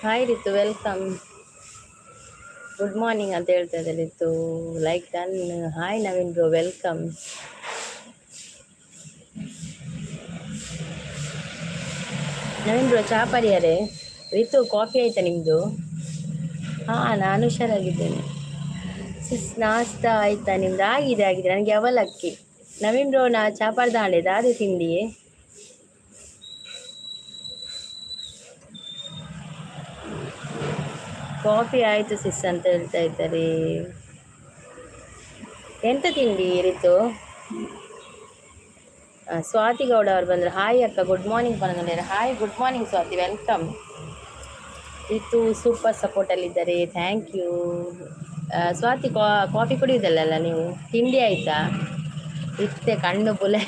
Hi Ritu, welcome. Good morning ಅಂತ ಹೇಳ್ತಾ ಇದ್ದಾರೆ Ritu. Like done. Hi Naveen bro, welcome. Naveen bro ಚಾ ಪರಿಯಾರೆ. Ritu, coffee ಆಯ್ತಾ ನಿಮ್ಮದು? ಹಾಂ, ನಾನು ಹುಷಾರಾಗಿದ್ದೇನೆ ಸಿಸ್. ನಾಷ್ಟ ಆಯ್ತಾ ನಿಮ್ದು? ಆಗಿದೆ ಆಗಿದೆ. ನನಗೆ ಅವಲಕ್ಕಿ. ನವೀನ್ ಬ್ರೋ, ನಾ ಚಾಪಾರ್ದ ದಾದೆ ತಿಂಡಿ? ಕಾಫಿ ಆಯಿತು ಸಿಸ್ ಅಂತ ಹೇಳ್ತಾ ಇದ್ದಾರೆ. ಎಂತ ತಿಂಡಿ ರಿತು? ಸ್ವಾತಿ ಗೌಡ ಅವ್ರು ಬಂದರು. ಹಾಯ್ ಅಕ್ಕ, ಗುಡ್ ಮಾರ್ನಿಂಗ್ ಬಂದ್ರೆ. Hi, good morning Swathi, welcome. Ritu super ಸಪೋರ್ಟಲ್ಲಿದ್ದಾರೆ, thank you Swathi. Coffee ಕುಡಿಯೋದಲ್ಲ ನೀವು? ತಿಂಡಿ ಆಯಿತಾ? ಇತ್ತೆ ಕಣ್ಣು ಬುಲೆ.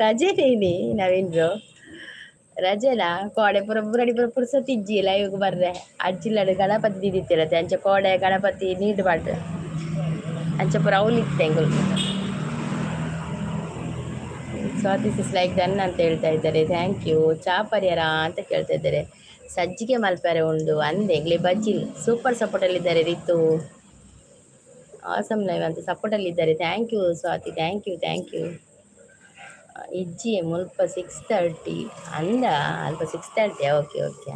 ರಜೆ ನೀನಿ ನವೀನ್ ಬ್ರೋ? ರಜೆನಾ? ಕೋಡೆ ಪೂರ ಪುರಡಿ ಪೂರ ಪುರ್ಸೊತ್ತು ಲೈವ್ಗೆ ಬರ್ರೆ. ಅಜ್ಜಿಲ್ಲಡ್ ಗಣಪತಿ ದಿದಿತ್ತಿರತ್ತೆ ಅಂಚ ಕೋಡೆ ಗಣಪತಿ ನೀರು ಪಾಡ್ರೆ ಅಂಚ ಪೂರ ಅವ್ಲು ಇತ್ತೆ ಎಂಕುಲು. ಸ್ವಾತಿ ಸಿಸ್ ಲೈಕ್ ಡನ್ ಅಂತ ಹೇಳ್ತಾ ಇದ್ದಾರೆ, thank you. ಚಾ ಪರಿಯರ ಅಂತ ಕೇಳ್ತಾ ಇದ್ದಾರೆ. ಸಜ್ಜಿಗೆ ಮಲ್ಪರೆ ಉಂಡು ಅಂದೆ ಎಂಗ್ಲೆ ಬಜ್ಜಿಲ್. ಸೂಪರ್ ಸಪೋರ್ಟಲ್ಲಿದ್ದಾರೆ ರಿತು. ಆಸಮ್ ಲೈವ್ ಅಂತ ಸಪೋರ್ಟಲ್ಲಿದ್ದಾರೆ. Thank you Swathi, thank you, thank you. ಇಜ್ಜಿ ಮುಲ್ಪ 6:30 ಅಂದ ಅಲ್ಪ 6:30. Okay okay.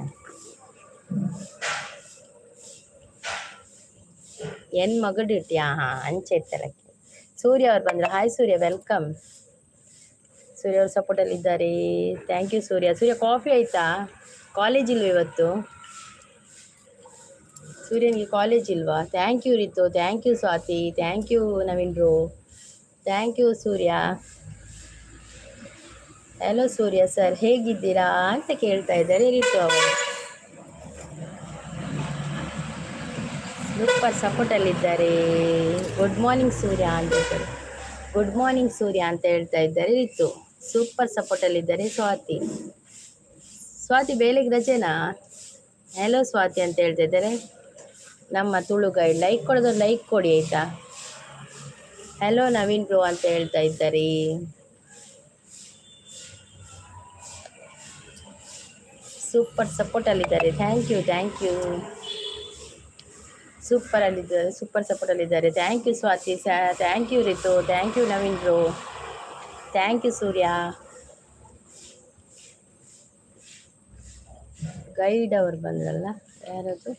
ಎನ್ ಮಗ ಡ್ಯೂಟಿ. ಹಾಂ ಹಾಂ, ಅಂಚೆ ಇತ್ತಲಕ್ಕೆ. ಸೂರ್ಯ ಅವ್ರು ಬಂದರು. ಹಾಯ್ ಸೂರ್ಯ, welcome. ಸೂರ್ಯ ಅವ್ರ ಸಪೋರ್ಟಲ್ಲಿ ಇದ್ದಾರೆ, thank you Surya. Surya, coffee ಆಯಿತಾ? ಕಾಲೇಜ್ ಇಲ್ವ ಇವತ್ತು? ಸೂರ್ಯನಿಗೆ ಕಾಲೇಜ್ ಇಲ್ವಾ? Thank you Ritu, thank you Swathi, thank you Naveen bro, thank you Surya. Hello Surya sir, ಹೇಗಿದ್ದೀರಾ ಅಂತ ಕೇಳ್ತಾ ಇದ್ದಾರೆ ರಿತು ಅವರು. ಸೂಪರ್ ಸಪೋರ್ಟಲ್ಲಿದ್ದಾರೆ. ಗುಡ್ ಮಾರ್ನಿಂಗ್ ಸೂರ್ಯ ಅಂತ ಹೇಳ್ತಾರೆ. ಗುಡ್ ಮಾರ್ನಿಂಗ್ ಸೂರ್ಯ ಅಂತ ಹೇಳ್ತಾ ಇದ್ದಾರೆ ರಿತು. ಸೂಪರ್ ಸಪೋರ್ಟಲ್ಲಿದ್ದಾರೆ ಸ್ವಾತಿ. ಸ್ವಾತಿ, ಬೇಲೆಗೆ ರಜೆನಾ? ಹೆಲೋ ಸ್ವಾತಿ ಅಂತ ಹೇಳ್ತಾ ಇದ್ದಾರೆ ನಮ್ಮ ತುಳು ಗೈಡ್. ಲೈಕ್ ಕೊಡೋದು, ಲೈಕ್ ಕೊಡಿ ಆಯಿತಾ. ಹೆಲೋ ನವೀನ್ ಬ್ರೋ ಅಂತ ಹೇಳ್ತಾ ಇದ್ದಾರೆ. ಸೂಪರ್ ಸಪೋರ್ಟಲ್ಲಿದ್ದಾರೆ. Thank you, thank you. Super ಅಲ್ಲಿದ್ದಾರೆ, ಸೂಪರ್ ಸಪೋರ್ಟಲ್ಲಿದ್ದಾರೆ. Thank you Swati, thank you Ritu, thank you Naveen bro, thank you Surya. Guide ಅವರು ಬಂದ್ರಲ್ಲ, ಯಾರದು?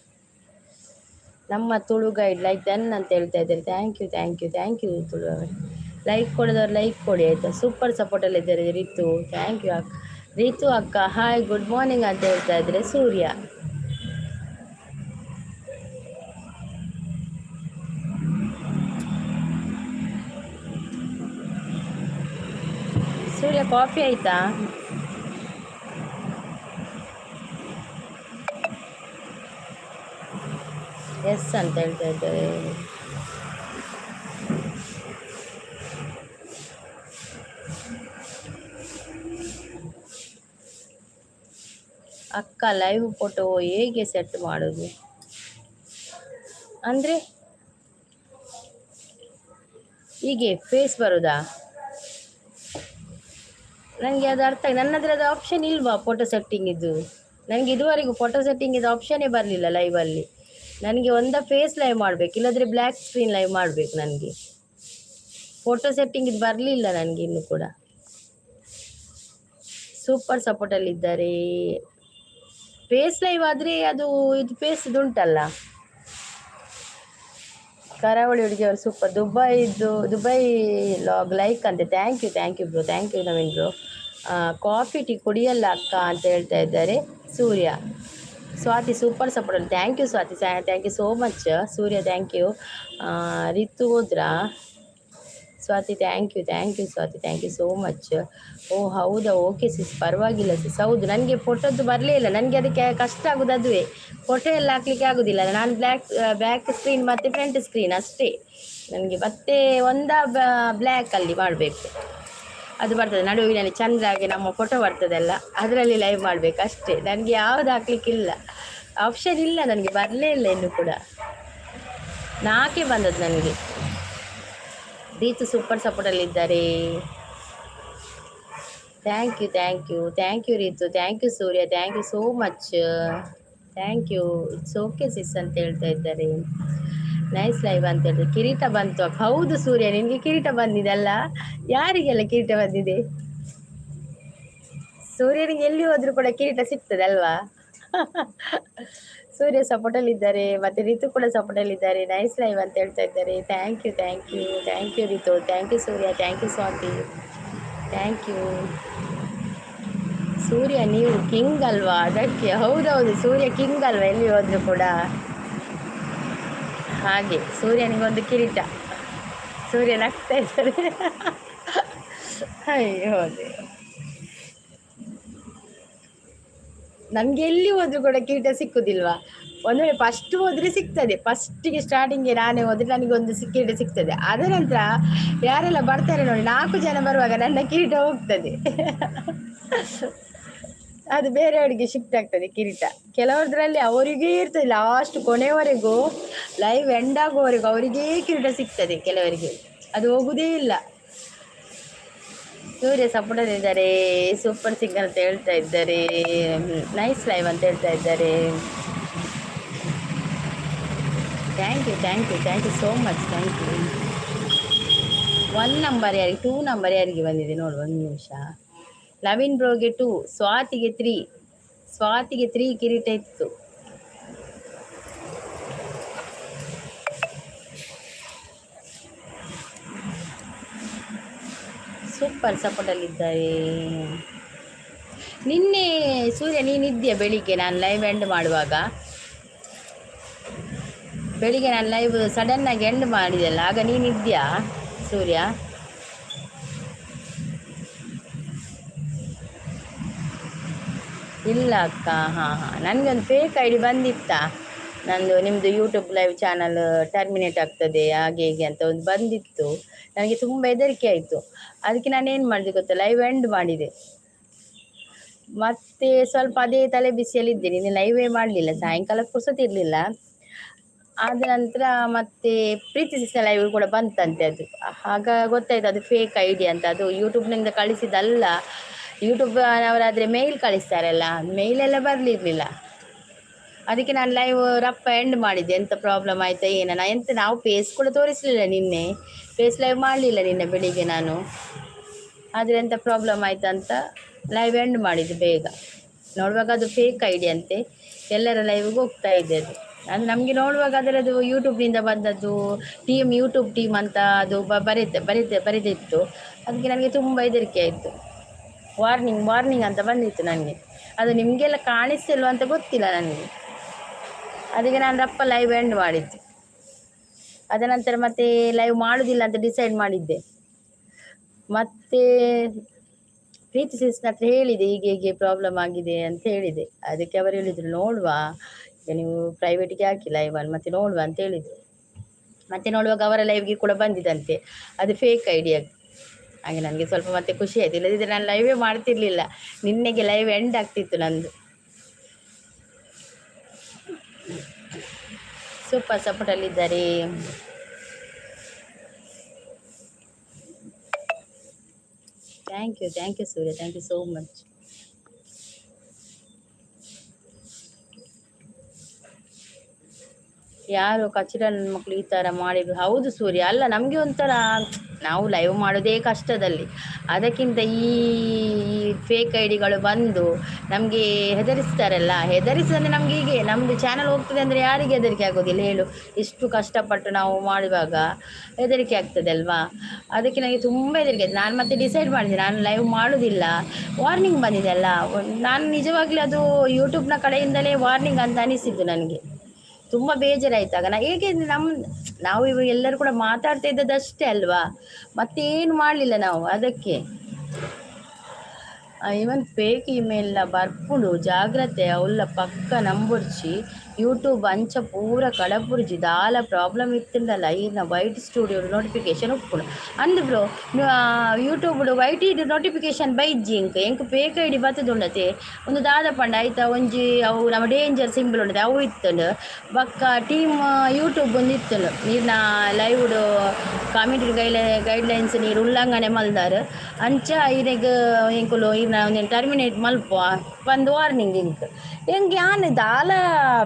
ನಮ್ಮ ತುಳು ಗೈಡ್ ಲೈಕ್ ಡನ್ ಅಂತ ಹೇಳ್ತಾ ಇದ್ದಾರೆ. Thank you, thank you, thank you Tulu ಅವರು. ಲೈಕ್ ಕೊಡೋದವ್ರು ಲೈಕ್ ಕೊಡಿ ಆಯಿತಾ. ಸೂಪರ್ ಸಪೋರ್ಟಲ್ಲಿದ್ದಾರೆ ರಿತು. Thank you ಅಕ್ಕ. ರಿತು ಅಕ್ಕ, ಹಾಯ್, ಗುಡ್ ಮಾರ್ನಿಂಗ್ ಅಂತ ಹೇಳ್ತಾ ಇದ್ದಾರೆ ಸೂರ್ಯ. ಸೂರ್ಯ, ಕಾಫಿ ಆಯ್ತಾ? ಎಸ್ ಅಂತ ಹೇಳ್ತಾ ಇದ್ದಾರೆ. ಅಕ್ಕ, ಲೈವ್ ಫೋಟೋ ಹೇಗೆ ಸೆಟ್ ಮಾಡೋದು ಅಂದರೆ? ಹೀಗೆ ಫೇಸ್ ಬರೋದಾ? ನನಗೆ ಅದು ಅರ್ಥ, ನನ್ನ ಹತ್ರ ಅದು ಆಪ್ಷನ್ ಇಲ್ವಾ ಫೋಟೋ ಸೆಟ್ಟಿಂಗ್ ಇದು? ನನಗೆ ಇದುವರೆಗೂ ಫೋಟೋ ಸೆಟ್ಟಿಂಗ್ ಇದು ಆಪ್ಷನ್ನೇ ಬರಲಿಲ್ಲ ಲೈವಲ್ಲಿ. ನನಗೆ ಒಂದ ಫೇಸ್ ಲೈವ್ ಮಾಡಬೇಕು, ಇಲ್ಲದ್ರೆ ಬ್ಲ್ಯಾಕ್ ಸ್ಕ್ರೀನ್ ಲೈವ್ ಮಾಡಬೇಕು. ನನಗೆ ಫೋಟೋ ಸೆಟ್ಟಿಂಗ್ ಇದು ಬರಲಿಲ್ಲ ನನಗೆ ಇನ್ನು ಕೂಡ. ಸೂಪರ್ ಸಪೋರ್ಟಲ್ಲಿದ್ದಾರೆ. ಫೇಸ್ ಲೈವ್ ಆದರೆ ಅದು ಇದು ಫೇಸ್ ಉಂಟಲ್ಲ. ಕರಾವಳಿ ಹುಡುಗಿಯವರು ಸೂಪರ್. ದುಬೈದು, ದುಬೈ ಲಾಗ್ ಲೈಕ್ ಅಂತೆ. Thank you, thank you bro, thank you Naveen bro. Coffee tea ಕುಡಿಯಲ್ಲ ಅಕ್ಕ ಅಂತ ಹೇಳ್ತಾ ಇದ್ದಾರೆ ಸೂರ್ಯ. Swathi super support. Thank you Swati, thank you so much. Surya, thank you. Ritu ಹೋದ್ರಾ? Swathi, thank you, thank you Swati, thank you so much. ಓ ಹೌದಾ? Okay ಸಿಸ್, ಪರವಾಗಿಲ್ಲ ಸಿಸ್. ಹೌದು, ನನಗೆ ಫೋಟೋದ್ದು ಬರಲೇ ಇಲ್ಲ ನನಗೆ. ಅದಕ್ಕೆ ಕಷ್ಟ ಆಗೋದು ಅದುವೇ. ಫೋಟೋ ಎಲ್ಲ ಹಾಕ್ಲಿಕ್ಕೆ ಆಗೋದಿಲ್ಲ. ನಾನು ಬ್ಯಾಕ್ ಸ್ಕ್ರೀನ್ ಮತ್ತು ಫ್ರಂಟ್ ಸ್ಕ್ರೀನ್ ಅಷ್ಟೇ ನನಗೆ. ಮತ್ತೆ ಒಂದ ಬ್ಲ್ಯಾಕಲ್ಲಿ ಮಾಡಬೇಕು, ಅದು ಬರ್ತದೆ. ನಡುವಿನಲ್ಲಿ ಚಂದ್ರಾಗೆ ನಮ್ಮ ಫೋಟೋ ಬರ್ತದಲ್ಲ, ಅದರಲ್ಲಿ ಲೈವ್ ಮಾಡಬೇಕು ಅಷ್ಟೇ. ನನಗೆ ಯಾವುದು ಹಾಕ್ಲಿಕ್ಕಿಲ್ಲ, ಆಪ್ಷನ್ ಇಲ್ಲ ನನಗೆ, ಬರಲೇ ಇಲ್ಲ ಇನ್ನು ಕೂಡ. ನಾಲ್ಕೇ ಬಂದದ್ದು ನನಗೆ. ರೀತು ಸೂಪರ್ ಸಪೋರ್ಟಲ್ಲಿದ್ದಾರೆ. Thank you, thank you, thank you Ritu, thank you Surya, thank you so much, thank you. It's okay sis ಅಂತ ಹೇಳ್ತಾ ಇದ್ದಾರೆ. ನೈಸ್ ಲೈವ್ ಅಂತ ಹೇಳಿದ್ರೆ. ಕಿರೀಟ ಬಂತು. ಹೌದು ಸೂರ್ಯ, ನಿನಗೆ ಕಿರೀಟ ಬಂದಿದೆ ಅಲ್ಲ? ಯಾರಿಗೆಲ್ಲ ಕಿರೀಟ ಬಂದಿದೆ? ಸೂರ್ಯನಿಗೆ ಎಲ್ಲಿ ಹೋದ್ರು ಕೂಡ ಕಿರೀಟ ಸಿಗ್ತದೆ ಅಲ್ವಾ? ಸೂರ್ಯ ಸಪೋರ್ಟಲ್ಲಿ ಇದ್ದಾರೆ, ಮತ್ತೆ ರಿತು ಕೂಡ ಸಪೋರ್ಟಲ್ಲಿ ಇದ್ದಾರೆ. ನೈಸ್ ಲೈವ್ ಅಂತ ಹೇಳ್ತಾ ಇದ್ದಾರೆ. Thank you, thank you, thank you Ritu, thank you Surya, thank you Swati, thank you ಸೂರ್ಯ. ನೀವು ಕಿಂಗ್ ಅಲ್ವಾ, ಅದಕ್ಕೆ. ಹೌದೌದು, ಸೂರ್ಯ ಕಿಂಗ್ ಅಲ್ವಾ ಎಲ್ಲಿ ಹೋದ್ರು ಕೂಡ. ಹಾಗೆ ಸೂರ್ಯನಿಗೊಂದು ಕಿರೀಟ. ಸೂರ್ಯ ನಗ್ತಾ ಇದ್ದಾರೆ. ಅಯ್ಯೋ ದೇವ. ನಮಗೆ ಎಲ್ಲಿ ಹೋದ್ರು ಕೂಡ ಕಿರೀಟ ಸಿಕ್ಕುದಿಲ್ವಾ? ಒಂದು ವೇಳೆ ಫಸ್ಟ್ ಹೋದರೆ ಸಿಗ್ತದೆ. ಫಸ್ಟಿಗೆ ಸ್ಟಾರ್ಟಿಂಗ್ಗೆ ನಾನೇ ಹೋದರೆ ನನಗೊಂದು ಕಿರೀಟ ಸಿಗ್ತದೆ. ಅದರ ನಂತರ ಯಾರೆಲ್ಲ ಬರ್ತಾರೆ ನೋಡಿ, ನಾಲ್ಕು ಜನ ಬರುವಾಗ ನನ್ನ ಕಿರೀಟ ಹೋಗ್ತದೆ. ಅದು ಬೇರೆಯವರಿಗೆ ಶಿಫ್ಟ್ ಆಗ್ತದೆ ಕಿರೀಟ. ಕೆಲವರದ್ರಲ್ಲಿ ಅವರಿಗೇ ಇರ್ತದೆ. ಲಾಸ್ಟ್ ಕೊನೆಯವರೆಗೂ, ಲೈವ್ ಎಂಡ್ ಆಗುವವರೆಗೂ ಅವರಿಗೇ ಕಿರೀಟ ಸಿಗ್ತದೆ. ಕೆಲವರಿಗೆ ಅದು ಹೋಗುದೇ ಇಲ್ಲ. ಸೂರ್ಯ ಸಪೋರ್ಟರ್ ಇದ್ದಾರೆ. ಸೂಪರ್ ಸಿಂಗರ್ ಅಂತ ಹೇಳ್ತಾ ಇದ್ದಾರೆ. ನೈಸ್ ಲೈವ್ ಅಂತ ಹೇಳ್ತಾ ಇದ್ದಾರೆ. Thank you, thank you, thank you so much, thank you. One number ಯಾರಿಗೆ, ಟೂ ನಂಬರ್ ಯಾರಿಗೆ ಬಂದಿದೆ ನೋಡು ಒಂದು ನಿಮಿಷ. ನವೀನ್ ಬ್ರೋಗೆ 2, ಸ್ವಾತಿಗೆ 3. ಸ್ವಾತಿಗೆ 3 ಕಿರೀಟ ಇತ್ತು. ಸೂಪರ್ ಸಪೋರ್ಟಲ್ಲಿದ್ದಾರೆ. ನಿನ್ನೆ ಸೂರ್ಯ ನೀನಿದ್ದೀಯ ಬೆಳಿಗ್ಗೆ ನಾನು ಲೈವ್ ಎಂಡ್ ಮಾಡುವಾಗ? ಬೆಳಿಗ್ಗೆ ನಾನು ಲೈವ್ ಸಡನ್ನಾಗಿ ಎಂಡ್ ಮಾಡಿದೆಲ್ಲ, ಆಗ ನೀನಿದ್ಯಾ ಸೂರ್ಯ? ಇಲ್ಲ ಅಕ್ಕ. ಹಾಂ ಹಾಂ, ನನಗೊಂದು ಫೇಕ್ ಐಡಿ ಬಂದಿತ್ತಾ? ನಂದು ನಿಮ್ಮದು ಯೂಟ್ಯೂಬ್ ಲೈವ್ ಚಾನಲ್ ಟರ್ಮಿನೇಟ್ ಆಗ್ತದೆ, ಹಾಗೆ ಹೀಗೆ ಅಂತ ಒಂದು ಬಂದಿತ್ತು. ನನಗೆ ತುಂಬ ಹೆದರಿಕೆ ಆಯಿತು. ಅದಕ್ಕೆ ನಾನು ಏನು ಮಾಡಿದೆ ಗೊತ್ತಾ? ಲೈವ್ ಎಂಡ್ ಮಾಡಿದೆ. ಮತ್ತೆ ಸ್ವಲ್ಪ ಅದೇ ತಲೆ ಬಿಸಿಯಲ್ಲಿ ಇದ್ದೇನೆ. ಇನ್ನು ಲೈವೇ ಮಾಡಲಿಲ್ಲ, ಸಾಯಂಕಾಲ ಪುರ್ಸೊತ್ತಿರಲಿಲ್ಲ. ಆದ ನಂತರ ಮತ್ತೆ ಪ್ರೀತಿ ಸಿಸ್ಟರ್ ಲೈವ್ ಕೂಡ ಬಂತಂತೆ ಅದು. ಆಗ ಗೊತ್ತಾಯ್ತು ಅದು ಫೇಕ್ ಐಡಿ ಅಂತ. ಅದು ಯೂಟ್ಯೂಬ್ನಿಂದ ಕಳಿಸಿದಲ್ಲ. ಯೂಟ್ಯೂಬ್ ಅವರಾದರೆ ಮೇಲ್ ಕಳಿಸ್ತಾರಲ್ಲ, ಮೇಲೆಲ್ಲ ಬರಲಿರಲಿಲ್ಲ. ಅದಕ್ಕೆ ನಾನು ಲೈವ್ ರಪ್ಪ ಎಂಡ್ ಮಾಡಿದ್ದೆ. ಎಂಥ ಪ್ರಾಬ್ಲಮ್ ಆಯಿತಾ ಏನ ನಾ ಎಂತ, ನಾವು ಫೇಸ್ ಕೂಡ ತೋರಿಸಲಿಲ್ಲ ನಿನ್ನೆ, ಫೇಸ್ ಲೈವ್ ಮಾಡಲಿಲ್ಲ ನಿನ್ನೆ ಬೆಳಿಗ್ಗೆ ನಾನು. ಆದರೆ ಎಂಥ ಪ್ರಾಬ್ಲಮ್ ಆಯ್ತಾ ಅಂತ ಲೈವ್ ಎಂಡ್ ಮಾಡಿದ್ದು ಬೇಗ. ನೋಡುವಾಗ ಅದು ಫೇಕ್ ಐಡಿ ಅಂತೆ, ಎಲ್ಲರ ಲೈವ್ಗೆ ಹೋಗ್ತಾ ಇದೆ ಅದು. ಅದು ನಮಗೆ ನೋಡುವಾಗ ಅದರದ್ದು ಯೂಟ್ಯೂಬ್ನಿಂದ ಬಂದದ್ದು, ಟೀಮ್ ಯೂಟ್ಯೂಬ್ ಟೀಮ್ ಅಂತ ಅದು ಬರೀತ ಬರೀತ ಬರೆದಿತ್ತು. ಅದಕ್ಕೆ ನನಗೆ ತುಂಬ ಹೆದರಿಕೆ ಆಯಿತು. ವಾರ್ನಿಂಗ್ ವಾರ್ನಿಂಗ್ ಅಂತ ಬಂದಿತ್ತು ನನಗೆ. ಅದು ನಿಮಗೆಲ್ಲ ಕಾಣಿಸ್ತಿಲ್ವ ಅಂತ ಗೊತ್ತಿಲ್ಲ ನನಗೆ. ಅದಕ್ಕೆ ನಾನು ರಪ್ಪ ಲೈವ್ ಎಂಡ್ ಮಾಡಿದ್ದು. ಅದ ನಂತರ ಮತ್ತೆ ಲೈವ್ ಮಾಡುವುದಿಲ್ಲ ಅಂತ ಡಿಸೈಡ್ ಮಾಡಿದ್ದೆ. ಮತ್ತೆ ಪ್ರೀತಿ ಸಿಸ್ನ ಹತ್ರ ಹೇಳಿದೆ, ಹೀಗೆ ಹೀಗೆ ಪ್ರಾಬ್ಲಮ್ ಆಗಿದೆ ಅಂತ ಹೇಳಿದೆ. ಅದಕ್ಕೆ ಅವರು ಹೇಳಿದರು, ನೋಡುವ, ಈಗ ನೀವು ಪ್ರೈವೇಟ್ಗೆ ಹಾಕಿ ಲೈವನ್ನು, ಮತ್ತೆ ನೋಡುವ ಅಂತ ಹೇಳಿದರು. ಮತ್ತೆ ನೋಡುವಾಗ ಅವರ ಲೈವ್ಗೆ ಕೂಡ ಬಂದಿದಂತೆ ಅದು ಫೇಕ್ ಐಡಿಯಾ. ಹಾಗೆ ನನಗೆ ಸ್ವಲ್ಪ ಮತ್ತೆ ಖುಷಿ ಆಯಿತು. ಇಲ್ಲದಿದ್ದರೆ ನಾನು ಲೈವೇ ಮಾಡ್ತಿರ್ಲಿಲ್ಲ. ನಿನ್ನೆಗೆ ಲೈವ್ ಎಂಡ್ ಆಗ್ತಿತ್ತು ನಂದು. ಸೂಪರ್ ಸಪೋರ್ಟಲ್ಲಿದ್ದಾರೆ. Thank you, thank you Surya, thank you so much. ಯಾರು ಕಚಡ ನನ್ನ ಮಕ್ಕಳು ಈ ಥರ ಮಾಡಿದ್ರು? ಹೌದು ಸೂರ್ಯ, ಅಲ್ಲ ನಮಗೆ ಒಂಥರ, ನಾವು ಲೈವ್ ಮಾಡೋದೇ ಕಷ್ಟದಲ್ಲಿ, ಅದಕ್ಕಿಂತ ಈ ಫೇಕ್ I ಡಿಗಳು ಬಂದು ನಮಗೆ ಹೆದರಿಸ್ತಾರಲ್ಲ. ಹೆದರಿಸಂದರೆ ನಮಗೆ ಹೀಗೆ ನಮ್ಮದು ಚಾನಲ್ ಹೋಗ್ತದೆ ಅಂದರೆ ಯಾರಿಗೆ ಹೆದರಿಕೆ ಆಗೋದಿಲ್ಲ ಹೇಳು? ಇಷ್ಟು ಕಷ್ಟಪಟ್ಟು ನಾವು ಮಾಡುವಾಗ ಹೆದರಿಕೆ ಆಗ್ತದೆ ಅಲ್ವಾ? ಅದಕ್ಕೆ ನನಗೆ ತುಂಬ ಹೆದರಿಕೆ ಆಯ್ತು. ನಾನು ಮತ್ತೆ ಡಿಸೈಡ್ ಮಾಡಿದೆ, ನಾನು ಲೈವ್ ಮಾಡೋದಿಲ್ಲ. ವಾರ್ನಿಂಗ್ ಬಂದಿದೆ ಅಲ್ಲ, ನಾನು ನಿಜವಾಗ್ಲೂ ಅದು ಯೂಟ್ಯೂಬ್ನ ಕಡೆಯಿಂದಲೇ ವಾರ್ನಿಂಗ್ ಅಂತ ಅನಿಸಿದ್ದು. ನನಗೆ ತುಂಬ ಬೇಜಾರಾಯ್ತು ಆಗ. ನಾ ಹೇಗೆ ನಮ್ಮ ನಾವು ಇವಾಗ ಎಲ್ಲರೂ ಕೂಡ ಮಾತಾಡ್ತಾ ಇದ್ದದ್ದಷ್ಟೇ ಅಲ್ವಾ, ಮತ್ತೇನು ಮಾಡಲಿಲ್ಲ ನಾವು. ಅದಕ್ಕೆ ಇವನ್ ಫೇಕ್ ಇಮೇಲ್ನ ಬರ್ಪುಂಡು, ಜಾಗ್ರತೆ. ಅವುಲ್ಲ ಪಕ್ಕ ನಂಬೊರ್ಚಿ, ಯೂಟ್ಯೂಬ್ ಅಂಚ ಪೂರ ಕಡಪುರ್ಜಿ ದಾಲ ಪ್ರಾಬ್ಲಮ್ ಇತ್ತುಂಡಲ ಈರ್ನ ವೈಟ್ ಸ್ಟುಡಿಯೋ ನೋಟಿಫಿಕೇಶನ್ ಉಪ್ಪುಂಡು ಅಂದ್ ಬ್ರೋ. ಯೂಟ್ಯೂಬ್ ವೈಟ್ ನೋಟಿಫಿಕೇಶನ್ ಬೈಜ್ಜಿ. ಎಂಕ್ ಎಂಕ್ ಫೇಕ್ ಐಡಿ ಬತ್ತದುಂಡತೆ. ಒಂದು ದಾದ ಪಂಡ ಆಯ್ತಾ, ಒಂಜಿ ಅವು ನಮ್ಮ ಡೇಂಜರ್ ಸಿಂಬಲ್ ಉಂಡತೆ, ಅವು ಇತ್ತುಂಡು. ಬೊಕ್ಕ ಟೀಮ್ ಯೂಟ್ಯೂಬ್ ಒಂದು ಇತ್ತುಂಡು. ನೀರ್ನ ಲೈವ್ಡ್ ಕಮ್ಯುನಿಟಿ ಗೈಡ್ಲೈನ್ಸ್ ನೀರು ಉಲ್ಲಂಘನೆ ಮಲ್ದಾರ್, ಅಂಚ ಇರೆಗ್ ಎಂಕುಲು ಈರ್ನ ಒಂದೆನ್ ಟರ್ಮಿನೇಟ್ ಮಲ್ಪುವ ಪಂದ್ ವಾರ್ನಿಂಗ್ ಎಂಕ್. ಎಂಕ್ ಯಾನ್ ದಾಲ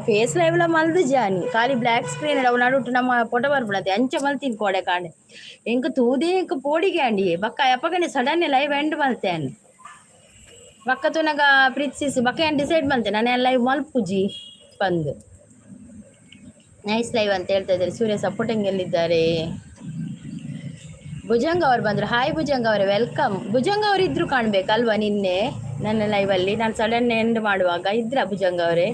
ಫೇಸ್ ಲೈವ್ಲ ಮಲ್ದು ಜಾನಿ, ಖಾಲಿ ಬ್ಲ್ಯಾಕ್ ಸ್ಕ್ರೀನ್ ಅವು ನಡುಟು ನಮ್ಮ ಫೋಟೋ ಬರ್ಪುಂಡತೆ ಅಂಚ ಮಲ್ತಿನಿ ಕೋಡೆ ಕಾಂಡೆ. ಎಂಕ್ ತೂದೇ ಎಂಕ್ ಪೋಡಿಗೆ ಆಂಡಿ. ಬೊಕ್ಕ ಅಪಗನೆ ಸಡನ್ ಲೈವ್ ಎಂಡ್ ಮಲ್ತೆ. ಬೊಕ್ಕ ತೂನಗ ಪ್ರೀತಿಸಿ ಬೊಕ್ಕ ಯಾನ್ ಡಿಸೈಡ್ ಮಲ್ತೆ, ನಾನು ಲೈವ್ ಮಲ್ಪುಜಿ ಪಂದ್. ನೈಸ್ ಲೈವ್ ಅಂತ ಹೇಳ್ತಾ ಇದ್ದಾರೆ. ಸೂರ್ಯ ಸಪೋರ್ಟಿಂಗ್ ಎಲ್ಲಿದ್ದಾರೆ? ಭುಜಂಗ್ ಅವರು ಬಂದರು. ಹಾಯ್ ಭುಜಂಗ್ ಅವರೇ, welcome. Bhujang ಅವರು ಇದ್ರು ಕಾಣ್ಬೇಕಲ್ವಾ ನಿನ್ನೆ ನನ್ನ ಲೈವಲ್ಲಿ? ನಾನು ಸಡನ್ ಎಂಡ್ ಮಾಡುವಾಗ ಇದ್ರ ಭುಜಂಗ್ ಅವರೇ?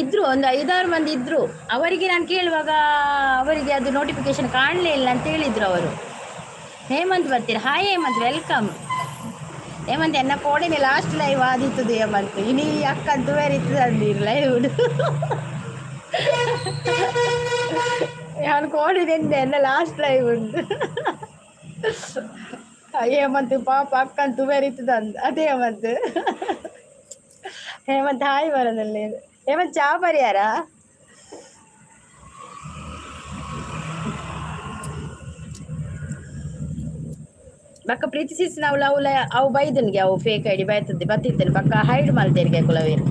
ಇದ್ರು, ಒಂದು ಐದಾರು ಮಂದಿ ಇದ್ರು. ಅವರಿಗೆ ನಾನು ಕೇಳುವಾಗ ಅವರಿಗೆ ಅದು ನೋಟಿಫಿಕೇಶನ್ ಕಾಣಲೇ ಇಲ್ಲ ಅಂತ ಹೇಳಿದ್ರು ಅವರು. ಹೇಮಂತ್ ಬರ್ತೀರಾ? Hi Hemant, welcome. Hemant, ಎನ್ನ ಕೋಡಿನ ಲಾಸ್ಟ್ ಲೈವ್ ಆದಿತ್ತದು ಹೇಮಂತ್. ಇನಿ ಅಕ್ಕ ತೂವೆರ್ ಇತ್ತದ ಅಂದಿರ್ ಲೈವ್. ಯಾನ್ ಕೋಡಿದೆಂದೆ ಎನ್ನ ಲಾಸ್ಟ್ ಲೈವ್ ಉಂಟು ಹೇಮಂತ್. ಪಾಪ ಅಕ್ಕನ್ ತೂವೆರ್ ಇತ್ತದ ಅಂದ್ ಅದೇ ಹೇಮಂತ್. ಹೇಮಂತ್ ಹಾಯ್ ಬರೋದಲ್ಲಿ. ಹೇಮಂತ್ ಚಾ ಪರಿಯಾರ? ಬೊಕ್ಕ ಪ್ರೀತಿಸಿಸ್ ನಾವು ಲವ್ ಅವು ಬೈದನ್ಗೆ, ಅವು ಫೇಕ್ ಐಡಿ ಬೈತದೆ ಬತ್ತಿತ್ತೇನೆ. ಬೊಕ್ಕ ಹೈಡ್ ಮಲ್ತೇರಿಗೆ ಕುಲವೇನು.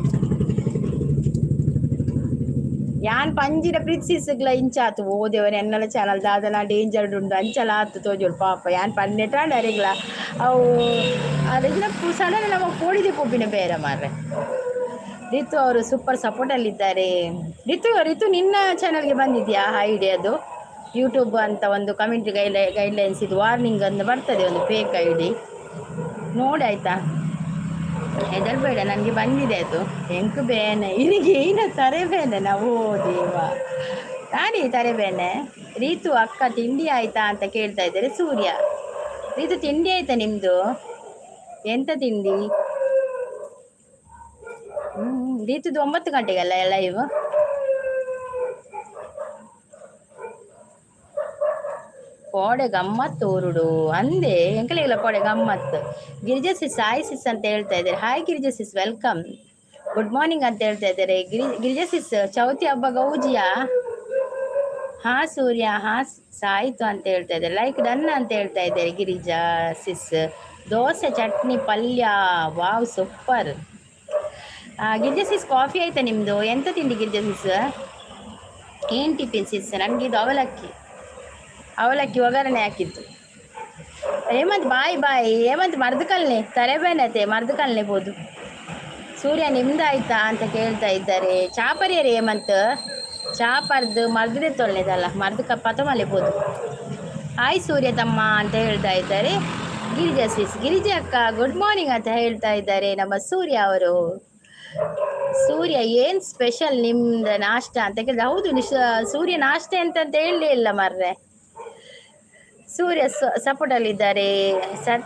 ಯಾನ್ ಪಂಜಿನ ಪ್ರೀತಿಸಿಸ್ಗ್ಲ ಇಂಚಾತು. ಓ ದೇವರೇ, ಎನ್ನಲ ಚಾನಲ್ ದಾದನ ಡೇಂಜರ್ ಉಂಡು ಅಂಚಲ ಆತು ತೋಜೋಡು. ಪಾಪ ಯಾನ್ ಪನ್ನೆಟಾಂಡ ಅರೆಗ್ಲ ಅವು ಅರೆಗ್ಲ ಸಡನ್ ನಮ್ಮ ಪೋಡಿದೆ ಪೋಪಿನ ಬೇರೆ ಮಾರ್ರೆ. ರಿತು ಅವರು ಸೂಪರ್ ಸಪೋರ್ಟಲ್ಲಿದ್ದಾರೆ. ರಿತು, ರಿತು, ನಿನ್ನ ಚಾನಲ್ಗೆ ಬಂದಿದ್ಯಾ ಐಡಿ? ಅದು ಯೂಟ್ಯೂಬ್ ಅಂತ ಒಂದು ಕಮ್ಯುನಿಟಿ ಗೈಡ್ಲೈನ್ಸ್ ಇದು ವಾರ್ನಿಂಗ್ ಅಂತ ಬರ್ತದೆ ಒಂದು ಫೇಕ್ ಐಡಿ, ನೋಡಿ ಆಯ್ತಾ? ಹೆದರ್ಬೇಡ, ನನಗೆ ಬಂದಿದೆ ಅದು. ಎಂಕ್ ಬೇನೆ ಇನಿಗೆ ಏನ ತರೆ ಬೇನೆ ನಾವು ದೇವ ನಾನೇ ತರೆ ಬೇನೆ. ರೀತು ಅಕ್ಕ ತಿಂಡಿ ಆಯ್ತಾ ಅಂತ ಕೇಳ್ತಾ ಇದ್ದಾರೆ ಸೂರ್ಯ. ರೀತು, ತಿಂಡಿ ಆಯ್ತಾ ನಿಮ್ಮದು? ಎಂತ ತಿಂಡಿ? ರೀತುದು 9 ಗಂಟೆಗೆಲ್ಲ ಲೈವ್. ಕೋಡೆ ಗಮ್ಮತ್ತು ಊರುಡು ಅಂದೆ. ಎಂಕಲಿಗೆಲ್ಲ ಕೋಡೆ ಗಮ್ಮತ್ತು. ಗಿರಿಜಾ ಸಿಸ್, ಹಾಯ್ ಸಿಸ್ ಅಂತ ಹೇಳ್ತಾ ಇದ್ದಾರೆ. Hi Girija sis, welcome. Good morning ಅಂತ ಹೇಳ್ತಾ ಇದ್ದಾರೆ ಗಿರಿಜಾ ಸಿಸ್. ಚೌತಿ ಹಬ್ಬ ಗೌಜಿಯಾ? ಹಾ ಸೂರ್ಯ, ಹಾ ಸಾಯ್ತು ಅಂತ ಹೇಳ್ತಾ ಇದ್ದಾರೆ. ಲೈಕ್ ಡನ್ ಅಂತ ಹೇಳ್ತಾ ಇದ್ದಾರೆ ಗಿರಿಜಾ ಸಿಸ್. ದೋಸೆ, ಚಟ್ನಿ, ಪಲ್ಯ, ವಾವ್, ಸೂಪರ್. ಗಿರಿಜಾ ಸಿಸ್, ಕಾಫಿ ಆಯ್ತಾ ನಿಮ್ಮದು? ಎಂತ ತಿಂಡಿ ಗಿರಿಜಾ ಸಿಸ್? ಏನು ಟಿಫಿನ್ ಸಿಸ್? ನನಗೆ ಇದು ಅವಲಕ್ಕಿ, ಅವಲಕ್ಕಿ ಒಗ್ಗರಣೆ ಹಾಕಿತ್ತು. Hemant, bye bye Hemant. ಮರ್ದಕಲ್ನೆ ತಲೆಬೇನತೆ ಮರ್ದಕಲ್ನೆ ಬೋದು. ಸೂರ್ಯ, ನಿಮ್ದಾಯ್ತಾ ಅಂತ ಕೇಳ್ತಾ ಇದ್ದಾರೆ. ಚಾಪರಿಯರು ಹೇಮಂತ್, ಚಾ ಪರ್ದು ಮರ್ದದೆ ತೊಳ್ನೆದಲ್ಲ, ಮರ್ದು ಪತಮಲೆ ಬೋದು. ಹಾಯ್ ಸೂರ್ಯ ತಮ್ಮ ಅಂತ ಹೇಳ್ತಾ ಇದ್ದಾರೆ ಗಿರಿಜಾ ಸಿಸ್. ಗಿರಿಜಾ ಅಕ್ಕ, ಗುಡ್ ಮಾರ್ನಿಂಗ್ ಅಂತ ಹೇಳ್ತಾ ಇದ್ದಾರೆ ನಮ್ಮ ಸೂರ್ಯ ಅವರು. ಸೂರ್ಯ, ಏನ್ ಸ್ಪೆಷಲ್ ನಿಮ್ದು ನಾಷ್ಟ ಅಂತ ಕೇಳಿದ್ರೆ, ಹೌದು ಸೂರ್ಯ ನಾಷ್ಟ ಎಂತ ಅಂತ ಹೇಳಲೇ ಇಲ್ಲ ಮಾರ್ರೆ. ಸೂರ್ಯ ಸಪೋರ್ಟ್ ಅಲ್ಲಿ ಇದ್ದಾರೆ ಸರ್.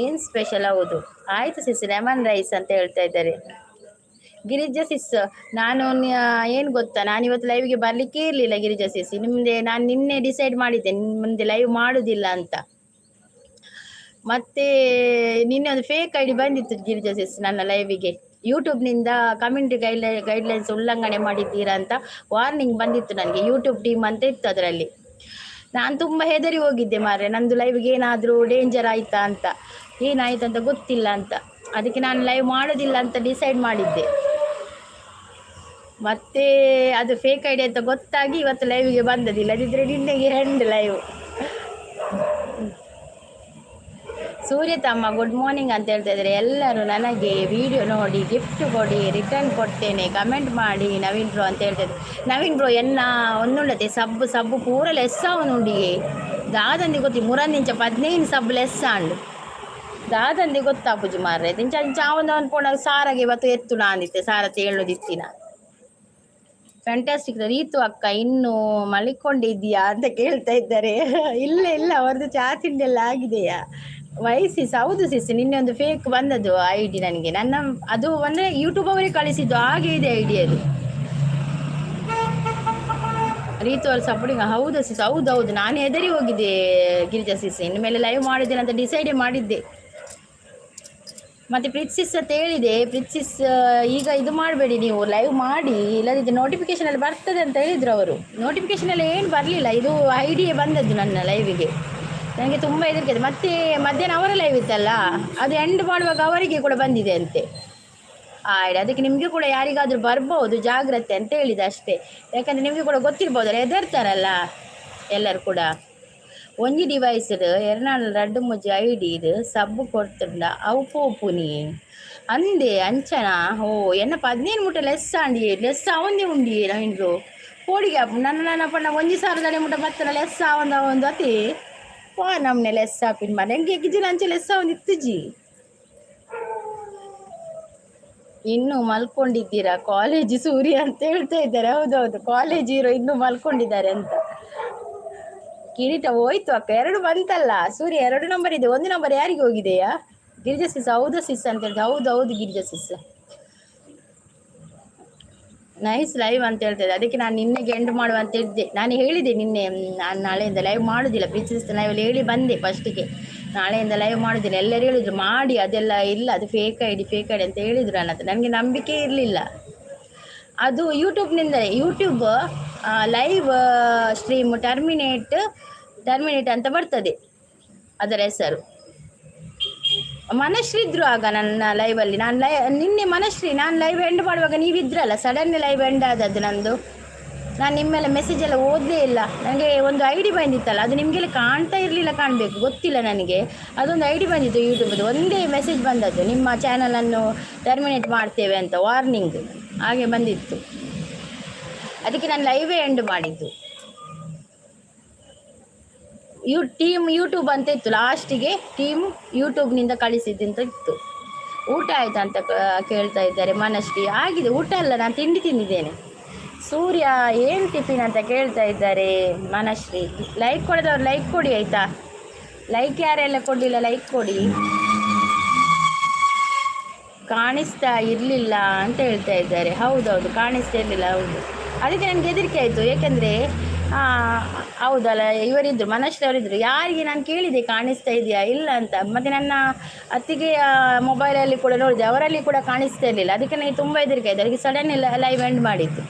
ಏನ್ ಸ್ಪೆಷಲ್? ಹೌದು, ಆಯ್ತು ಸಿಸ್. ಲೆಮನ್ ರೈಸ್ ಅಂತ ಹೇಳ್ತಾ ಇದ್ದಾರೆ ಗಿರಿಜಾ ಸಿಸ್. ನಾನು ಏನು ಗೊತ್ತಾ, ನಾನು ಇವತ್ತು ಲೈವ್ಗೆ ಬರಲಿಕ್ಕೇ ಇರಲಿಲ್ಲ ಗಿರಿಜಾ ಸಿಸ್. ನಿಮ್ದೆ ನಾನು ನಿನ್ನೆ ಡಿಸೈಡ್ ಮಾಡಿದ್ದೆ, ಮುಂದೆ ಲೈವ್ ಮಾಡುದಿಲ್ಲ ಅಂತ. ಮತ್ತೆ ನಿನ್ನೆ ಒಂದು ಫೇಕ್ ಐಡಿ ಬಂದಿತ್ತು ಗಿರಿಜಾ ಸಿಸ್ ನನ್ನ ಲೈವಿಗೆ. ಯೂಟ್ಯೂಬ್ನಿಂದ ಕಮ್ಯುನಿಟಿ ಗೈಡ್ಲೈನ್ಸ್ ಉಲ್ಲಂಘನೆ ಮಾಡಿದ್ದೀರಾ ಅಂತ ವಾರ್ನಿಂಗ್ ಬಂದಿತ್ತು ನನಗೆ. ಯೂಟ್ಯೂಬ್ ಟೀಮ್ ಅಂತ ಇತ್ತು ಅದರಲ್ಲಿ. ನಾನು ತುಂಬ ಹೆದರಿ ಹೋಗಿದ್ದೆ ಮಾರ್ರೆ, ನಂದು ಲೈವ್ಗೆ ಏನಾದರೂ ಡೇಂಜರ್ ಆಯ್ತಾ ಅಂತ, ಏನಾಯ್ತು ಅಂತ ಗೊತ್ತಿಲ್ಲ ಅಂತ. ಅದಕ್ಕೆ ನಾನು ಲೈವ್ ಮಾಡೋದಿಲ್ಲ ಅಂತ ಡಿಸೈಡ್ ಮಾಡಿದ್ದೆ. ಮತ್ತೆ ಅದು ಫೇಕ್ ಐಡಿ ಅಂತ ಗೊತ್ತಾಗಿ ಇವತ್ತು ಲೈವ್ಗೆ ಬಂದದ್ದು. ಇಲ್ಲದಿದ್ದರೆ ನಿನ್ನೆಗೆ ಎಂಡ್ ಲೈವ್. ಸೂರ್ಯ ತಮ್ಮ, ಗುಡ್ ಮಾರ್ನಿಂಗ್ ಅಂತ ಹೇಳ್ತಾ ಇದ್ದಾರೆ ಎಲ್ಲರೂ. ನನಗೆ ವಿಡಿಯೋ ನೋಡಿ ಗಿಫ್ಟ್ ಕೊಡಿ, ರಿಟರ್ನ್ ಕೊಡ್ತೇನೆ, ಕಮೆಂಟ್ ಮಾಡಿ ನವೀನ್ ಬ್ರೋ ಅಂತ ಹೇಳ್ತಾ ಇದ್ದಾರೆ. ನವೀನ್ ಬ್ರೋ, ಎನ್ನ ಒಂದುಂಡತೆ ಸಬ್ಬು ಸಬ್ಬು ಪೂರ ಲೆಸ್ ಅವನುಂಡಿಗೆ ದಾದಂದಿ ಗೊತ್ತಿ ಮುರಂದಿಂಚ 15 ಸಬ್ ಲೆಸ್ ಆಂಡು. ದಾದಂದಿ ಗೊತ್ತಾಪುಜಿ ಮಾರ್ರೆ. ದಿಂಚ ಅಂಚ ಅವನು ಅನ್ಕೊಂಡಾಗ ಸಾರಾಗೆ ಇವತ್ತು ಎತ್ತು ನಾಂದಿತ್ತೆ ಸಾರ ತೇಳುದಿತ್ತಿನ. ಫ್ಯಾಂಟಾಸ್ಟಿಕ್. ರೀತು ಅಕ್ಕ, ಇನ್ನು ಮಲಿಕೊಂಡಿದ್ಯಾ ಅಂತ ಕೇಳ್ತಾ ಇದ್ದಾರೆ. ಇಲ್ಲ ಇಲ್ಲ, ಅವರದ್ದು ಚಾ ತಿಂಡಿ ಎಲ್ಲ ಆಗಿದೆಯಾ? ವಯಸ್ಸಿಸ್, ಹೌದು ಸಿಸ್. ನಿನ್ನೆ ಒಂದು ಫೇಕ್ ಬಂದದ್ದು ಐಡಿ ನನಗೆ. ನನ್ನ ಅದು ಅಂದರೆ ಯೂಟ್ಯೂಬ್ ಅವರೇ ಕಳಿಸಿದ್ದು, ಹಾಗೆ ಇದೆ ಐಡಿ ಅದು. ರೀತು ಅವ್ರು ಸಪೋರ್ಟಿಂಗ್. ಹೌದು ಸಿಸ್, ಹೌದು ಹೌದು. ನಾನು ಹೆದರಿ ಹೋಗಿದ್ದೆ ಗಿರಿಜಾ ಸಿಸ್. ಇನ್ನು ಮೇಲೆ ಲೈವ್ ಮಾಡಿದ್ದೇನೆ ಅಂತ ಡಿಸೈಡೇ ಮಾಡಿದ್ದೆ. ಮತ್ತೆ ಪ್ರಿತ್ಸಿಸ್ ಅಂತ ಹೇಳಿದೆ. ಪ್ರಿತ್ಸಿಸ್, ಈಗ ಇದು ಮಾಡಬೇಡಿ, ನೀವು ಲೈವ್ ಮಾಡಿ, ಇಲ್ಲದಿದ್ದರೆ ನೋಟಿಫಿಕೇಶನ್ ಅಲ್ಲಿ ಬರ್ತದೆ ಅಂತ ಹೇಳಿದ್ರು ಅವರು. ನೋಟಿಫಿಕೇಶನ್ ಅಲ್ಲಿ ಏನು ಬರಲಿಲ್ಲ, ಇದು ಐಡಿಯೇ ಬಂದದ್ದು ನನ್ನ ಲೈವಿಗೆ. ನನಗೆ ತುಂಬ ಹೆದರಿಕೆ ಇದೆ. ಮತ್ತೆ ಮಧ್ಯಾಹ್ನ ಅವರ ಲೈವ್ ಇತ್ತಲ್ಲ, ಅದು ಎಂಡ್ ಮಾಡುವಾಗ ಅವರಿಗೆ ಕೂಡ ಬಂದಿದೆ ಅಂತೆ ಆ ಐಡಿ. ಅದಕ್ಕೆ ನಿಮಗೆ ಕೂಡ ಯಾರಿಗಾದರೂ ಬರ್ಬೋದು, ಜಾಗ್ರತೆ ಅಂತ ಹೇಳಿದೆ ಅಷ್ಟೇ. ಯಾಕಂದರೆ ನಿಮಗೆ ಕೂಡ ಗೊತ್ತಿರ್ಬೋದಲ್ಲ, ಹೆದರ್ತಾರಲ್ಲ ಎಲ್ಲರೂ ಕೂಡ. ಒಂಜಿ ಡಿವೈಸ್ ಎರ್ನಾಲ್ ರಡ್ಡು ಮುಜ್ಜಿ ಐಡಿ ಇದು ಸಬ್ಬು ಕೊಡ್ತುಂಡ ಅವು ಪೋಪುನಿ ಅಂದೆ ಅಂಚನ. ಓ, ಎನ್ನ 15 ಮುಟ್ಟ ಲೆಸ್ ಆಂಡಿ, ಲೆಸ್ ಅವಂದೇ ಉಂಡಿ. ನವೀನ್ ಬ್ರೋ, ಕೋಡಿಗೆ ನನ್ನ ನನ್ನ ಪಂಡ 1000ದಡೆ ಮುಟ್ಟ ಬತ್ತನ ಲೆಸ್ ಆವಂದ ಒಂದು ಅತಿ ವಾ ನಮ್ನೆ ಲೆಸ್ ಆಪಿನ್ ಮನೆ ಎಂಗೆ ಗಿಜಿನ ಅಂಚೆ ಲೆಸ್ ಆವಂದು ಇತ್ತುಜಿ. ಇನ್ನು ಮಲ್ಕೊಂಡಿದ್ದೀರಾ ಕಾಲೇಜ್ ಸೂರ್ಯ ಅಂತ ಹೇಳ್ತಾ ಇದ್ದಾರೆ. ಹೌದೌದು, ಕಾಲೇಜ್ ಇರೋ ಇನ್ನು ಮಲ್ಕೊಂಡಿದ್ದಾರೆ ಅಂತ. ಕಿರೀಟ ಹೋಯ್ತು ಅಕ್ಕ, ಎರಡು ಬಂತಲ್ಲ ಸೂರ್ಯ. ಎರಡು ನಂಬರ್ ಇದೆ, ಒಂದು ನಂಬರ್ ಯಾರಿಗೆ ಹೋಗಿದೆಯಾ? ಗಿರಿಜಾ ಸಿಸ್, ಹೌದಾ ಸಿಸ್ ಅಂತ ಹೇಳ್ತಾರೆ. ಹೌದು ಹೌದು ಗಿರಿಜಾ ಸಿಸ್. ನೈಸ್ ಲೈವ್ ಅಂತ ಹೇಳ್ತಾ. ಅದಕ್ಕೆ ನಾನು ನಿನ್ನೆಗೆ ಎಂಡ್ ಮಾಡುವ ಅಂತ ಇದ್ದೆ. ನಾನು ಹೇಳಿದೆ ನಿನ್ನೆ, ನಾನು ನಾಳೆಯಿಂದ ಲೈವ್ ಮಾಡೋದಿಲ್ಲ. ಪ್ರೀತಿಸ್ ಲೈವಲ್ಲಿ ಹೇಳಿ ಬಂದೆ ಫಸ್ಟಿಗೆ, ನಾಳೆಯಿಂದ ಲೈವ್ ಮಾಡೋದಿಲ್ಲ. ಎಲ್ಲರೂ ಹೇಳಿದ್ರು ಮಾಡಿ, ಅದೆಲ್ಲ ಇಲ್ಲ, ಅದು ಫೇಕ್ ಐಡಿ, ಫೇಕ್ ಐಡಿ ಅಂತ ಹೇಳಿದ್ರು ನನ್ನ ಹತ್ರ. ನನಗೆ ನಂಬಿಕೆ ಇರಲಿಲ್ಲ. ಅದು ಯೂಟ್ಯೂಬ್ನಿಂದ, YouTube live stream terminate terminate ಅಂತ ಬರ್ತದೆ ಅದರ ಹೆಸರು. ಮನಶ್ರೀ ಇದ್ರು ಆಗ ನನ್ನ ಲೈವಲ್ಲಿ. ನಾನು ನಿನ್ನೆ ಮನಶ್ರೀ, ನಾನು ಲೈವ್ ಎಂಡ್ ಮಾಡುವಾಗ ನೀವಿದ್ರಲ್ಲ, ಸಡನ್ ಲೈವ್ ಎಂಡ್ ಆದದ್ದು ನಂದು. ನಾನು ನಿಮ್ಮೆಲ್ಲ ಮೆಸೇಜ್ ಎಲ್ಲ ಓದಲೇ ಇಲ್ಲ. ನನಗೆ ಒಂದು I D ಬಂದಿತ್ತಲ್ಲ, ಅದು ನಿಮಗೆಲ್ಲ ಕಾಣ್ತಾ ಇರಲಿಲ್ಲ ಕಾಣಬೇಕು, ಗೊತ್ತಿಲ್ಲ ನನಗೆ. ಅದೊಂದು I D ಬಂದಿತ್ತು ಯೂಟ್ಯೂಬದ್ದು, ಒಂದೇ ಮೆಸೇಜ್ ಬಂದದ್ದು, ನಿಮ್ಮ ಚಾನಲನ್ನು ಟರ್ಮಿನೇಟ್ ಮಾಡ್ತೇವೆ ಅಂತ ವಾರ್ನಿಂಗ್ ಹಾಗೆ ಬಂದಿತ್ತು. ಅದಕ್ಕೆ ನಾನು ಲೈವೇ ಎಂಡ್ ಮಾಡಿದ್ದು. ಟೀಮ್ ಯೂಟ್ಯೂಬ್ ಅಂತ ಇತ್ತು ಲಾಸ್ಟಿಗೆ, ಟೀಮ್ ಯೂಟ್ಯೂಬ್ನಿಂದ ಕಳಿಸಿದ್ದು ಅಂತ ಇತ್ತು. ಊಟ ಆಯ್ತಾ ಅಂತ ಕೇಳ್ತಾ ಇದ್ದಾರೆ ಮನಶ್ರೀ. ಆಗಿದೆ, ಊಟ ಅಲ್ಲ, ನಾನು ತಿಂಡಿ ತಿಂದಿದ್ದೇನೆ. ಸೂರ್ಯ, ಏನು ಟಿಫಿನ್ ಅಂತ ಕೇಳ್ತಾ ಇದ್ದಾರೆ ಮನಶ್ರೀ. ಲೈಕ್ ಕೊಡದವ್ರು ಲೈಕ್ ಕೊಡಿ ಆಯ್ತಾ? ಲೈಕ್ ಯಾರೆಲ್ಲ ಕೊಡಲಿಲ್ಲ, ಲೈಕ್ ಕೊಡಿ. ಕಾಣಿಸ್ತಾ ಇರಲಿಲ್ಲ ಅಂತ ಹೇಳ್ತಾ ಇದ್ದಾರೆ. ಹೌದೌದು, ಕಾಣಿಸ್ತಾ ಇರಲಿಲ್ಲ, ಹೌದು. ಅದಕ್ಕೆ ನನಗೆ ಹೆದರಿಕೆ ಆಯಿತು. ಏಕೆಂದರೆ ಹೌದಲ್ಲ, ಇವರಿದ್ದರು, ಮನಶ್ರೀ ಅವರಿದ್ದರು. ಯಾರಿಗೆ ನಾನು ಕೇಳಿದೆ ಕಾಣಿಸ್ತಾ ಇದೆಯಾ ಇಲ್ಲ ಅಂತ. ಮತ್ತು ನನ್ನ ಅತ್ತಿಗೆಯ ಮೊಬೈಲಲ್ಲಿ ಕೂಡ ನೋಡಿದೆ, ಅವರಲ್ಲಿ ಕೂಡ ಕಾಣಿಸ್ತಾ ಇರಲಿಲ್ಲ. ಅದಕ್ಕೆ ನನಗೆ ತುಂಬ ಹೆದರಿಕೆ ಆಯಿತು. ಅದಕ್ಕೆ ಸಡನ್ ಲೈವ್ ಎಂಡ್ ಮಾಡಿದ್ದು.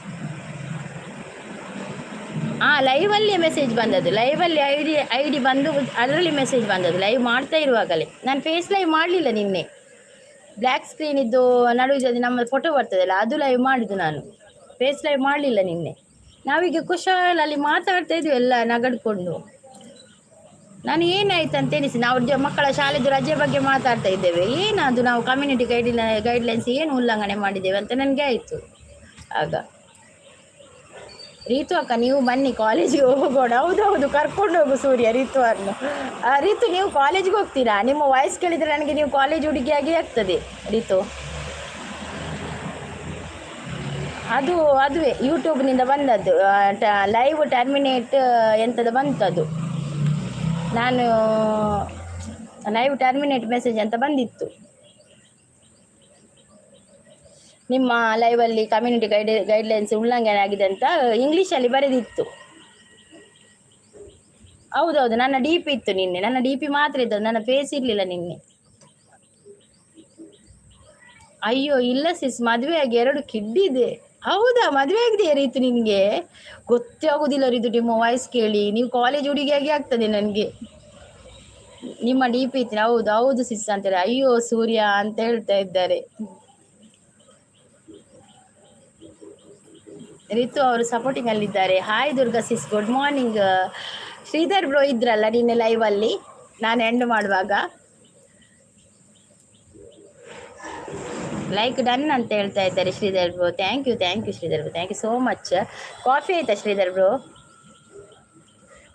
ಹಾಂ, ಲೈವಲ್ಲಿ ಮೆಸೇಜ್ ಬಂದದ್ದು. ಲೈವಲ್ಲಿ ಐಡಿ ಬಂದು ಅದರಲ್ಲಿ ಮೆಸೇಜ್ ಬಂದದ್ದು, ಲೈವ್ ಮಾಡ್ತಾ ಇರುವಾಗಲೇ. ನಾನು ಫೇಸ್ ಲೈವ್ ಮಾಡಲಿಲ್ಲ ನಿನ್ನೆ. ಬ್ಲ್ಯಾಕ್ ಸ್ಕ್ರೀನ್ ಇದ್ದು ನಡುವೆ ನಮ್ಮ ಫೋಟೋ ಬರ್ತದಲ್ಲ, ಅದು ಲೈವ್ ಮಾಡಿದ್ದು ನಾನು. ಫೇಸ್ ಲೈವ್ ಮಾಡಲಿಲ್ಲ ನಿನ್ನೆ. ನಾವೀಗ ಕುಶಾಲಲ್ಲಿ ಮಾತಾಡ್ತಾ ಇದ್ವಿ ಎಲ್ಲ ನಗಡ್ಕೊಂಡು. ನಾನು ಏನಾಯ್ತು ಅಂತ ಎನಿಸಿ, ನಾವು ಮಕ್ಕಳ ಶಾಲೆದು ರಜೆ ಬಗ್ಗೆ ಮಾತಾಡ್ತಾ ಇದ್ದೇವೆ, ಏನದು ನಾವು ಕಮ್ಯುನಿಟಿ ಗೈಡ್ಲೈನ್ಸ್ ಏನು ಉಲ್ಲಂಘನೆ ಮಾಡಿದ್ದೇವೆ ಅಂತ ನನಗೆ ಆಯಿತು ಆಗ. ರೀತು ಅಕ್ಕ, ನೀವು ಬನ್ನಿ, ಕಾಲೇಜಿಗೆ ಹೋಗೋಣ. ಹೌದೌದು, ಕರ್ಕೊಂಡು ಹೋಗು ಸೂರ್ಯ ರೀತು ಅನ್ನು. ರೀತು, ನೀವು ಕಾಲೇಜಿಗೆ ಹೋಗ್ತೀರಾ? ನಿಮ್ಮ ವಾಯ್ಸ್ ಕೇಳಿದರೆ ನನಗೆ ನೀವು ಕಾಲೇಜ್ ಹುಡುಗಿಯಾಗಿ ಆಗ್ತದೆ ರೀತು. ಅದುವೇ ಯೂಟ್ಯೂಬ್ನಿಂದ ಬಂದದ್ದು, ಲೈವ್ ಟರ್ಮಿನೇಟ್ ಎಂಥದ್ದು ಬಂತು ಅದು. ನಾನು ಲೈವ್ ಟರ್ಮಿನೇಟ್ ಮೆಸೇಜ್ ಅಂತ ಬಂದಿತ್ತು. ನಿಮ್ಮ ಲೈವಲ್ಲಿ ಕಮ್ಯುನಿಟಿ ಗೈಡ್ಲೈನ್ಸ್ ಉಲ್ಲಂಘನೆ ಆಗಿದೆ ಅಂತ ಇಂಗ್ಲೀಷಲ್ಲಿ ಬರೆದಿತ್ತು. ಹೌದೌದು, ನನ್ನ ಡಿಪಿ ಇತ್ತು ನಿನ್ನೆ. ನನ್ನ ಡಿಪಿ ಮಾತ್ರ ಇದ್ದದ್ದು, ನನ್ನ ಫೇಸ್ ಇರಲಿಲ್ಲ ನಿನ್ನೆ. ಅಯ್ಯೋ ಇಲ್ಲ ಸಿಸ್, ಮದುವೆಯಾಗಿ ಎರಡು ಕಿಡ್ಡಿದೆ. ಹೌದಾ? ಮದುವೆ ಆಗಿದೆಯಾ ರೀತು ನಿನಗೆ? ಗೊತ್ತೇ ಆಗೋದಿಲ್ಲ ರೀತು ನಿಮ್ಮ ವಾಯ್ಸ್ ಕೇಳಿ. ನೀವು ಕಾಲೇಜ್ ಹುಡುಗಿಯಾಗಿ ಆಗ್ತದೆ ನನಗೆ. ನಿಮ್ಮ ಡಿಪಿ ಇತ್ತು, ಹೌದು ಹೌದು ಸಿಸ್ ಅಂತಾರೆ. ಅಯ್ಯೋ ಸೂರ್ಯ ಅಂತ ಹೇಳ್ತಾ ಇದ್ದಾರೆ. ರಿತು ಅವರು supporting ಅಲ್ಲಿದ್ದಾರೆ. Hi Durga sis, good morning. Sridhar bro ಇದ್ರಲ್ಲ ನಿನ್ನೆ ಲೈವಲ್ಲಿ ನಾನು ಎಂಡ್ ಮಾಡುವಾಗ? ಲೈಕ್ ಡನ್ ಅಂತ ಹೇಳ್ತಾ ಇದ್ದಾರೆ Sridhar bro. Thank you, thank you Sridhar bro, thank you so much. Coffee ಆಯ್ತಾ Sridhar bro?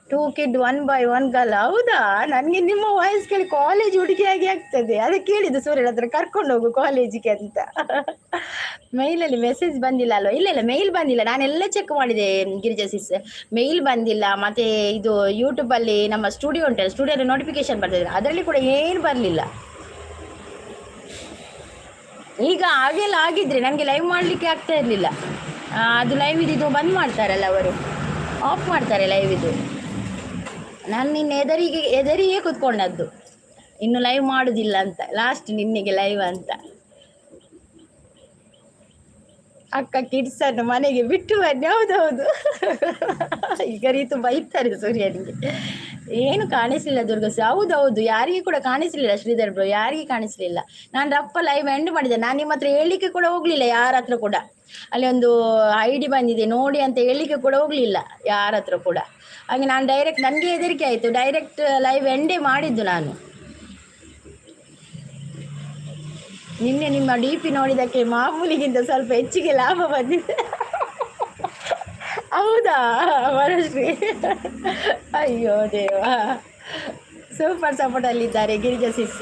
Two kid, one boy, one girl. ಹೌದಾ? ನನಗೆ ನಿಮ್ಮ ವಾಯ್ಸ್ ಕೇಳಿ ಕಾಲೇಜ್ ಹುಡುಗಿಯಾಗಿ ಆಗ್ತದೆ. ಅದಕ್ಕೆ ಕೇಳಿದ್ದು ಸೂರ್ಯನ ಹತ್ರ ಕರ್ಕೊಂಡು ಹೋಗು ಕಾಲೇಜಿಗೆ ಅಂತ. ಮೈಲಲ್ಲಿ ಮೆಸೇಜ್ ಬಂದಿಲ್ಲ ಅಲ್ವಾ? ಇಲ್ಲ ಇಲ್ಲ, ಮೇಲ್ ಬಂದಿಲ್ಲ. ನಾನೆಲ್ಲ ಚೆಕ್ ಮಾಡಿದೆ ಗಿರಿಜಾ ಸಿಸ್, ಮೇಲ್ ಬಂದಿಲ್ಲ. ಮತ್ತೆ ಇದು ಯೂಟ್ಯೂಬಲ್ಲಿ ನಮ್ಮ ಸ್ಟುಡಿಯೋ ಉಂಟಲ್ಲ, ಸ್ಟುಡಿಯೋದಲ್ಲಿ ನೋಟಿಫಿಕೇಶನ್ ಬರ್ತದೆ, ಅದರಲ್ಲಿ ಕೂಡ ಏನು ಬರಲಿಲ್ಲ. ಈಗ ಹಾಗೆಲ್ಲ ಆಗಿದ್ರೆ ನನಗೆ ಲೈವ್ ಮಾಡಲಿಕ್ಕೆ ಆಗ್ತಾ ಇರಲಿಲ್ಲ. ಅದು ಲೈವ್ ಇದ್ದಿದ್ದು ಬಂದ್ ಮಾಡ್ತಾರಲ್ಲ ಅವರು, ಆಫ್ ಮಾಡ್ತಾರೆ ಲೈವ್ ಇದು. ನಾನು ನಿನ್ನೆ ಎದರಿಯೇ ಕೂತ್ಕೊಂಡದ್ದು, ಇನ್ನು ಲೈವ್ ಮಾಡುವುದಿಲ್ಲ ಅಂತ, ಲಾಸ್ಟ್ ನಿನ್ನೆಗೆ ಲೈವ್ ಅಂತ. ಅಕ್ಕ ಕಿಡ್ಸನ್ನು ಮನೆಗೆ ಬಿಟ್ಟು ಬನ್ನಿ. ಹೌದೌದು, ಈಗ ರೀತು ಬೈತಾರೆ ಸೂರ್ಯನಿಗೆ. ಏನು ಕಾಣಿಸ್ಲಿಲ್ಲ ದುರ್ಗಸ್. ಹೌದೌದು, ಯಾರಿಗೂ ಕೂಡ ಕಾಣಿಸ್ಲಿಲ್ಲ ಶ್ರೀಧರ್ ಬ್ರೋ, ಯಾರಿಗೂ ಕಾಣಿಸ್ಲಿಲ್ಲ. ನಾನು ರಪ್ಪ ಲೈವ್ ಎಂಡ್ ಮಾಡಿದೆ. ನಾನು ನಿಮ್ಮ ಹತ್ರ ಹೇಳಲಿಕ್ಕೆ ಕೂಡ ಹೋಗ್ಲಿಲ್ಲ ಯಾರ ಹತ್ರ ಕೂಡ. ಅಲ್ಲಿ ಒಂದು ಐಡಿ ಬಂದಿದೆ ನೋಡಿ ಅಂತ ಹೇಳಲಿಕ್ಕೆ ಕೂಡ ಹೋಗ್ಲಿಲ್ಲ ಯಾರ ಹತ್ರ ಕೂಡ. ಹಾಗೆ ನಾನು ಡೈರೆಕ್ಟ್, ನನಗೆ ಹೆದರಿಕೆ ಆಯಿತು, ಡೈರೆಕ್ಟ್ ಲೈವ್ ಎಂಡೇ ಮಾಡಿದ್ದು ನಾನು. ನಿನ್ನೆ ನಿಮ್ಮ ಡಿಪಿ ನೋಡಿದಕ್ಕೆ ಮಾಮೂಲಿಗಿಂತ ಸ್ವಲ್ಪ ಹೆಚ್ಚಿಗೆ ಲಾಭ ಬಂದಿದೆ. ಹೌದಾ ವರಶ್ರೀ? ಅಯ್ಯೋ ದೇವ, ಸೂಪರ್ ಸಪೋರ್ಟಲ್ಲಿದ್ದಾರೆ ಗಿರಿಜಾ ಸಿಸ್.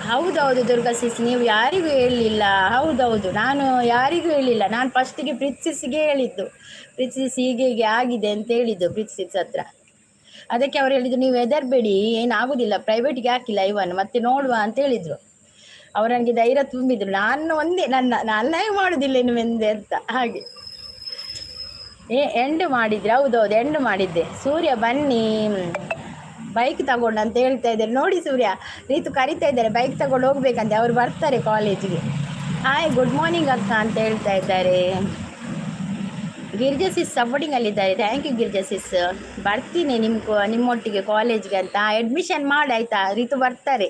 ಹೌದೌದು ದುರ್ಗಾ ಸಿಸ್, ನೀವು ಯಾರಿಗೂ ಹೇಳಲಿಲ್ಲ. ಹೌದೌದು, ನಾನು ಯಾರಿಗೂ ಹೇಳಿಲ್ಲ. ನಾನು ಫಸ್ಟಿಗೆ ಪ್ರಿತ್ಸಿಸ್ಗೆ ಹೇಳಿದ್ದು, ಪ್ರಿತ್ಸಿಸ್ ಹೀಗೆ ಹೀಗೆ ಆಗಿದೆ ಅಂತ ಹೇಳಿದ್ದು ಪ್ರಿತ್ಸಿಸ್ ಹತ್ರ. ಅದಕ್ಕೆ ಅವ್ರು ಹೇಳಿದ್ರು, ನೀವು ಹೆದರ್ಬೇಡಿ, ಏನಾಗೋದಿಲ್ಲ, ಪ್ರೈವೇಟ್ಗೆ ಹಾಕಿಲ್ಲ ಇವನ್, ಮತ್ತೆ ನೋಡುವ ಅಂತ ಹೇಳಿದರು. ಅವ್ರು ನನಗೆ ಧೈರ್ಯ ತುಂಬಿದ್ರು. ನಾನು ಒಂದೇ ನನ್ನ ನಾನು ಲೈವ್ ಮಾಡೋದಿಲ್ಲ ಇನ್ನು ಮುಂದೆ ಅಂತ. ಹಾಗೆ ಎಂಡ್ ಮಾಡಿದ್ರೆ? ಹೌದೌದು, ಎಂಡ್ ಮಾಡಿದ್ದೆ. ಸೂರ್ಯ ಬನ್ನಿ ಬೈಕ್ ತಗೊಂಡು ಅಂತ ಹೇಳ್ತಾ ಇದ್ದಾರೆ. ನೋಡಿ ಸೂರ್ಯ, ರೀತು ಕರಿತಾ ಇದ್ದಾರೆ, ಬೈಕ್ ತಗೊಂಡು ಹೋಗ್ಬೇಕಂತೆ. ಅವ್ರು ಬರ್ತಾರೆ ಕಾಲೇಜಿಗೆ. ಹಾಯ್, ಗುಡ್ ಮಾರ್ನಿಂಗ್ ಅಕ್ಕ ಅಂತ ಹೇಳ್ತಾ ಇದ್ದಾರೆ. ಗಿರಿಜಾ ಸಿಸ್ ಸಪೋರ್ಟಿಂಗ್ ಅಲ್ಲಿದ್ದಾರೆ. Thank you Girija sis. ಬರ್ತೀನಿ ನಿಮ್ಮೊಟ್ಟಿಗೆ ಕಾಲೇಜ್ಗೆ ಅಂತ. ಅಡ್ಮಿಷನ್ ಮಾಡಾಯ್ತಾ? ರೀತು ಬರ್ತಾರೆ.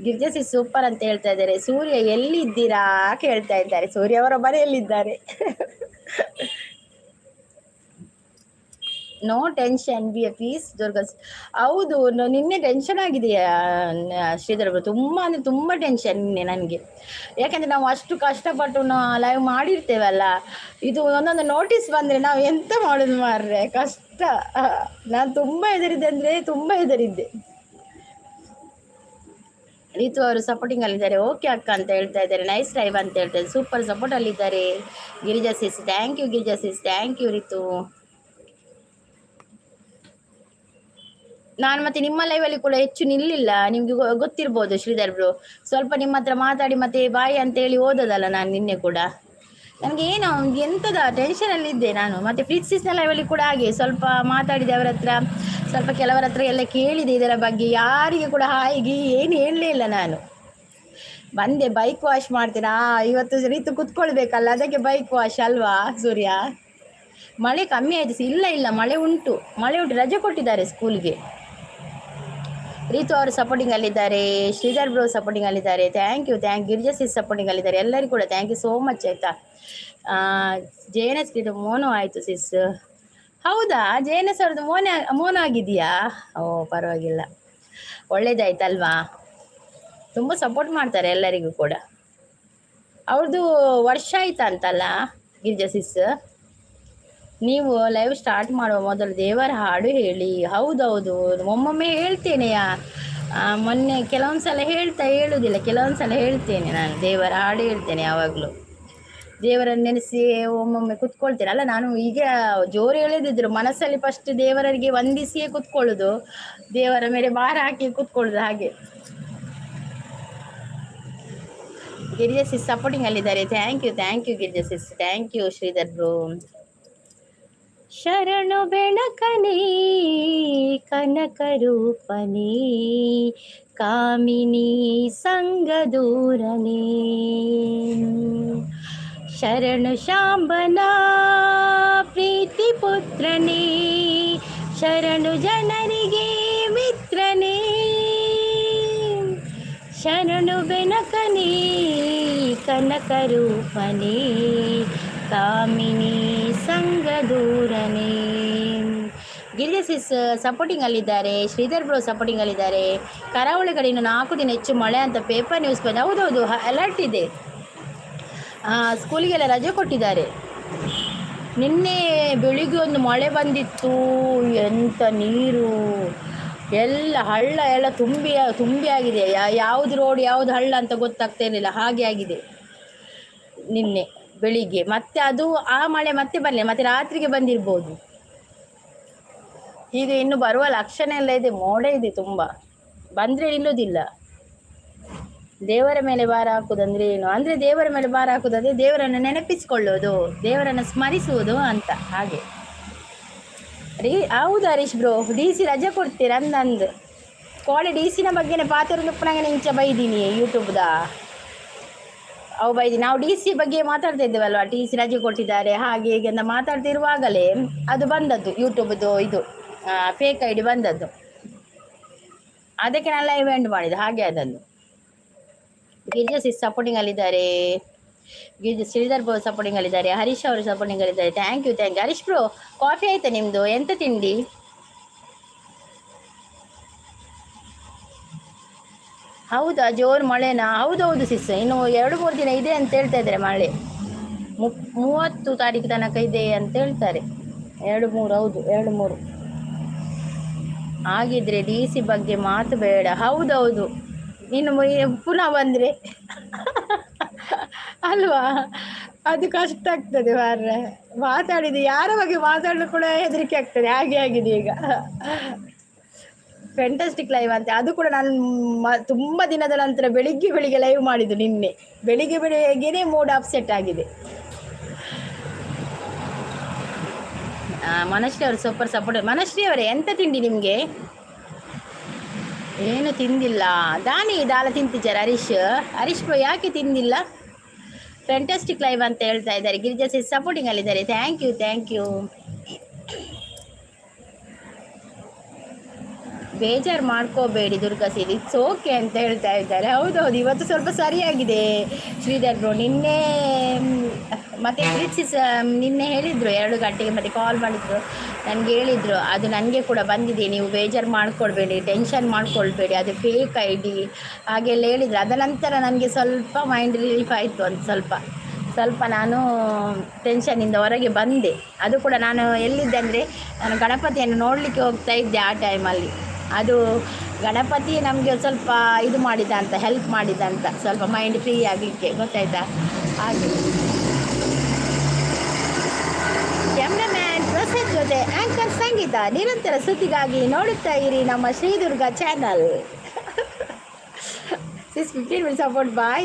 ಗಿರಿಜಾ ಸಿಸ್ ಸೂಪರ್ ಅಂತ ಹೇಳ್ತಾ ಇದ್ದಾರೆ. ಸೂರ್ಯ ಎಲ್ಲಿದ್ದೀರಾ ಕೇಳ್ತಾ ಇದ್ದಾರೆ. ಸೂರ್ಯ ಅವರ ಮನೆಯಲ್ಲಿದ್ದಾರೆ. No tension, be a peace Durga. ಹೌದು, ನಿನ್ನೆ ಟೆನ್ಷನ್ ಆಗಿದೆಯಾ ಶ್ರೀಧರ್? ತುಂಬ ಅಂದರೆ ತುಂಬ ಟೆನ್ಷನ್ ನಿನ್ನೆ ನನಗೆ. ಯಾಕಂದರೆ ನಾವು ಅಷ್ಟು ಕಷ್ಟಪಟ್ಟು ಲೈವ್ ಮಾಡಿರ್ತೇವಲ್ಲ, ಇದು ಒಂದೊಂದು ನೋಟಿಸ್ ಬಂದರೆ ನಾವು ಎಂತ ಮಾಡೋದು ಮಾರ್ರೆ, ಕಷ್ಟ. ನಾನು ತುಂಬ ಹೆದರಿದ್ದೆ, ಅಂದರೆ ತುಂಬ ಹೆದರಿದ್ದೆ. ರೀತು ಅವರು ಸಪೋರ್ಟಿಂಗ್ ಅಲ್ಲಿದ್ದಾರೆ. ಓಕೆ ಅಕ್ಕ ಅಂತ ಹೇಳ್ತಾ ಇದ್ದಾರೆ. ನೈಸ್ ಲೈವ್ ಅಂತ ಹೇಳ್ತಾ ಇದ್ದಾರೆ. ಸೂಪರ್ ಸಪೋರ್ಟ್ ಅಲ್ಲಿದ್ದಾರೆ Girija sis. Thank you Girija sis, thank you Ritu. ನಾನು ಮತ್ತೆ ನಿಮ್ಮ ಲೈವಲ್ಲಿ ಕೂಡ ಹೆಚ್ಚು ನಿಲ್ಲಿಲ್ಲ, ನಿಮ್ಗೆ ಗೊತ್ತಿರ್ಬೋದು ಶ್ರೀಧರ್ ಬ್ರೋ. ಸ್ವಲ್ಪ ನಿಮ್ಮ ಹತ್ರ ಮಾತಾಡಿ ಮತ್ತೆ ಬಾಯ್ ಅಂತ ಹೇಳಿ ಓದೋದಲ್ಲ ನಾನು ನಿನ್ನೆ ಕೂಡ. ನನಗೆ ಏನೋ ಎಂಥದ ಟೆನ್ಷನಲ್ಲಿ ಇದ್ದೆ ನಾನು. ಮತ್ತೆ ಪ್ರೀತಿಸಿಸ್ನ ಲೈವಲ್ಲಿ ಕೂಡ ಹಾಗೆ ಸ್ವಲ್ಪ ಮಾತಾಡಿದೆ ಅವರ ಹತ್ರ, ಸ್ವಲ್ಪ ಕೆಲವರ ಹತ್ರ ಎಲ್ಲ ಕೇಳಿದೆ ಇದರ ಬಗ್ಗೆ. ಯಾರಿಗೆ ಕೂಡ ಹಾಯಿಗೆ ಏನು ಹೇಳಲೇ ಇಲ್ಲ ನಾನು. ಬಂದೆ, ಬೈಕ್ ವಾಶ್ ಮಾಡ್ತೇನೆ. ಇವತ್ತು ರೀತು ಕುತ್ಕೊಳ್ಬೇಕಲ್ಲ, ಅದಕ್ಕೆ ಬೈಕ್ ವಾಶ್ ಅಲ್ವಾ ಸೂರ್ಯ? ಮಳೆ ಕಮ್ಮಿ ಆಯ್ತು. ಇಲ್ಲ ಇಲ್ಲ, ಮಳೆ ಉಂಟು, ಮಳೆ ಉಂಟು. ರಜೆ ಕೊಟ್ಟಿದ್ದಾರೆ ಸ್ಕೂಲ್ಗೆ. ರೀತು ಅವರು ಸಪೋರ್ಟಿಂಗ್ ಅಲ್ಲಿದ್ದಾರೆ, ಶ್ರೀಧರ್ ಬ್ರೋ ಸಪೋರ್ಟಿಂಗ್ ಅಲ್ಲಿದ್ದಾರೆ. Thank you, thank. Girija sis supporting ಅಲ್ಲಿದ್ದಾರೆ. ಎಲ್ಲರಿಗೂ ಕೂಡ thank you so much, ಆಯಿತಾ? ಜೆ ಎನ್ ಎಸ್ ಇದು ಮೋನೋ ಆಯಿತು ಸಿಸ್. ಹೌದಾ? ಜೆ ಎನ್ ಎಸ್ ಅವ್ರದ್ದು ಮೋನ ಮೋನೋ ಆಗಿದೆಯಾ? ಓ, ಪರವಾಗಿಲ್ಲ, ಒಳ್ಳೇದಾಯ್ತಲ್ವಾ? ತುಂಬ ಸಪೋರ್ಟ್ ಮಾಡ್ತಾರೆ ಎಲ್ಲರಿಗೂ ಕೂಡ. ಅವ್ರದ್ದು ವರ್ಷ ಆಯ್ತಾ ಅಂತಲ್ಲ ಗಿರಿಜಾ ಸಿಸ್. ನೀವು ಲೈವ್ ಸ್ಟಾರ್ಟ್ ಮಾಡುವ ಮೊದಲು ದೇವರ ಹಾಡು ಹೇಳಿ. ಹೌದೌದು, ಒಮ್ಮೊಮ್ಮೆ ಹೇಳ್ತೇನೆ. ಮೊನ್ನೆ ಕೆಲವೊಂದು ಸಲ ಹೇಳ್ತಾ ಹೇಳುವುದಿಲ್ಲ, ಕೆಲವೊಂದು ಸಲ ಹೇಳ್ತೇನೆ ನಾನು. ದೇವರ ಹಾಡು ಹೇಳ್ತೇನೆ ಯಾವಾಗಲೂ. ದೇವರನ್ನು ನೆನೆಸಿ ಒಮ್ಮೊಮ್ಮೆ ಕುತ್ಕೊಳ್ತೇನೆ. ಅಲ್ಲ, ನಾನು ಈಗ ಜೋರು ಹೇಳದಿದ್ರು ಮನಸ್ಸಲ್ಲಿ ಫಸ್ಟ್ ದೇವರಿಗೆ ವಂದಿಸಿಯೇ ಕುತ್ಕೊಳ್ಳುದು, ದೇವರ ಮೇಲೆ ಭಾರ ಹಾಕಿ ಕುತ್ಕೊಳ್ಳುದು ಹಾಗೆ. ಗಿರಿಜಾ ಸಿಸ್ ಸಪೋರ್ಟಿಂಗ್ ಅಲ್ಲಿದ್ದಾರೆ. Thank you, thank you Girija sis, thank you Sridhar bro. ಶರಣು ಬೆಳಕನೇ, ಕನಕ ರೂಪನೇ, ಕಾಮಿನಿ ಸಂಗದೂರನೇ, ಶರಣು ಶಾಂಬನ ಪ್ರೀತಿ ಪುತ್ರನೇ, ಶರಣು ಜನರಿಗೆ ಮಿತ್ರನೇ, ಶರಣು ಬೆನಕನೇ, ಕನಕ ರೂಪನೇ, ಕಾಮಿನಿ ಸಂಗದೂರನೇ. ಗಿರಿಜಾ ಸಿಸ್ ಸಪೋರ್ಟಿಂಗ್ ಅಲ್ಲಿದ್ದಾರೆ, ಶ್ರೀಧರ್ ಬ್ರೋ ಸಪೋರ್ಟಿಂಗ್ ಅಲ್ಲಿದ್ದಾರೆ. ಕರಾವಳಿ ಕಡೆ ಇನ್ನು 4 ದಿನ ಹೆಚ್ಚು ಮಳೆ ಅಂತ ಪೇಪರ್ ನ್ಯೂಸ್ ಬಂದ. ಹೌದೌದು, ಅಲರ್ಟ್ ಇದೆ. ಸ್ಕೂಲಿಗೆಲ್ಲ ರಜೆ ಕೊಟ್ಟಿದ್ದಾರೆ. ನಿನ್ನೆ ಬೆಳಿಗ್ಗೆ ಒಂದು ಮಳೆ ಬಂದಿತ್ತು. ಎಂಥ ನೀರು, ಎಲ್ಲ ಹಳ್ಳ ಎಲ್ಲ ತುಂಬಿ ತುಂಬಿ ಆಗಿದೆ. ಯಾವುದು ರೋಡ್, ಯಾವುದು ಹಳ್ಳ ಅಂತ ಗೊತ್ತಾಗ್ತಾ ಇರಲಿಲ್ಲ, ಹಾಗೆ ಆಗಿದೆ ನಿನ್ನೆ ಬೆಳಿಗ್ಗೆ. ಮತ್ತೆ ಅದು ಆ ಮಳೆ ಮತ್ತೆ ಬರಲಿಲ್ಲ, ಮತ್ತೆ ರಾತ್ರಿಗೆ ಬಂದಿರ್ಬೋದು. ಈಗ ಇನ್ನು ಬರುವ ಲಕ್ಷಣ ಎಲ್ಲ ಇದೆ, ಮೋಡ ಇದೆ ತುಂಬ. ಬಂದರೆ ನಿಲ್ಲುವುದಿಲ್ಲ. ದೇವರ ಮೇಲೆ ಭಾರ ಹಾಕುದಂದ್ರೆ ಏನು ಅಂದರೆ, ದೇವರ ಮೇಲೆ ಭಾರ ಹಾಕುದಂದ್ರೆ ದೇವರನ್ನು ನೆನಪಿಸಿಕೊಳ್ಳೋದು, ದೇವರನ್ನು ಸ್ಮರಿಸುವುದು ಅಂತ ಹಾಗೆ ರೀ. ಹೌದು ಹರೀಶ್ ಬ್ರೋ, ಡಿಸಿ ರಜೆ ಕೊಡ್ತೀರ ಅಂದಂದು ಕೋಳಿ ಡಿಸಿನ ಬಗ್ಗೆನೇ ಪಾತ್ರ ಉಪ್ಪನಾಗ ಇಂಚ ಬೈದೀನಿ ಯೂಟ್ಯೂಬ್ದ ಅವು ಬೈದಿ. ನಾವು ಡಿಸಿ ಬಗ್ಗೆ ಮಾತಾಡ್ತಾ ಇದ್ದೇವಲ್ವಾ, ಡಿಸಿ ರಜೆ ಕೊಟ್ಟಿದ್ದಾರೆ ಹಾಗೆ ಹೀಗೆ ಅಂತ ಮಾತಾಡ್ತಿರುವಾಗಲೇ ಅದು ಬಂದದ್ದು, ಯೂಟ್ಯೂಬ್ದು ಇದು ಫೇಕ್ ಐಡಿ ಬಂದದ್ದು. ಅದಕ್ಕೆ ನಾನು ಲೈವ್ ಎಂಡ್ ಮಾಡಿದೆ ಹಾಗೆ ಅದನ್ನು. ಗಿರಿಜಾ ಸಿಸ್ ಸಪೋರ್ಟಿಂಗ್ ಅಲ್ಲಿದ್ದಾರೆ, ಗಿರಿಜಾ ಶ್ರೀಧರ್ ಬ್ರೋ ಸಪೋರ್ಟಿಂಗ್ ಅಲ್ಲಿದ್ದಾರೆ, ಹರೀಶ್ ಅವರು ಸಪೋರ್ಟಿಂಗ್ ಅಲ್ಲಿದ್ದಾರೆ. Thank you, thank you. Harish bro, coffee ಆಯ್ತಾ ನಿಮ್ಮದು? ಎಂತ ತಿಂಡಿ? ಹೌದಾ? ಜೋರು ಮಳೆನಾ? ಹೌದೌದು ಸಿಸ್, ಇನ್ನು 2-3 ದಿನ ಇದೆ ಅಂತ ಹೇಳ್ತಾ ಇದ್ದಾರೆ. ಮಳೆ 30 ತಾರೀಕು ತನಕ ಇದೆ ಅಂತ ಹೇಳ್ತಾರೆ. 2-3, ಹೌದು, 2-3 ಆಗಿದ್ರೆ ಡಿಸಿ ಬಗ್ಗೆ ಮಾತು ಬೇಡ. ಹೌದೌದು, ಇನ್ನು ಪುನಃ ಬಂದರೆ ಅಲ್ವಾ, ಅದು ಕಷ್ಟ ಆಗ್ತದೆ ಮಾರ್ರೆ. ಮಾತಾಡಿದ ಯಾರ ಬಗ್ಗೆ ಮಾತಾಡಲು ಕೂಡ ಹೆದರಿಕೆ ಆಗ್ತದೆ, ಹಾಗೆ ಆಗಿದೆ ಈಗ. ಫ್ಯಾಂಟಾಸ್ಟಿಕ್ ಲೈವ್ ಅಂತ, ಅದು ಕೂಡ ನಾನು ತುಂಬ ದಿನದ ನಂತರ ಬೆಳಿಗ್ಗೆ ಬೆಳಿಗ್ಗೆ ಲೈವ್ ಮಾಡಿದ್ದು. ನಿನ್ನೆ ಬೆಳಿಗ್ಗೆ ಬೆಳಿಗ್ಗೆನೇ ಮೂಡ್ ಅಪ್ಸೆಟ್ ಆಗಿದೆ. ಮನಶ್ರೀ ಅವರು ಸೂಪರ್ ಸಪೋರ್ಟ್. ಮನಶ್ರೀ ಅವರೇ, ಎಂತ ತಿಂಡಿ ನಿಮಗೆ? ಏನು ತಿಂದಿಲ್ಲ ದಾನಿ ದಾಲ ತಿಂತಿದ್ದಾರೆ ಹರೀಶ್. ಹರೀಶ್ ಬ್ರೋ ಯಾಕೆ ತಿಂದಿಲ್ಲ? ಫ್ಯಾಂಟಾಸ್ಟಿಕ್ ಲೈವ್ ಅಂತ ಹೇಳ್ತಾ ಇದ್ದಾರೆ. ಗಿರಿಜಾ ಸಿಸ್ ಸಪೋರ್ಟಿಂಗ್ ಅಲ್ಲಿದ್ದಾರೆ. Thank you, thank you. ಬೇಜಾರು ಮಾಡ್ಕೋಬೇಡಿ ದುರ್ಗಾ ಸೀರಿ, it's okay ಅಂತ ಹೇಳ್ತಾ ಇದ್ದಾರೆ. ಹೌದೌದು, ಇವತ್ತು ಸ್ವಲ್ಪ ಸರಿಯಾಗಿದೆ ಶ್ರೀಧರ್ ಬ್ರೋ. ನಿನ್ನೆ ಮತ್ತು ಪ್ರೀತಿಸ್ ನಿನ್ನೆ ಹೇಳಿದರು, 2 ಗಂಟೆಗೆ ಮತ್ತೆ ಕಾಲ್ ಮಾಡಿದರು, ನನಗೆ ಹೇಳಿದರು, ಅದು ನನಗೆ ಕೂಡ ಬಂದಿದೆ, ನೀವು ಬೇಜಾರು ಮಾಡ್ಕೊಳ್ಬೇಡಿ, ಟೆನ್ಷನ್ ಮಾಡ್ಕೊಳ್ಬೇಡಿ, ಅದು ಫೇಕ್ ಐಡಿ ಹಾಗೆಲ್ಲ ಹೇಳಿದರು. ಅದ ನಂತರ ನನಗೆ ಸ್ವಲ್ಪ ಮೈಂಡ್ ರಿಲೀಫ್ ಆಯಿತು. ಒಂದು ಸ್ವಲ್ಪ ಸ್ವಲ್ಪ ನಾನು ಟೆನ್ಷನಿಂದ ಹೊರಗೆ ಬಂದೆ. ಅದು ಕೂಡ ನಾನು ಎಲ್ಲಿದ್ದೆ ಅಂದರೆ, ನಾನು ಗಣಪತಿಯನ್ನು ನೋಡಲಿಕ್ಕೆ ಹೋಗ್ತಾ ಇದ್ದೆ ಆ ಟೈಮಲ್ಲಿ. ಅದು ಗಣಪತಿ ನಮಗೆ ಸ್ವಲ್ಪ ಇದು ಮಾಡಿದ ಅಂತ, ಹೆಲ್ಪ್ ಮಾಡಿದ ಅಂತ, ಸ್ವಲ್ಪ ಮೈಂಡ್ ಫ್ರೀ ಆಗಲಿಕ್ಕೆ, ಗೊತ್ತಾಯ್ತಾ? ಹಾಗೆ ಕ್ಯಾಮ್ರಾಮ್ಯಾನ್ ಪ್ರಸಾದ್. ಜೊತೆ ಆಂಕರ್ ಸಂಗೀತ. ನಿರಂತರ ಸುದ್ದಿಗಾಗಿ ನೋಡುತ್ತಾ ಇರಿ ನಮ್ಮ Sridurga channel. Sis, 15 minute support, bye.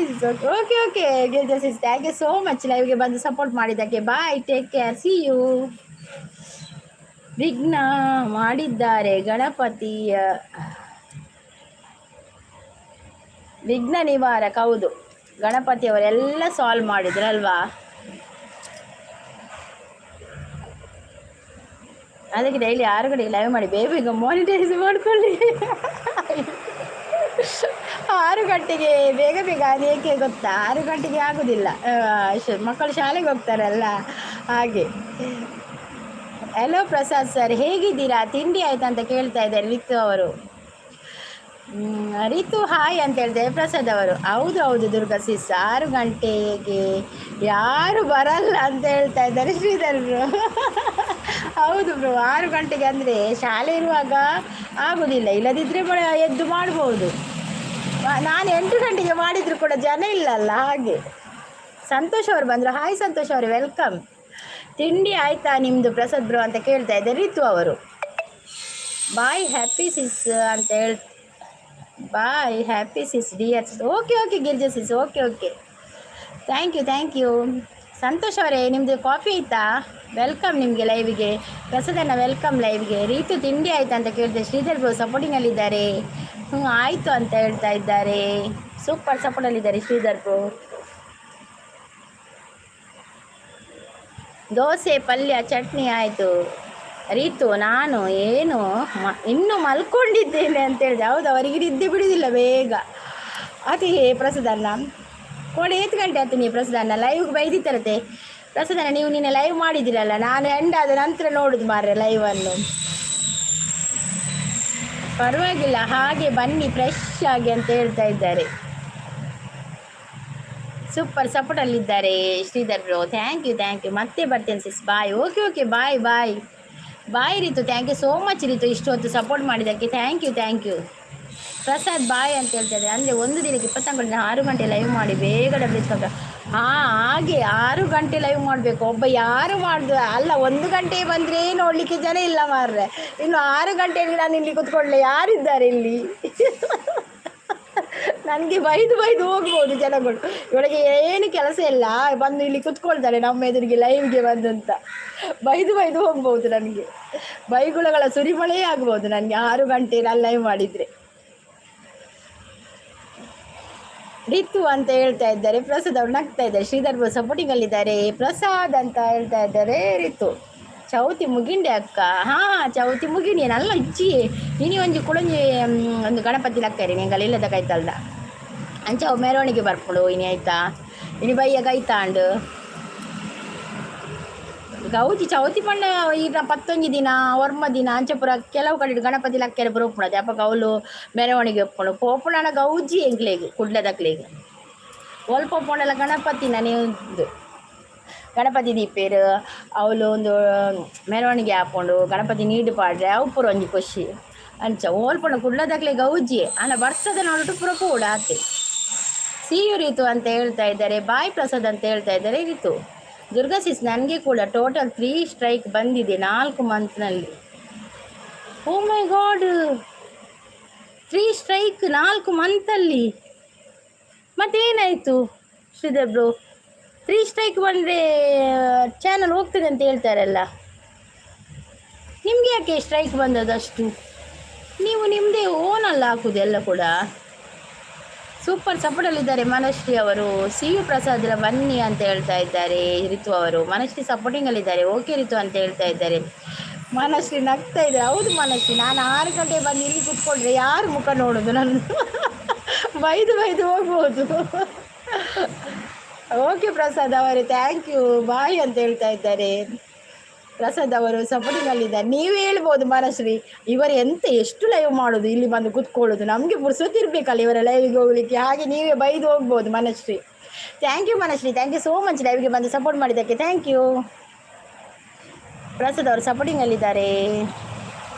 Okay okay Girija sis, thank you so much ಲೈವ್ಗೆ ಬಂದು ಸಪೋರ್ಟ್ ಮಾಡಿದ್ದಕ್ಕೆ. Bye, take care, see you. ವಿಘ್ನ ಮಾಡಿದ್ದಾರೆ ಗಣಪತಿಯ, ವಿಘ್ನ ನಿವಾರಕ. ಹೌದು, ಗಣಪತಿಯವರೆಲ್ಲ ಸಾಲ್ವ್ ಮಾಡಿದ್ರಲ್ವಾ? ಅದಕ್ಕೆ ಡೈಲಿ 6 ಗಂಟೆಗೆ ಲೈವ್ ಮಾಡಿ, ಬೇಗ ಬೇಗ ಮಾನಿಟೈಸ್ ಮಾಡಿಕೊಳ್ಳಿ. 6 ಗಂಟೆಗೆ ಬೇಗ ಬೇಗ. ಅದೇಕೆ ಗೊತ್ತಾ? 6 ಗಂಟೆಗೆ ಆಗೋದಿಲ್ಲ, ಮಕ್ಕಳು ಶಾಲೆಗೆ ಹೋಗ್ತಾರಲ್ಲ, ಹಾಗೆ. ಹಲೋ ಪ್ರಸಾದ್ ಸರ್, ಹೇಗಿದ್ದೀರಾ? ತಿಂಡಿ ಆಯ್ತಾ ಅಂತ ಕೇಳ್ತಾ ಇದ್ದಾರೆ ರಿತು ಅವರು. ರಿತು ಹಾಯ್ ಅಂತ ಹೇಳ್ತಾರೆ ಪ್ರಸಾದ್ ಅವರು. ಹೌದು ಹೌದು ದುರ್ಗಾ ಸಿಸ್, 6 ಗಂಟೆಗೆ ಯಾರು ಬರಲ್ಲ ಅಂತ ಹೇಳ್ತಾ ಇದ್ದಾರೆ ಶ್ರೀಧರ್ ಬ್ರೋ. ಹೌದು ಬ್ರೋ, 6 ಗಂಟೆಗೆ ಅಂದರೆ ಶಾಲೆ ಇರುವಾಗ ಆಗೋದಿಲ್ಲ. ಇಲ್ಲದಿದ್ದರೆ ಎದ್ದು ಮಾಡ್ಬೋದು. ನಾನು 8 ಗಂಟೆಗೆ ಮಾಡಿದರೂ ಕೂಡ ಜನ ಇಲ್ಲಲ್ಲ, ಹಾಗೆ. ಸಂತೋಷ್ ಅವರು ಬಂದರು. ಹಾಯ್ ಸಂತೋಷ್ ಅವರು, welcome. ತಿಂಡಿ ಆಯ್ತಾ ನಿಮ್ಮದು ಪ್ರಸಾದ್ ಬ್ರೋ ಅಂತ ಕೇಳ್ತಾ ಇದ್ದಾರೆ ರಿತು ಅವರು. ಬಾಯ್ ಹ್ಯಾಪಿ ಸಿಸ್ ಅಂತ ಹೇಳ್, bye happy sis dear. Okay okay Girija sis, okay okay, thank you, thank you. Santosh ಅವರೇ, ನಿಮ್ಮದು ಕಾಫಿ ಆಯ್ತಾ? Welcome ನಿಮಗೆ ಲೈವ್ಗೆ. ಪ್ರಸಾದಣ್ಣ, welcome ಲೈವ್ಗೆ. ರೀತು, ತಿಂಡಿ ಆಯ್ತಾ ಅಂತ ಕೇಳಿದೆ. ಶ್ರೀಧರ್ ಬ್ರೋ ಸಪೋರ್ಟಿಂಗಲ್ಲಿದ್ದಾರೆ. ಹ್ಞೂ, ಆಯಿತು ಅಂತ ಹೇಳ್ತಾ ಇದ್ದಾರೆ. ಸೂಪರ್ ಸಪೋರ್ಟಲ್ಲಿದ್ದಾರೆ ಶ್ರೀಧರ್ ಬ್ರೋ. ದೋಸೆ, ಪಲ್ಯ, ಚಟ್ನಿ ಆಯಿತು ರೀತು. ನಾನು ಏನು ಇನ್ನೂ ಮಲ್ಕೊಂಡಿದ್ದೇನೆ ಅಂತ ಹೇಳಿದೆ. ಹೌದು, ಅವರಿಗೆ ನಿದ್ದೆ ಬಿಡುವುದಿಲ್ಲ ಬೇಗ. ಅದೇ ಪ್ರಸಾದಣ್ಣ ಕೋಡೆ ಏತ್ ಗಂಟೆ ಆಯ್ತು ನೀ ಪ್ರಸಾದಣ್ಣ ಲೈವ್ಗೆ ಬೈದಿತ್ತರತೆ. ಪ್ರಸಾದಣ್ಣ, ನೀವು ನಿನ್ನೆ ಲೈವ್ ಮಾಡಿದ್ದೀರಲ್ಲ, ನಾನು ಎಂಡ್ ಆದ ನಂತರ ನೋಡುದು ಮಾರ್ರೆ ಲೈವನ್ನು. ಪರವಾಗಿಲ್ಲ, ಹಾಗೆ ಬನ್ನಿ ಫ್ರೆಶ್ ಆಗಿ ಅಂತ ಹೇಳ್ತಾ ಇದ್ದಾರೆ. ಸೂಪರ್ ಸಪೋರ್ಟಲ್ಲಿದ್ದಾರೆ Sridhar bro. Thank you, thank you. ಮತ್ತೆ ಬರ್ತೇನೆ sis, bye. Okay okay, bye bye bye Ritu. Thank you so much Ritu, ಇಷ್ಟು ಹೊತ್ತು ಸಪೋರ್ಟ್ ಮಾಡಿದ್ದಕ್ಕೆ. Thank you, thank you. Prasad bye ಅಂತ ಹೇಳ್ತಾ. ಅಂದರೆ ಒಂದು ದಿನಕ್ಕೆ 24 ಗಂಟೆ 6 ಗಂಟೆ ಲೈವ್ ಮಾಡಿ ಬೇಗ ಡಬ್ಲ್ಯೂ. ಹಾಂ, ಹಾಗೆ 6 ಗಂಟೆ ಲೈವ್ ಮಾಡಬೇಕು. ಒಬ್ಬ ಯಾರು ಮಾಡ್ದು ಅಲ್ಲ, 1 ಗಂಟೆ ಬಂದರೆ ನೋಡಲಿಕ್ಕೆ ಜನ ಇಲ್ಲ ಮಾರ್ರೆ. ಇನ್ನು 6 ಗಂಟೆಗೆ ನಾನು ಇಲ್ಲಿ ಕೂತ್ಕೊಳ್ಳೆ, ಯಾರಿದ್ದಾರೆ ಇಲ್ಲಿ? ನನಗೆ ಬೈದು ಬೈದು ಹೋಗ್ಬೋದು ಜನಗಳು. ಇವಳಿಗೆ ಏನು ಕೆಲಸ ಇಲ್ಲ, ಬಂದು ಇಲ್ಲಿ ಕುತ್ಕೊಳ್ತಾರೆ ನಮ್ಮ ಎದುರಿಗೆ ಲೈವ್ಗೆ ಬಂದು ಅಂತ ಬೈದು ಬೈದು ಹೋಗ್ಬೋದು ನನಗೆ. ಬೈಗುಳಗಳ ಸುರಿಮಳೆಯೇ ಆಗ್ಬೋದು ನನಗೆ 6 ಗಂಟೆ ನಾನು ಲೈವ್ ಮಾಡಿದರೆ. ರಿತು ಅಂತ ಹೇಳ್ತಾ ಇದ್ದಾರೆ ಪ್ರಸಾದ್ ಅವ್ರು. ನಗ್ತಾ ಇದ್ದಾರೆ. ಶ್ರೀಧರ್ ಸಪೋರ್ಟಿಂಗಲ್ಲಿದ್ದಾರೆ. ಪ್ರಸಾದ್ ಅಂತ ಹೇಳ್ತಾ ಇದ್ದಾರೆ ರಿತು. ಚೌತಿ ಮುಗಿಂಡೆ ಅಕ್ಕ? ಹಾಂ ಹಾಂ, ಚೌತಿ ಮುಗಿಂಡಿ ಅಲ್ಲ ಇಜ್ಜಿ. ಇನಿ ಒಂಜಿ ಕುಳಂಜಿ ಒಂದು ಗಣಪತಿ ಲಕ್ಕರಿ ನಿಂಗಲ್ ಇಲ್ಲದ ಕೈತಲ್ದ. ಅಂಚ ಅವು ಮೆರವಣಿಗೆ ಬರ್ಪುಂಡು ಇನಿ, ಆಯ್ತಾ? ಇನಿ ಬಯ್ಯ ಗೈತಾಂಡು ಗೌಜಿ ಚೌತಿ ಪಂಡ. ಈಗ ಪತ್ತೊಂಜಿ ದಿನ, ಒರ್ಮ ದಿನ ಅಂಚ ಪೂರ ಕೆಲವು ಕಡೆ ಗಣಪತಿ ಲಕ್ಕೆರೆ ಪೂರ ಉಪ್ಪುಂಡು. ಅಪಗ ಅವ್ಲು ಮೆರವಣಿಗೆ ಉಪ್ಪುಂಡು ಪೋಪುಂಡಾಂಡ ಗೌಜಿ ಎಂಕ್ಲೆಗ್ ಕುಡ್ಲದಕ್ಲೆಗ್. ಒಲ್ಪ ಪೋಂಡಲ ಗಣಪತಿನ ಒಂದು ಗಣಪತಿ ದೀಪೇರು, ಅವ್ಲು ಒಂದು ಮೆರವಣಿಗೆ ಆಪುಂಡು, ಗಣಪತಿ ನೀರು ಪಾಡ್ರೆ, ಅವು ಪೂರ ಒಂಜಿ ಖುಷಿ. ಅಂಚ ಓಲ್ಪಂಡ ಕುಡ್ಲದಕ್ಲೆ ಗೌಜಿ. ಆಂಡ ಬರ್ಸದ ನೋಡುಟು ಪೂರ ಪೋಡು ಆತೆ. ಸಿ you Ritu ಅಂತ ಹೇಳ್ತಾ ಇದ್ದಾರೆ. ಬಾಯ್ ಪ್ರಸಾದ್ ಅಂತ ಹೇಳ್ತಾ ಇದ್ದಾರೆ ರಿತು. ದುರ್ಗಾ ಸಿಸ್, ನನಗೆ ಕೂಡ ಟೋಟಲ್ 3 ಸ್ಟ್ರೈಕ್ ಬಂದಿದೆ 4 ಮಂತ್ನಲ್ಲಿ. Oh my God, 3 strike 4 ಮಂತಲ್ಲಿ? ಮತ್ತೇನಾಯಿತು ಶ್ರೀಧರ್ ಬ್ರೋ? 3 ಸ್ಟ್ರೈಕ್ ಬಂದರೆ ಚಾನಲ್ ಹೋಗ್ತದೆ ಅಂತ ಹೇಳ್ತಾರಲ್ಲ, ನಿಮಗೆ ಯಾಕೆ ಸ್ಟ್ರೈಕ್ ಬಂದದ್ದು ಅಷ್ಟು? ನೀವು ನಿಮ್ಮದೇ ಓನಲ್ಲ ಹಾಕುದು ಎಲ್ಲ ಕೂಡ. ಸೂಪರ್ ಸಪೋರ್ಟಲ್ಲಿದ್ದಾರೆ ಮನಶ್ರೀ ಅವರು. ಸಿ you Prasad, ಬನ್ನಿ ಅಂತ ಹೇಳ್ತಾ ಇದ್ದಾರೆ ರಿತು ಅವರು. ಮನಶ್ರೀ ಸಪೋರ್ಟಿಂಗಲ್ಲಿದ್ದಾರೆ. ಓಕೆ ರಿತು ಅಂತ ಹೇಳ್ತಾ ಇದ್ದಾರೆ. ಮನಶ್ರೀ ನಗ್ತಾ ಇದ್ದಾರೆ. ಹೌದು ಮನಶ್ರೀ, ನಾನು 6 ಗಂಟೆ ಬಂದು ಇಲ್ಲಿ ಕೂತ್ಕೊಂಡ್ರೆ ಯಾರು ಮುಖ ನೋಡೋದು? ನಾನು ಬೈದು ಬೈದು ಹೋಗ್ಬೋದು. ಓಕೆ ಪ್ರಸಾದ್ ಅವರೇ, thank you. ಬಾಯ್ ಅಂತ ಹೇಳ್ತಾ ಇದ್ದಾರೆ ಪ್ರಸಾದ್ ಅವರು. ಸಪೋರ್ಟಿಂಗಲ್ಲಿದ್ದಾರೆ. ನೀವು ಹೇಳ್ಬೋದು ಮನಶ್ರೀ, ಇವರು ಎಂತ ಎಷ್ಟು ಲೈವ್ ಮಾಡೋದು, ಇಲ್ಲಿ ಬಂದು ಕೂತ್ಕೊಳ್ಳೋದು, ನಮಗೆ ಪುರ್ಸೊತ್ತಿರ್ಬೇಕಲ್ಲ ಇವರ ಲೈವ್ಗೆ ಹೋಗಲಿಕ್ಕೆ. ಹಾಗೆ ನೀವೇ ಬೈದು ಹೋಗ್ಬೋದು Manashree. Thank you Manashree, thank you so much ಲೈವ್ಗೆ ಬಂದು ಸಪೋರ್ಟ್ ಮಾಡಿದ್ದಕ್ಕೆ. Thank you. Prasad ಅವರು ಸಪೋರ್ಟಿಂಗಲ್ಲಿದ್ದಾರೆ.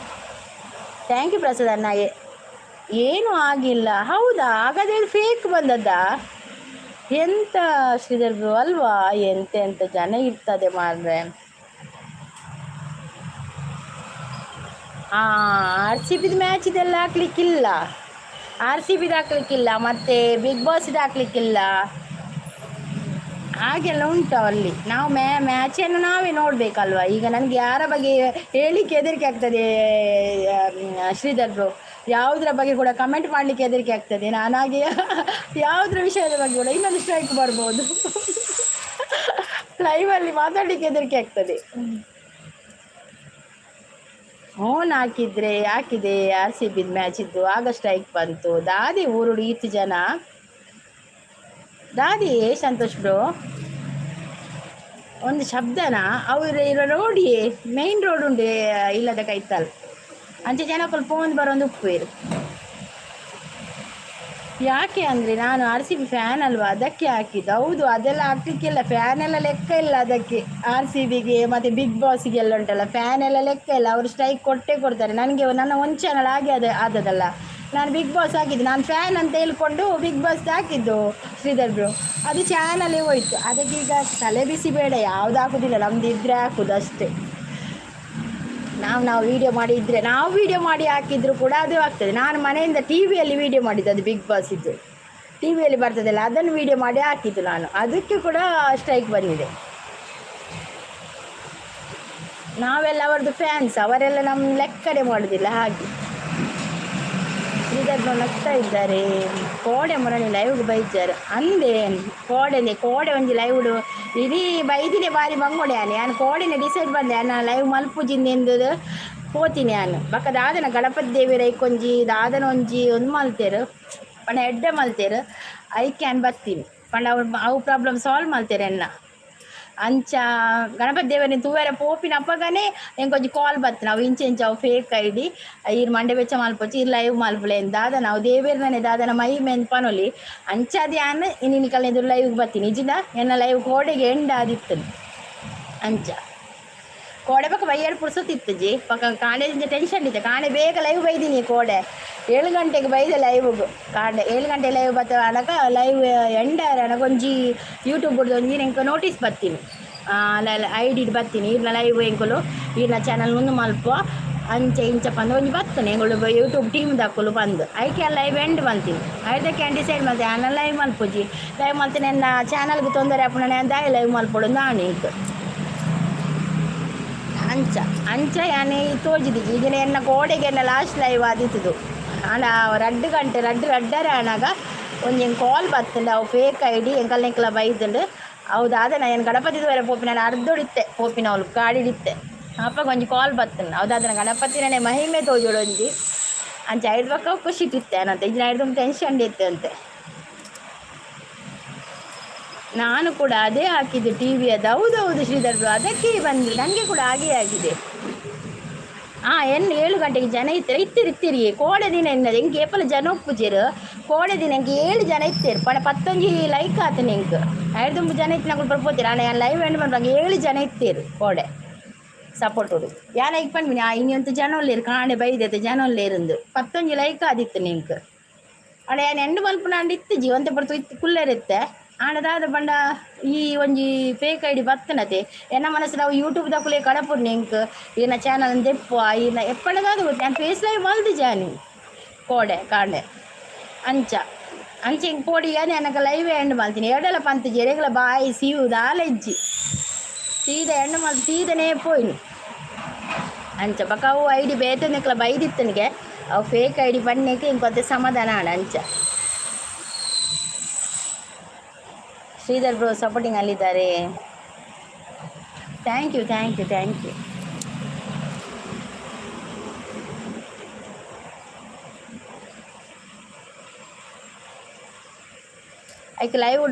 Thank you Prasad ಅಣ್ಣ. ಏನೂ ಆಗಿಲ್ಲ, ಹೌದಾ? ಹಾಗಾದ್ರೆ ಫೇಕ್ ಬಂದದ್ದಾ ಎಂತ ಶ್ರೀಧರ್ ಬ್ರೋ, ಅಲ್ವಾ? ಎಂತ ಎಂತ ಜನ ಇರ್ತದೆ ಮಾರ್ರೆ. ಆರ್ ಸಿ ಬಿದು ಮ್ಯಾಚ್ ಇದೆಲ್ಲ ಹಾಕ್ಲಿಕ್ಕಿಲ್ಲ. ಆರ್ ಸಿ ಬಿದು ಹಾಕ್ಲಿಕ್ಕಿಲ್ಲ, ಮತ್ತು ಬಿಗ್ ಬಾಸ್ದು ಹಾಕ್ಲಿಕ್ಕಿಲ್ಲ. ಹಾಗೆಲ್ಲ ಉಂಟು ಅಲ್ಲಿ. ನಾವು ಮ್ಯಾಚನ್ನು ನಾವೇ ನೋಡಬೇಕಲ್ವ? ಈಗ ನನಗೆ ಯಾರ ಬಗ್ಗೆ ಹೇಳಲಿಕ್ಕೆ ಹೆದರಿಕೆ ಆಗ್ತದೆ ಶ್ರೀಧರ್ ಬ್ರೋ. ಯಾವುದರ ಬಗ್ಗೆ ಕೂಡ ಕಮೆಂಟ್ ಮಾಡಲಿಕ್ಕೆ ಹೆದರಿಕೆ ಆಗ್ತದೆ. ನಾನಾಗಿ ಯಾವುದರ ವಿಷಯದ ಬಗ್ಗೆ ಕೂಡ ಇನ್ನೊಂದು ಸ್ಟ್ರೈಕ್ ಬರ್ಬೋದು. ಲೈವಲ್ಲಿ ಮಾತಾಡಲಿಕ್ಕೆ ಹೆದರಿಕೆ ಆಗ್ತದೆ. ಫೋನ್ ಹಾಕಿದ್ರೆ ಹಾಕಿದೆ ಆರ್ ಸಿ ಬಿದ್ ಮ್ಯಾಚ್ ಇದ್ದು, ಆಗ ಸ್ಟ್ರೈಕ್ ಬಂತು. ದಾದಿ ಊರುಡು ಈತ್ ಜನ ದಾದಿ. ಸಂತೋಷ್ ಬ್ರೋ, ಒಂದು ಶಬ್ದನ ಅವರು ಇರೋ ರೋಡಿ, ಮೈನ್ ರೋಡ್ ಉಂಡು ಇಲ್ಲದ ಕೈತಲ್. ಅಂಚೆ ಜನಕ್ಕಲು ಫೋನ್ ಬರೋದು ಉಪ್ಪೇರು. ಯಾಕೆ ಅಂದರೆ ನಾನು ಆರ್ ಸಿ ಬಿ ಫ್ಯಾನ್ ಅಲ್ವಾ, ಅದಕ್ಕೆ ಹಾಕಿದ್ದು. ಹೌದು, ಅದೆಲ್ಲ ಹಾಕ್ಲಿಕ್ಕಿಲ್ಲ. ಫ್ಯಾನ್ ಎಲ್ಲ ಲೆಕ್ಕ ಇಲ್ಲ ಅದಕ್ಕೆ. ಆರ್ ಸಿ ಬಿಗೆ ಮತ್ತು ಬಿಗ್ ಬಾಸಿಗೆಲ್ಲ ಉಂಟಲ್ಲ, ಫ್ಯಾನ್ ಎಲ್ಲ ಲೆಕ್ಕ ಇಲ್ಲ. ಅವರು ಸ್ಟ್ರೈಕ್ ಕೊಟ್ಟೇ ಕೊಡ್ತಾರೆ. ನನಗೆ ನನ್ನ ಒಂದು ಚಾನಲ್ ಹಾಗೆ ಅದೇ ಆದದಲ್ಲ. ನಾನು ಬಿಗ್ ಬಾಸ್ ಹಾಕಿದ್ದು, ನಾನು ಫ್ಯಾನ್ ಅಂತ ಹೇಳ್ಕೊಂಡು ಬಿಗ್ ಬಾಸ್ ಹಾಕಿದ್ದು ಶ್ರೀಧರ್ ಬ್ರೋ. ಅದು ಚಾನಲೇ ಹೋಯ್ತು. ಅದಕ್ಕೆ ಈಗ ತಲೆ ಬಿಸಿ ಬೇಡ, ಯಾವುದು ಹಾಕೋದಿಲ್ಲ. ನಮ್ದು ಇದ್ದರೆ ಹಾಕೋದು ಅಷ್ಟೇ. ನಾವು ನಾವು ವೀಡಿಯೋ ಮಾಡಿ ಇದ್ದರೆ, ನಾವು ವೀಡಿಯೋ ಮಾಡಿ ಹಾಕಿದ್ರು ಕೂಡ ಅದು ಆಗ್ತದೆ. ನಾನು ಮನೆಯಿಂದ ಟಿವಿಯಲ್ಲಿ ವೀಡಿಯೋ ಮಾಡಿದ್ದು, ಅದು ಬಿಗ್ ಬಾಸ್ ಇದ್ದು ಟಿವಿಯಲ್ಲಿ ಬರ್ತದಲ್ಲ, ಅದನ್ನು ವೀಡಿಯೋ ಮಾಡಿ ಹಾಕಿದ್ದು ನಾನು. ಅದಕ್ಕೆ ಕೂಡ ಸ್ಟ್ರೈಕ್ ಬಂದಿದೆ. ನಾವೆಲ್ಲ ಅವರದ್ದು ಫ್ಯಾನ್ಸ್, ಅವರೆಲ್ಲ ನಮ್ಮ ಲೆಕ್ಕನೆ ಮಾಡೋದಿಲ್ಲ ಹಾಗೆ. ಶ್ರೀಧರ್ ನಗ್ತಾ ಇದ್ದಾರೆ. ಕೋಡೆ ಮೊರನಿ ಲೈವ್ಗೆ ಬೈಜಾರು ಅಂದೆ. ಕೋಡೆನೆ ಕೋಡೆ ಒಂಜಿ ಲೈವ್ ಇಡೀ ಬೈದಿನಿ. ಬಾರಿ ಬಂಗೋಡೆ ಯಾನ್ ಯಾನ್ ಕೋಡೆನೆ ಡಿಸೈಡ್ ಬಂದೆ. ನಾನು ಲೈವ್ ಮಲ್ಪುಜಿಂದ ಎಂದು ಪೋತೀನಿ ಯಾನ್. ಬೊಕ್ಕ ದಾದನ ಗಣಪತಿ ದೇವಿರ ಐಕೊಂಜಿ ದಾದನ ಒಂಜಿ ಒಂದು ಮಲ್ತೇರು ಪಂಡ ಎಡ್ಡೆ ಮಲ್ತೇರು. ಐಕ್ ಯಾನ್ ಬತ್ತೀನಿ ಪಂಡ ಅವ್ರು ಅವು ಪ್ರಾಬ್ಲಮ್ ಸಾಲ್ವ್ ಮಲ್ತೇರು ಎನ್ನ. ಅಂಚ ಗಣಪತಿ ದೇವರನ್ನ ತೂವೆರೆ ಪೋಪಿನ ಅಪ್ಪಗನೇ ಎಂಕೊಂಜಿ ಕಾಲ್ ಬತ್ತು. ನಾವು ಇಂಚ ಇಂಚ ಅವು ಫೇಕ್ ಐಡಿ, ಈರ್ ಮಂಡೆ ಬೆಚ್ಚ ಮಲ್ಪೊಚ್ಚಿ, ಈರ್ ಲೈವ್ ಮಲ್ಪುಲೆ. ದಾದ ನಾವು ದೇವೆರ್ನನೆ ದಾದನ ಮಹಿಮೆ ಪನೊಲಿ. ಅಂಚಾದ್ ಯಾನ್ ಇನಿ ನಿಕಲ್ನ ಎದುರು ಲೈವ್ ಬತ್ತೀನಿ. ಇಜಿಂಡ ಎನ್ನ ಲೈವ್ ಕೋಡೆಗೆ ಎಂಡ್ ಆದಿತ್ತು. ಅಂಚ ಕೋಡೆ ಪಕ್ಕ ಬೈಯಡ್ ಪುರ್ಸೊತ್ತಿತ್ತುಜಿ. ಪಕ್ಕ ಕಾಂಡೆ ಟೆನ್ಷನ್ ಇತ್ತೆ. ಕಾಂಡೆ ಬೇಗ ಲೈವ್ ಬೈದಿನಿ. ಕೋಡೆ 7 ಗಂಟೆಗೆ ಬೈದೆ ಲೈವ್ಗೆ. ಕಾಂಡೆ 7 ಗಂಟೆ ಲೈವ್ ಬತ್ತ ಅನಗ ಲೈವ್ ಎಂಡ್ ಅನಗ ಒಂಜಿ ಯೂಟ್ಯೂಬ್ ಒಂಜಿ ಎಂಕ್ ನೋಟಿಸ್ ಬತ್ತೀನಿ, I did ಬತ್ತೀನಿ. ಈರ್ನ ಲೈವ್ ಎಂಕುಲು ಈರ್ನ ಚಾನಲ್ ಮುಂದೆ ಮಲ್ಪ ಅಂಚ ಇಂಚ ಪಂದ್ ಒಂಜಿ ಬತ್ತನೆ. ಎಂಕುಲು ಯೂಟ್ಯೂಬ್ ಟೀಮ್ ದಕ್ಕುಲು ಬಂದು ಐಕೆ ಲೈವ್ ಎಂಡ್ ಮಲ್ತೀನಿ. ಐದಕ್ಕೆ ಡಿಸೈಡ್ ಮಲ್ತೆ ಆನ ಲೈವ್ ಮಲ್ಪುಜಿ. ಲೈವ್ ಮಲ್ತೀನಿ ಎನ್ನ ಚಾನಲ್ಗೆ ತೊಂದರೆ ಆಪುನ, ದಾಯ ಲೈವ್ ಮಲ್ಪೊಡು ನಾನ್ ಇಂಕ್. ಅಂಚ ಅಂಚ ಯಾನ್ ತೋಜಿದಿಜಿ. ಈಗಿನ ಎನ್ನ ಕೋಡೆಗೆ ಎನ್ನ ಲಾಸ್ಟ್ ಲೈವ್ ಆದಿತ್ತದು. ಆಂಡ 2 ಗಂಟೆ ರಡ್ಡ್ ರಡ್ಡರೆ ಆನಾಗ ಒಂಜಿ ಕಾಲ್ ಬತ್ತುಂಡು. ಅವು ಫೇಕ್ ಐಡಿ, ಎಂಕಲ್ನ ಎಂಕಲ ಬೈದುಂಡು. ಅವು ದಾದನ ಏನು ಗಣಪತಿ ತೂವರೆ ಪೋಪಿನ. ನಾನು ಅರ್ಧೊಡಿತ್ತೆ ಪೋಪಿನ ಅವ್ಲು ಗಾಡಿಡಿತ್ತೆ. ಅಪ್ಪಗ ಒಂಜಿ ಕಾಲ್ ಬತ್ತುಂಡು. ಅವು ದಾದನ ಗಣಪತಿನೇ ಮಹಿಮೆ ತೋಜೋಡು ಒಂಜಿ. ಅಂಚ ಐದು ಬೊಕ್ಕ ಖುಷಿ ಇತ್ತೆ ಅನಂತ. ಇಜ್ಜಿನ ಐದು ಟೆನ್ಷನ್ ಇತ್ತೆ ಅಂತೆ. ನಾನು ಕೂಡ ಅದೇ ಹಾಕಿದ್ದು ಟಿವಿ ಅದು. ಹೌದೌದು ಶ್ರೀಧರ್ ಬ್ರೋ, ಅದಕ್ಕೆ ಬಂದು ನನಗೆ ಕೂಡ ಹಾಗೆ ಆಗಿದೆ. ಹಾಂ, ಎನ್ 7 ಗಂಟೆಗೆ ಜನ ಇತ್ತಾರೆ ಇತ್ತಿರು ಇತ್ತಿರಿ. ಕೋಡೆ ದಿನ ಎನ್ನದು ಎಂಕ್ ಏಪಲ ಜನ ಉಪ್ಪುಜೆರ್. ಕೋಡೆ ದಿನ ಎಂಕ್ ಏಳು ಜನ ಇತ್ತೇರು. ಪಂಡ ಪತ್ತೊಂಜಿ ಲೈಕ್ ಆತನ ಎಂಕ್. ಐದು ಜನ ಇತ್ತು ನಕುಲು ಪೋತೀರ. ಆಂಡ ಯಾನ್ ಲೈವ್ ಎಂಡ್ ಪನ್ಪಾಗ ಏಳು ಜನ ಇತ್ತೇರು ಕೋಡೆ ಸಪೋರ್ಟ್. ಯಾನ್ ಐಕ್ ಪನ್ಪಿನಿ, ಆ ಇನಿ ಒಂತೆ ಜನ ಉಲ್ಲೇರು, ಕಾಂಡೆ ಬೈದೆತೆ ಜನ ಉಲ್ಲೇರಿಂದು. ಪತ್ತೊಂಜಿ ಲೈಕ್ ಆದಿತ್ತು ನಿಂಕ್. ಆಂಡ ಯಾನ್ ಎಂಡ್ ಮಲ್ಪುನಾಂಡ ಇತ್ತಿಜಿ, ಒಂತೆ ಪೊರ್ತು ಇತ್ತು ಕುಲ್ಲೆರಿತ್ತೆ. ಆಂಡ ದಾದ ಪಂಡ ಈ ಒಂಜಿ ಫೇಕ್ ಐಡಿ ಬತ್ತನತೆ. ಎನ್ನ ಮನಸ್ಸು ನಾವು ಯೂಟ್ಯೂಬ್ ದಕುಲೆ ಕಡಪುರ್ನಿ ಎಂಕ್ ಈರ್ನ ಚಾನಲ್ ದೆಪ್ಪು ಈರ್ನ ಎಪ್ಪಂಡ ದಾದ ಗೊತ್ತು. ಯಾನ್ ಫೇಸ್ ಲೈವ್ ಮಲ್ದಿಜಾನಿ ಕೋಡೆ ಕಾಂಡೆ. ಅಂಚ ಅಂಚ ಇಂಕ್ ಪೋಡಿ ಯಾನ್ ಲೈವ್ ಎಂಡ್ ಮಲ್ತೀನಿ. ಎಡಲ ಪಂತಿಜಿ ಎರೆಗಳ ಬಾಯಿ ಸೀವು ದಾಲ ಇಜ್ಜಿ. ಸೀದಾ ಎಂಡ್ ಮಲ್ತ್ ಸೀದನೇ ಪೋಯಿನಿ. ಅಂಚ ಬೊಕ ಅವು ಐಡಿ ಬೇತೆ ನೆಕ್ಲ ಬೈದಿತ್ತನಿಗೆ. ಅವು ಫೇಕ್ ಐಡಿ ಪನ್ನೆಕ್ ಇಂಕ್ ಒಂತೆ ಸಮಾಧಾನ ಆಂಡ್. ಅಂಚ ಶ್ರೀಧರ್ ಬ್ರೋ ಸಪೋರ್ಟಿಂಗ್ ಅಲ್ಲಿದ್ದಾರೆ. Thank you, thank you, thank you. ಐಕ್ ಲೈವ್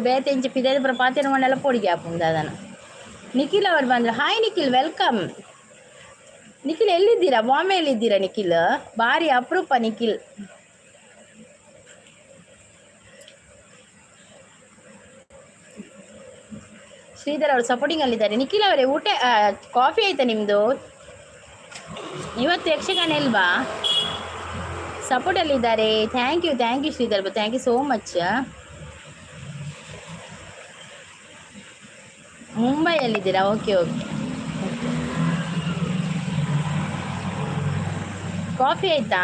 ಬೇತೆ ಇಂಚ ಪಿದಾಯ್ದ ಪೂರ ಪಾತೆರ ಮಂಡಲ ಪೋಡಿಗೆ ಆಪುಂಡು ದಾದನ. ನಿಖಿಲ್ ಅವರು ಬಂದರು. Hi Nikhil, welcome. Nikhil ಎಲ್ಲಿದ್ದೀರಾ? ಬಾಂಬೆಯಲ್ಲಿದ್ದೀರಾ ನಿಖಿಲ್? ಭಾರಿ ಅಪರೂಪ ನಿಖಿಲ್. ಶ್ರೀಧರ್ ಅವರು ಸಪೋರ್ಟಿಂಗ್ ಅಲ್ಲಿದ್ದಾರೆ. ನಿಖಿಲ್ ಅವರೇ, ಊಟ ಕಾಫಿ ಆಯ್ತಾ ನಿಮ್ಮದು? ಇವತ್ತು ಯಕ್ಷಗಾನ ಇಲ್ವಾ? ಸಪೋರ್ಟಲ್ಲಿದ್ದಾರೆ. Thank you, thank you Sridhar, thank you so much. ಮುಂಬೈಯಲ್ಲಿದ್ದೀರಾ? Okay okay. Coffee ಆಯ್ತಾ?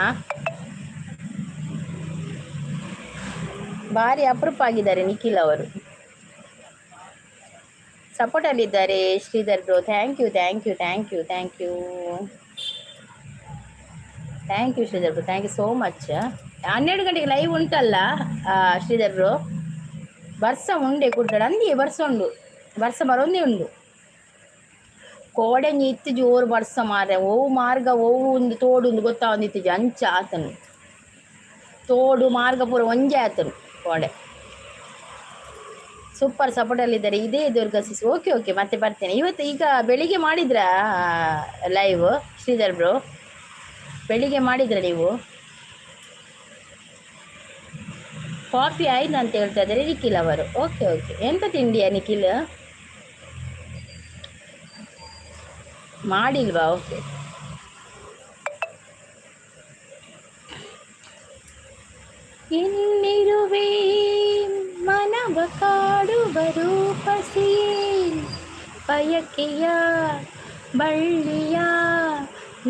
ಭಾರಿ ಅಪರೂಪ ಆಗಿದ್ದಾರೆ ನಿಖಿಲ್ ಅವರು. ಸಪೋರ್ಟಲ್ಲಿದ್ದಾರೆ Sridhar bro. Thank you, thank you, thank you, thank you, thank you Sridhar bro, thank you so much. 12 ಗಂಟೆಗೆ ಲೈವ್ ಉಂಟಲ್ಲ Sridhar bro? ಬರ್ಸ ಉಂಡೆ ಕುಡ್ಡ ಅಂದಿಯೇ ಬರ್ಸ ಉಂಡು, ಬರ್ಸ ಬರೋಂದೇ ಉಂಡು. ಕೋಡೆಂಜಿ ಇತ್ತು ಜೋರು ಬರ್ಸ ಮಾರ್ರೆ. ಓವು ಮಾರ್ಗ ಓವು ಒಂದು ತೋಡು ಒಂದು ಗೊತ್ತಾವಂದು ಇತ್ತಿಜಿ ಅಂಚ ಆತನು. ತೋಡು ಮಾರ್ಗ ಪೂರ ಒಂಜೆ ಆತನು ಕೋಡೆ. ಸೂಪರ್ ಸಪೋರ್ಟಲ್ಲಿದ್ದಾರೆ ಇದೇ ದುರ್ಗಾ ಸಿಸ್. ಓಕೆ ಓಕೆ, ಮತ್ತೆ ಬರ್ತೇನೆ. ಇವತ್ತು ಈಗ ಬೆಳಿಗ್ಗೆ ಮಾಡಿದ್ರಾ ಲೈವ್ ಶ್ರೀಧರ್ ಬ್ರೋ? ಬೆಳಿಗ್ಗೆ ಮಾಡಿದ್ರ ನೀವು? ಕಾಫಿ ಆಯ್ತು ಅಂತ ಹೇಳ್ತಾ ಇದ್ದಾರೆ ನಿಖಿಲ್ ಅವರು. ಓಕೆ ಓಕೆ, ಎಂತ ತಿಂಡಿಯಾ ನಿಖಿಲ್? ಮಾಡಿಲ್ವಾ? ಓಕೆ. ಎನ್ನಿರುವೆ ಮನವ ಕಾಡುವ ರೂಪಸಿಯೇ, ಬಯಕೆಯ ಬಳ್ಳಿಯ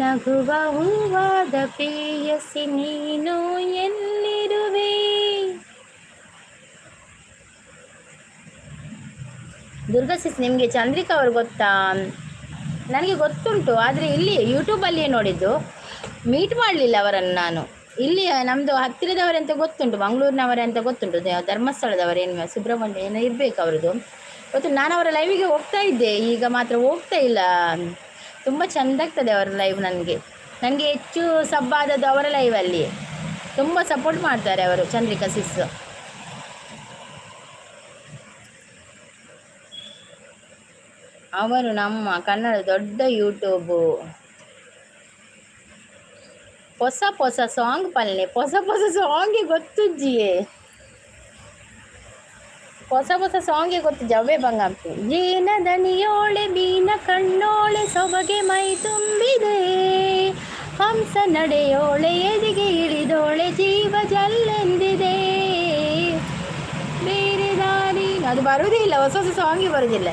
ನಗುವ ಹೂವಾದ ಪ್ರೇಯಸಿ ನೀನು ಎಲ್ಲಿರುವೆ. ದುರ್ಗಾ ಸಿಸ್, ನಿಮಗೆ ಚಂದ್ರಿಕಾ ಅವರು ಗೊತ್ತಾ? ನನಗೆ ಗೊತ್ತುಂಟು, ಆದರೆ ಇಲ್ಲಿ ಯೂಟ್ಯೂಬಲ್ಲಿಯೇ ನೋಡಿದ್ದು, ಮೀಟ್ ಮಾಡಲಿಲ್ಲ ಅವರನ್ನು ನಾನು. ಇಲ್ಲಿ ನಮ್ಮದು ಹತ್ತಿರದವರೆಂತ ಗೊತ್ತುಂಟು, ಮಂಗಳೂರಿನವರೆಂತ ಗೊತ್ತುಂಟು, ಧರ್ಮಸ್ಥಳದವರೇನು ಸುಬ್ರಹ್ಮಣ್ಯ ಏನೋ ಇರಬೇಕು ಅವರದು ಗೊತ್ತು. ನಾನು ಅವರ ಲೈವಿಗೆ ಹೋಗ್ತಾ ಇದ್ದೆ, ಈಗ ಮಾತ್ರ ಹೋಗ್ತಾ ಇಲ್ಲ. ತುಂಬ ಚೆಂದ ಆಗ್ತದೆ ಅವರ ಲೈವ್ ನನಗೆ. ನನಗೆ ಹೆಚ್ಚು ಸಬ್ಬಾದದ್ದು ಅವರ ಲೈವಲ್ಲಿ. ತುಂಬ ಸಪೋರ್ಟ್ ಮಾಡ್ತಾರೆ ಅವರು, ಚಂದ್ರಿಕಾ ಸಿಸ್. ಅವರು ನಮ್ಮ ಕನ್ನಡ ದೊಡ್ಡ ಯೂಟ್ಯೂಬು. ಹೊಸ ಹೊಸ ಸಾಂಗ್ ಪಲ್ಲೆ, ಹೊಸ ಹೊಸ ಸಾಂಗೆ ಗೊತ್ತುಜ್ಜಿಯೇ, ಹೊಸ ಹೊಸ ಸಾಂಗೆ ಗೊತ್ತು. ಜವ್ವೆ ಬಂಗಾಂಪಿ ಜೀನ ದನಿಯೋಳೆ ಮೀನ ಕಣ್ಣೋಳೆ ಸೊಬಗೆ ಮೈ ತುಂಬಿದೆ, ಹಂಸ ನಡೆಯೋಳೆ ಎದಿಗೆ ಇಳಿದೋಳೆ ಜೀವ ಜಲ್ಲೆಂದಿದೆ, ಬೇರೆ ದಾರಿ ಅದು ಬರುವುದೇ ಇಲ್ಲ. ಹೊಸ ಹೊಸ ಸಾಂಗೆ ಬರುವುದಿಲ್ಲ.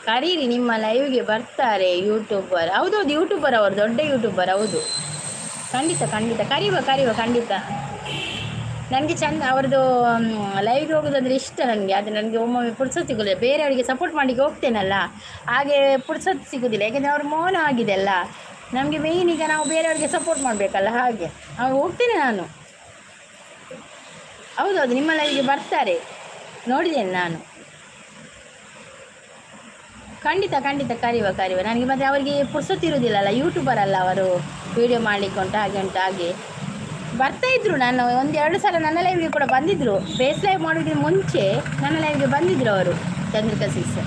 ಕರೀರಿ, ನಿಮ್ಮ ಲೈವ್ಗೆ ಬರ್ತಾರೆ ಯೂಟ್ಯೂಬರ್. ಹೌದೌದು, ಯೂಟ್ಯೂಬರ್ ಅವರು, ದೊಡ್ಡ ಯೂಟ್ಯೂಬರ್. ಹೌದು, ಖಂಡಿತ ಖಂಡಿತ ಕರೀವ ಕರೀವ ಖಂಡಿತ. ನನಗೆ ಚಂದ ಅವ್ರದ್ದು ಲೈವ್ಗೆ ಹೋಗೋದಂದರೆ ಇಷ್ಟ ನನಗೆ. ಆದರೆ ನನಗೆ ಒಮ್ಮೊಮ್ಮೆ ಪುರ್ಸೊತ್ತು ಸಿಗೋದಿಲ್ಲ. ಬೇರೆಯವರಿಗೆ ಸಪೋರ್ಟ್ ಮಾಡಲಿಕ್ಕೆ ಹೋಗ್ತೇನಲ್ಲ, ಹಾಗೆ ಪುರ್ಸೊತ್ತು ಸಿಗೋದಿಲ್ಲ. ಯಾಕೆಂದರೆ ಅವ್ರು ಮೌನ ಆಗಿದೆ ಅಲ್ಲ. ನಮಗೆ ಮೇಯ್ನ್ ಈಗ ನಾವು ಬೇರೆಯವರಿಗೆ ಸಪೋರ್ಟ್ ಮಾಡಬೇಕಲ್ಲ, ಹಾಗೆ ಅವ್ರು ಹೋಗ್ತೇನೆ ನಾನು. ಹೌದೌದು, ನಿಮ್ಮ ಲೈವ್ಗೆ ಬರ್ತಾರೆ, ನೋಡಿದ್ದೇನೆ ನಾನು. ಖಂಡಿತ ಖಂಡಿತ ಕರೀವ ಕರೀವ. ನನಗೆ ಮತ್ತು ಅವರಿಗೆ ಪುರ್ಸೊತ್ತಿರುವುದಿಲ್ಲಲ್ಲ, ಯೂಟ್ಯೂಬರ್ ಅಲ್ಲ ಅವರು, ವೀಡಿಯೋ ಮಾಡಲಿಕ್ಕೆ ಉಂಟು, ಹಾಗೆ ಉಂಟು. ಹಾಗೆ ಬರ್ತಾಯಿದ್ರು. ನಾನು ಒಂದು ಎರಡು ಸಲ ನನ್ನ ಲೈವ್ಗೆ ಕೂಡ ಬಂದಿದ್ದರು. ಫೇಸ್ ಲೈವ್ ಮಾಡೋದಕ್ಕೆ ಮುಂಚೆ ನನ್ನ ಲೈವ್ಗೆ ಬಂದಿದ್ದರು ಅವರು, ಚಂದ್ರಿಕಾ ಸಿಸ್.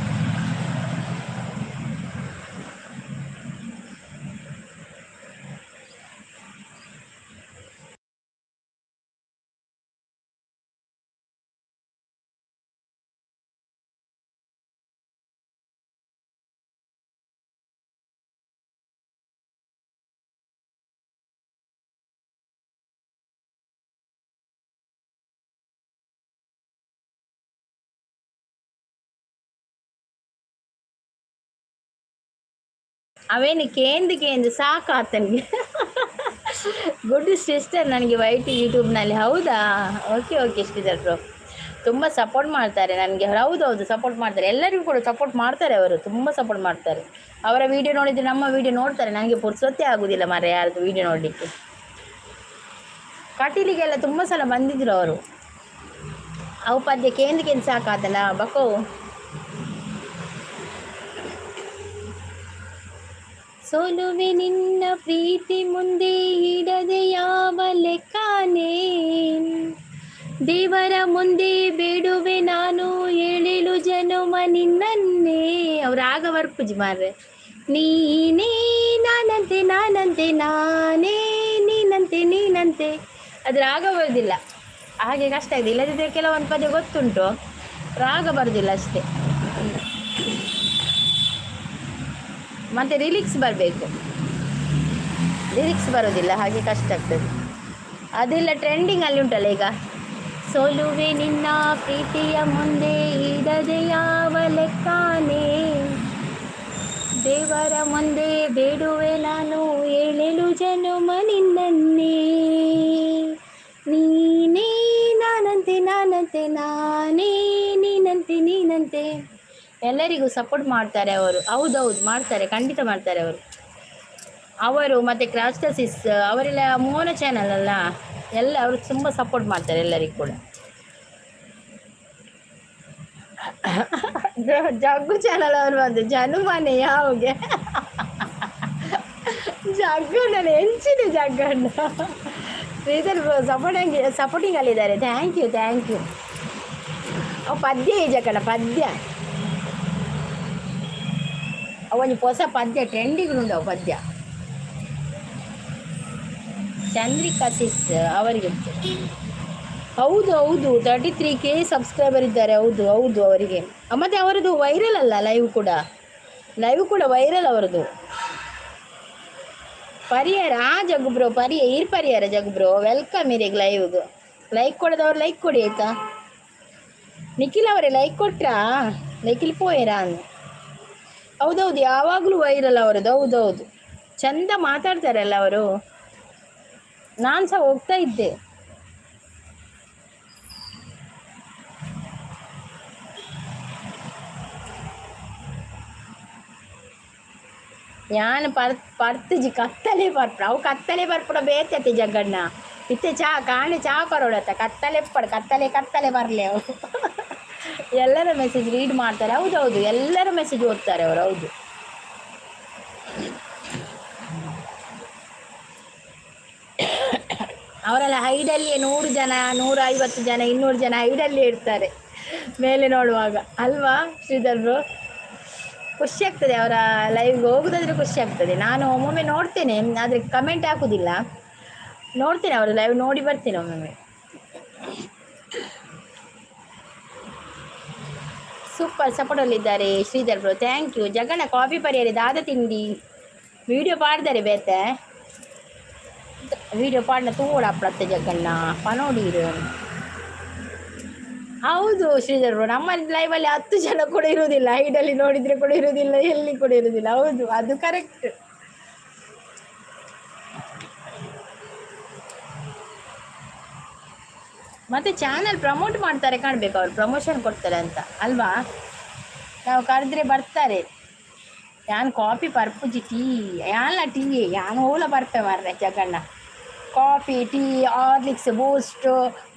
ಅವೇನು ಕೇಂದು ಕೇಂದು ಸಾಕಾತನಿಗೆ. ಗುಡ್ ಸಿಸ್ಟರ್, ನನಗೆ ವೈಟ್ ಯೂಟ್ಯೂಬ್ನಲ್ಲಿ. ಹೌದಾ? ಓಕೆ ಓಕೆ ಶ್ರೀಧರ್ ಬ್ರೋ, ತುಂಬ ಸಪೋರ್ಟ್ ಮಾಡ್ತಾರೆ ನನಗೆ. ಹೌದೌದು, ಸಪೋರ್ಟ್ ಮಾಡ್ತಾರೆ, ಎಲ್ಲರಿಗೂ ಕೂಡ ಸಪೋರ್ಟ್ ಮಾಡ್ತಾರೆ ಅವರು, ತುಂಬ ಸಪೋರ್ಟ್ ಮಾಡ್ತಾರೆ. ಅವರ ವೀಡಿಯೋ ನೋಡಿದರೆ ನಮ್ಮ ವೀಡಿಯೋ ನೋಡ್ತಾರೆ. ನನಗೆ ಪುರ್ಸೊತ್ತೇ ಆಗೋದಿಲ್ಲ ಮಾರ್ರೆ ಯಾರದ್ದು ವೀಡಿಯೋ ನೋಡಲಿಕ್ಕೆ. ಕಟೀಲಿಗೆಲ್ಲ ತುಂಬ ಸಲ ಬಂದಿದ್ದರು ಅವರು. ಅವು ಪದ್ಯ ಕೇಂದು ಕೇಂದು ಸಾಕಾತಲ್ಲ ಬಕೋ. ಸೋಲುವೆ ನಿನ್ನ ಪ್ರೀತಿ ಮುಂದೆ ಇಡದೆ ಯಾವ ಲೆಕ್ಕನೇ, ದೇವರ ಮುಂದೆ ಬೇಡುವೆ ನಾನು ಏಳೇಳು ಜನುಮ ನಿನ್ನನ್ನೇ. ಅವ್ರ ಆಗ ವರ್ಪುಜಿ ಮಾರ್ರೆ. ನೀನೇ ನಾನಂತೆ ನಾನಂತೆ ನಾನೇ ನೀನಂತೆ ನೀನಂತೆ, ಅದು ರಾಗ ಬರುವುದಿಲ್ಲ, ಹಾಗೆ ಕಷ್ಟ ಆಗಿದೆ. ಇಲ್ಲದಿದ್ದರೆ ಕೆಲವೊಂದು ಪದ್ಯ ಗೊತ್ತುಂಟು, ರಾಗ ಬರುವುದಿಲ್ಲ ಅಷ್ಟೇ. ಮತ್ತು ರಿಲಿಕ್ಸ್ ಬರಬೇಕು, ಲಿರಿಕ್ಸ್ ಬರೋದಿಲ್ಲ, ಹಾಗೆ ಕಷ್ಟ ಆಗ್ತದೆ. ಅದೆಲ್ಲ ಟ್ರೆಂಡಿಂಗಲ್ಲಿ ಉಂಟಲ್ಲ ಈಗ. ಸೋಲುವೆ ನಿನ್ನ ಪ್ರೀತಿಯ ಮುಂದೆ ಇಡದೆ ಯಾವ ಲೆಕ್ಕಾನೆ, ದೇವರ ಮುಂದೆ ಬೇಡುವೆ ನಾನು ಏಳೇಳು ಜನುಮ ನಿನ್ನನ್ನೇ. ನೀನೇ ನಾನಂತೆ, ನಾನಂತೆ ನಾನೇ, ನೀನಂತೆ ನೀನಂತೆ. ಎಲ್ಲರಿಗೂ ಸಪೋರ್ಟ್ ಮಾಡ್ತಾರೆ ಅವರು. ಹೌದೌದು, ಮಾಡ್ತಾರೆ, ಖಂಡಿತ ಮಾಡ್ತಾರೆ ಅವರು. ಅವರು ಮತ್ತು ಕ್ರಾಸ್ಟಸಿಸ್ ಅವರೆಲ್ಲ ಮೋನ ಚಾನಲ್ ಅಲ್ಲ, ಎಲ್ಲ ಅವರು ತುಂಬ ಸಪೋರ್ಟ್ ಮಾಡ್ತಾರೆ ಎಲ್ಲರಿಗೂ ಕೂಡ. ಜಗ್ಗು ಚಾನಲ್ ಅವರು ಬಂದು ಜನುಮನೆ ಯಾವಗೆ ಜಗ್ಗಣ್ಣನ ಹೆಂಚಿನ ಜಗ್ಗಣ್ಣ. ಶ್ರೀಧರ್ ಸಪೋರ್ಟಿಂಗ್ ಸಪೋರ್ಟಿಂಗಲ್ಲಿದ್ದಾರೆ. Thank you, thank you. ಅವು ಪದ್ಯ ಈ ಜಕಣ ಪದ್ಯ. ಅವೊಂಜಿ ಹೊಸ ಪದ್ಯ ಟ್ರೆಂಡಿಂಗ್ ಉಂಡು ಅವು ಪದ್ಯ. ಚಂದ್ರಿಕಾ ಸಿಸ್ ಅವರಿಗೆ. ಹೌದು ಹೌದು, 33K subscriber ಇದ್ದಾರೆ. ಹೌದು ಹೌದು, ಅವರಿಗೆ. ಮತ್ತು ಅವರದ್ದು ವೈರಲ್ ಅಲ್ಲ, ಲೈವ್ ಕೂಡ, ಲೈವ್ ಕೂಡ ವೈರಲ್ ಅವರದ್ದು. ಪರಿಹಾರ ಆ ಜಗ್ಗು ಬ್ರೋ, ಪರಿಯ ಈರ್ ಪರಿಹಾರ. ಜಗ್ಗು ಬ್ರೋ, welcome ಇರೆಗ್ ಲೈವ್ಗೆ. ಲೈಕ್ ಕೊಡದವ್ರು ಲೈಕ್ ಕೊಡಿ, ಆಯ್ತಾ? ನಿಖಿಲ್ ಅವರೇ, ಲೈಕ್ ಕೊಟ್ರಾ? ನಿಖಿಲ್ ಪೋಯರಾ? ಹೌದೌದು, ಯಾವಾಗಲೂ ವೈರಲ್ ಅವರದ್ದು. ಹೌದೌದು, ಚಂದ ಮಾತಾಡ್ತಾರಲ್ಲ ಅವರು. ನಾನು ಸಹ ಹೋಗ್ತಾ ಇದ್ದೆ. ಯಾನ್ ಪರ್ ಪರ್ತುಜಿ, ಕತ್ತಲೆ ಬರ್ಪುಡ. ಅವು ಕತ್ತಲೆ ಬರ್ಪುಡ ಬೇತತೆ ಜಗ್ಗಣ್ಣ. ಇತ್ತೆ ಚಾ ಕಾಣೆ ಚಾ ಪರೋಡತ್ತ ಕತ್ತಲೆ ಪಡ್ ಕತ್ತಲೆ ಕತ್ತಲೆ ಬರಲಿ ಅವು. ಎಲ್ಲರ ಮೆಸೇಜ್ ರೀಡ್ ಮಾಡ್ತಾರೆ. ಹೌದೌದು, ಎಲ್ಲರ ಮೆಸೇಜ್ ಓದ್ತಾರೆ ಅವರು. ಹೌದು. ಅವರೆಲ್ಲ ಹೈಡಲ್ಲಿಯೇ 100 ಜನ, 150 ಜನ, 200 ಜನ ಹೈಡಲ್ಲಿಯೇ ಇರ್ತಾರೆ ಮೇಲೆ ನೋಡುವಾಗ, ಅಲ್ವಾ ಶ್ರೀಧರ್ ಬ್ರೋ? ಖುಷಿ ಆಗ್ತದೆ, ಅವರ ಲೈವ್ಗೆ ಹೋಗುದಾದ್ರೆ ಖುಷಿ ಆಗ್ತದೆ. ನಾನು ಒಮ್ಮೊಮ್ಮೆ ನೋಡ್ತೇನೆ, ಆದರೆ ಕಮೆಂಟ್ ಹಾಕುದಿಲ್ಲ. ನೋಡ್ತೇನೆ, ಅವರ ಲೈವ್ ನೋಡಿ ಬರ್ತೇನೆ ಒಮ್ಮೊಮ್ಮೆ. ಸೂಪರ್ ಸಪೋರ್ಟಲ್ಲಿದ್ದಾರೆ Sridhar bro, thank you. Jaganna, coffee ಪರಿಯರಿ, ದಾದ ತಿಂಡಿ? ವಿಡಿಯೋ ಪಾಡ್ದಾರೆ ಬೇತೆ. ವಿಡಿಯೋ ಪಾಡ್ನ ತೂವೊಡು ಅಪ್ಪಳತ್ತೆ ಜಗಣ್ಣ ಪನೋಡಿರು. ಹೌದು ಶ್ರೀಧರ್ ಬ್ರೋ, ನಮ್ಮ ಲೈವಲ್ಲಿ 10 ಜನ ಕೂಡ ಇರುವುದಿಲ್ಲ. ಹೈಡಲ್ಲಿ ನೋಡಿದರೆ ಕೂಡ ಇರುವುದಿಲ್ಲ, ಎಲ್ಲಿ ಕೂಡ ಇರುವುದಿಲ್ಲ. ಹೌದು, ಅದು ಕರೆಕ್ಟ್. ಮತ್ತೆ ಚಾನಲ್ ಪ್ರಮೋಟ್ ಮಾಡ್ತಾರೆ ಕಾಣಬೇಕು ಅವರು, ಪ್ರಮೋಷನ್ ಕೊಡ್ತಾರೆ ಅಂತ ಅಲ್ವಾ? ನಾವು ಕರೆದ್ರೆ ಬರ್ತಾರೆ. ಯಾನ್ ಕಾಫಿ ಪರ್ಪುಜಿ, ಟೀ ಯಾನ್ಲ ಟೀ ಯಾನ್ ಓಲ ಬರ್ಪೆ ಮಾರ್ರೆ ಜಗಣ್ಣ. ಕಾಫಿ, ಟೀ, ಹಾರ್ಲಿಕ್ಸ್, ಬೂಸ್ಟ್,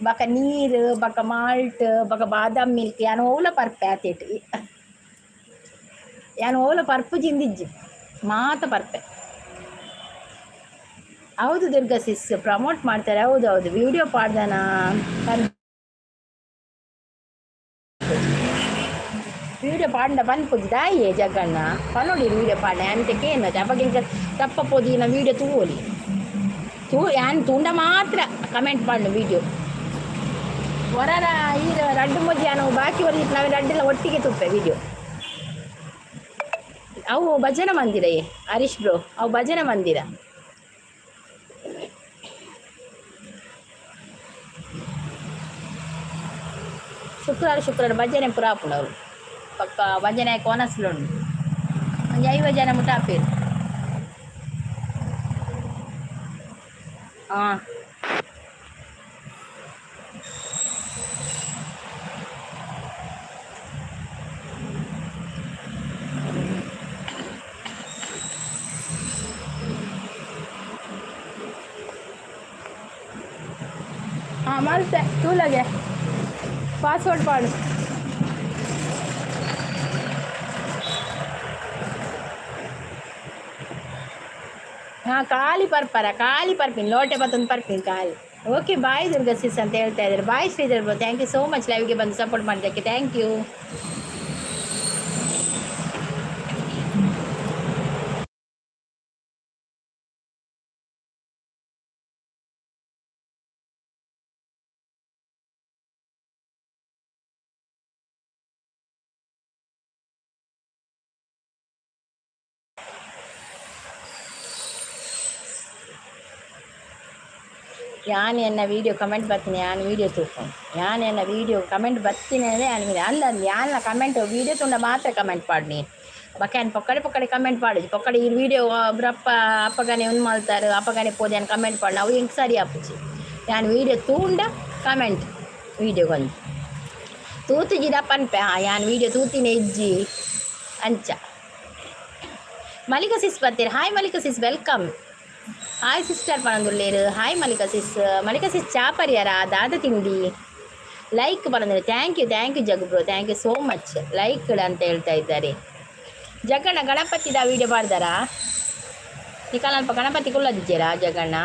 ಬಕ ನೀರು, ಬಕ ಮಾಲ್ಟ್, ಬಕ ಬಾದಾಮ್ ಮಿಲ್ಕ್, ಯಾನ್ ಓಲ ಪರ್ಪೆ ಆತೇಟ್. ಯಾನ್ ಓಲ ಪರ್ಪುಜಿ ಇಂದಿಜ್ಜಿ, ಮಾತ ಪರ್ಪೆ. ಹೌದು ದುರ್ಗಾ ಸಿಸ್, ಪ್ರಮೋಟ್ ಮಾಡ್ತಾರೆ. ಹೌದು ಹೌದು, ವಿಡಿಯೋ ಪಾಡ್ದನ ವಿಡಿಯೋ ಪಾಂಡ ಪನ್ಪುಜಿ ದಾಯೆ ಜಗ್ಗಣ್ಣ? ಪನೊಡಿ ವಿಡಿಯೋ ಪಾಂಡ ಅಂತೆ ಕೇನ ಅವಾಗ ಇಂಕ ತಪ್ಪ ಪೋದಿನ ವಿಡಿಯೋ ತೂವೊಲಿ ತೂ. ಯಾನ್ ತೂಂಡ ಮಾತ್ರ ಕಮೆಂಟ್ ಪಾಂಡು ವಿಡಿಯೋ. ಹೊರರ ಈ ರಡ್ಡು ಮೊಜ್ಜಿ ಯಾನು ಬಾಕಿ ಹೊರ ನಾವೇ ರಡ್ಡೆಲ್ಲ ಒಟ್ಟಿಗೆ ತುಪ್ಪೆ ವಿಡಿಯೋ. ಅವು ಭಜನಾ ಮಂದಿರ ಏ ಹರೀಶ್ ಬ್ರೋ, ಅವು ಭಜನಾ ಮಂದಿರ. ಶುಕ್ರವಾರ ಶುಕ್ರವಾರ ಭಜನೆ ಪೂರ ಆಪುಂಡು. ಪಕ್ಕ ಭಜನೆ ಕೋನಸ್ಲುಂಡು. ಒಂಜಿ 50 ಜನ ಮುಟ್ಟ ಆಪೇರು. ಹಾಂ ಹಾಂ, ಮಲ್ತೆ ತೂಲಗೆ ಪಾಸ್ವರ್ಡ್ ಪಾಡು. ಹಾಂ, ಖಾಲಿ ಪರ್ಪರ, ಖಾಲಿ ಪರ್ಪಿನ್ ಲೋಟೆ ಪತ್ತೊಂದು ಪರ್ಪಿನ್ ಖಾಲಿ. ಓಕೆ, ಬಾಯ್ ದುರ್ಗಾ ಸಿಸ್ ಅಂತ ಹೇಳ್ತಾ ಇದ್ದಾರೆ. Bye Sridhar bro, thank you so much ಲೈವ್ಗೆ ಬಂದು ಸಪೋರ್ಟ್ ಮಾಡಿದ್ದಕ್ಕೆ. Thank you. ಯಾನ್ ಎನ್ನ ವೀಡಿಯೋ ಕಮೆಂಟ್ ಬರ್ತೀನಿ, ಯಾನ್ ವೀಡಿಯೋ ತೂಪುಂಡು. ಯಾನ್ ಎನ್ನ ವೀಡಿಯೋ ಕಮೆಂಟ್ ಬತ್ತೀನಿ ಅಂದರೆ ಯಾನ್ ಅಲ್ಲ, ಯಾನ್ಲ ಕಮೆಂಟ್ ವೀಡಿಯೋ ತುಂಡ ಮಾತ್ರ ಕಮೆಂಟ್ ಪಾಡ್ನಿ. ಬೊಕ ಪೊಕ್ಕಡೆ ಪೊಕ್ಕಡೆ ಕಮೆಂಟ್ ಪಾಡುಜಿ. ಪೊಕ್ಕಡೆ ಈ ವಿಡಿಯೋ ಬ್ರಪ್ಪ ಅಪ್ಪಗನೆ ಉಂದು ಮಲ್ತಾರೆ, ಅಪ್ಪಗನೆ ಪೋದು ಯಾನ್ ಕಮೆಂಟ್ ಪಾಡು, ಅವು ಎಂಕ್ ಸರಿ ಆಪುಜಿ. ಯಾನ್ ವೀಡಿಯೋ ತೂಂಡ ಕಮೆಂಟ್ ವೀಡಿಯೋಗೊಂದು ತೂತುಜಿಡ ಪನ್ಪೆ. ಹಾಂ, ಯಾನ್ ವೀಡಿಯೋ ತೂತಿನ ಇಜ್ಜಿ ಅಂಚ. ಮಲ್ಲಿಕ ಸಿಸ್ ಬರ್ತೀರಿ. Hi Mallika sis, welcome. Hi sister ಪನೊಂದುಲ್ಲೇರು. Hi Mallika sis. Mallika sis, ಚಾ ಪರಿಯಾರ? ದಾದ ತಿಂಡಿ? ಲೈಕ್ ಪನೊಂದುಲ್ಲೆ. Thank you, thank you Jaggu bro, thank you so much. Like ಅಂತ ಹೇಳ್ತಾ ಇದ್ದಾರೆ. ಜಗಣ್ಣ, ಗಣಪತಿದ ವೀಡಿಯೋ ಮಾಡ್ದಾರಾ? ನಿಕಲ್ಪ ಗಣಪತಿ ಕುಲ್ಲದಿದ್ದೀರಾ ಜಗಣ್ಣ?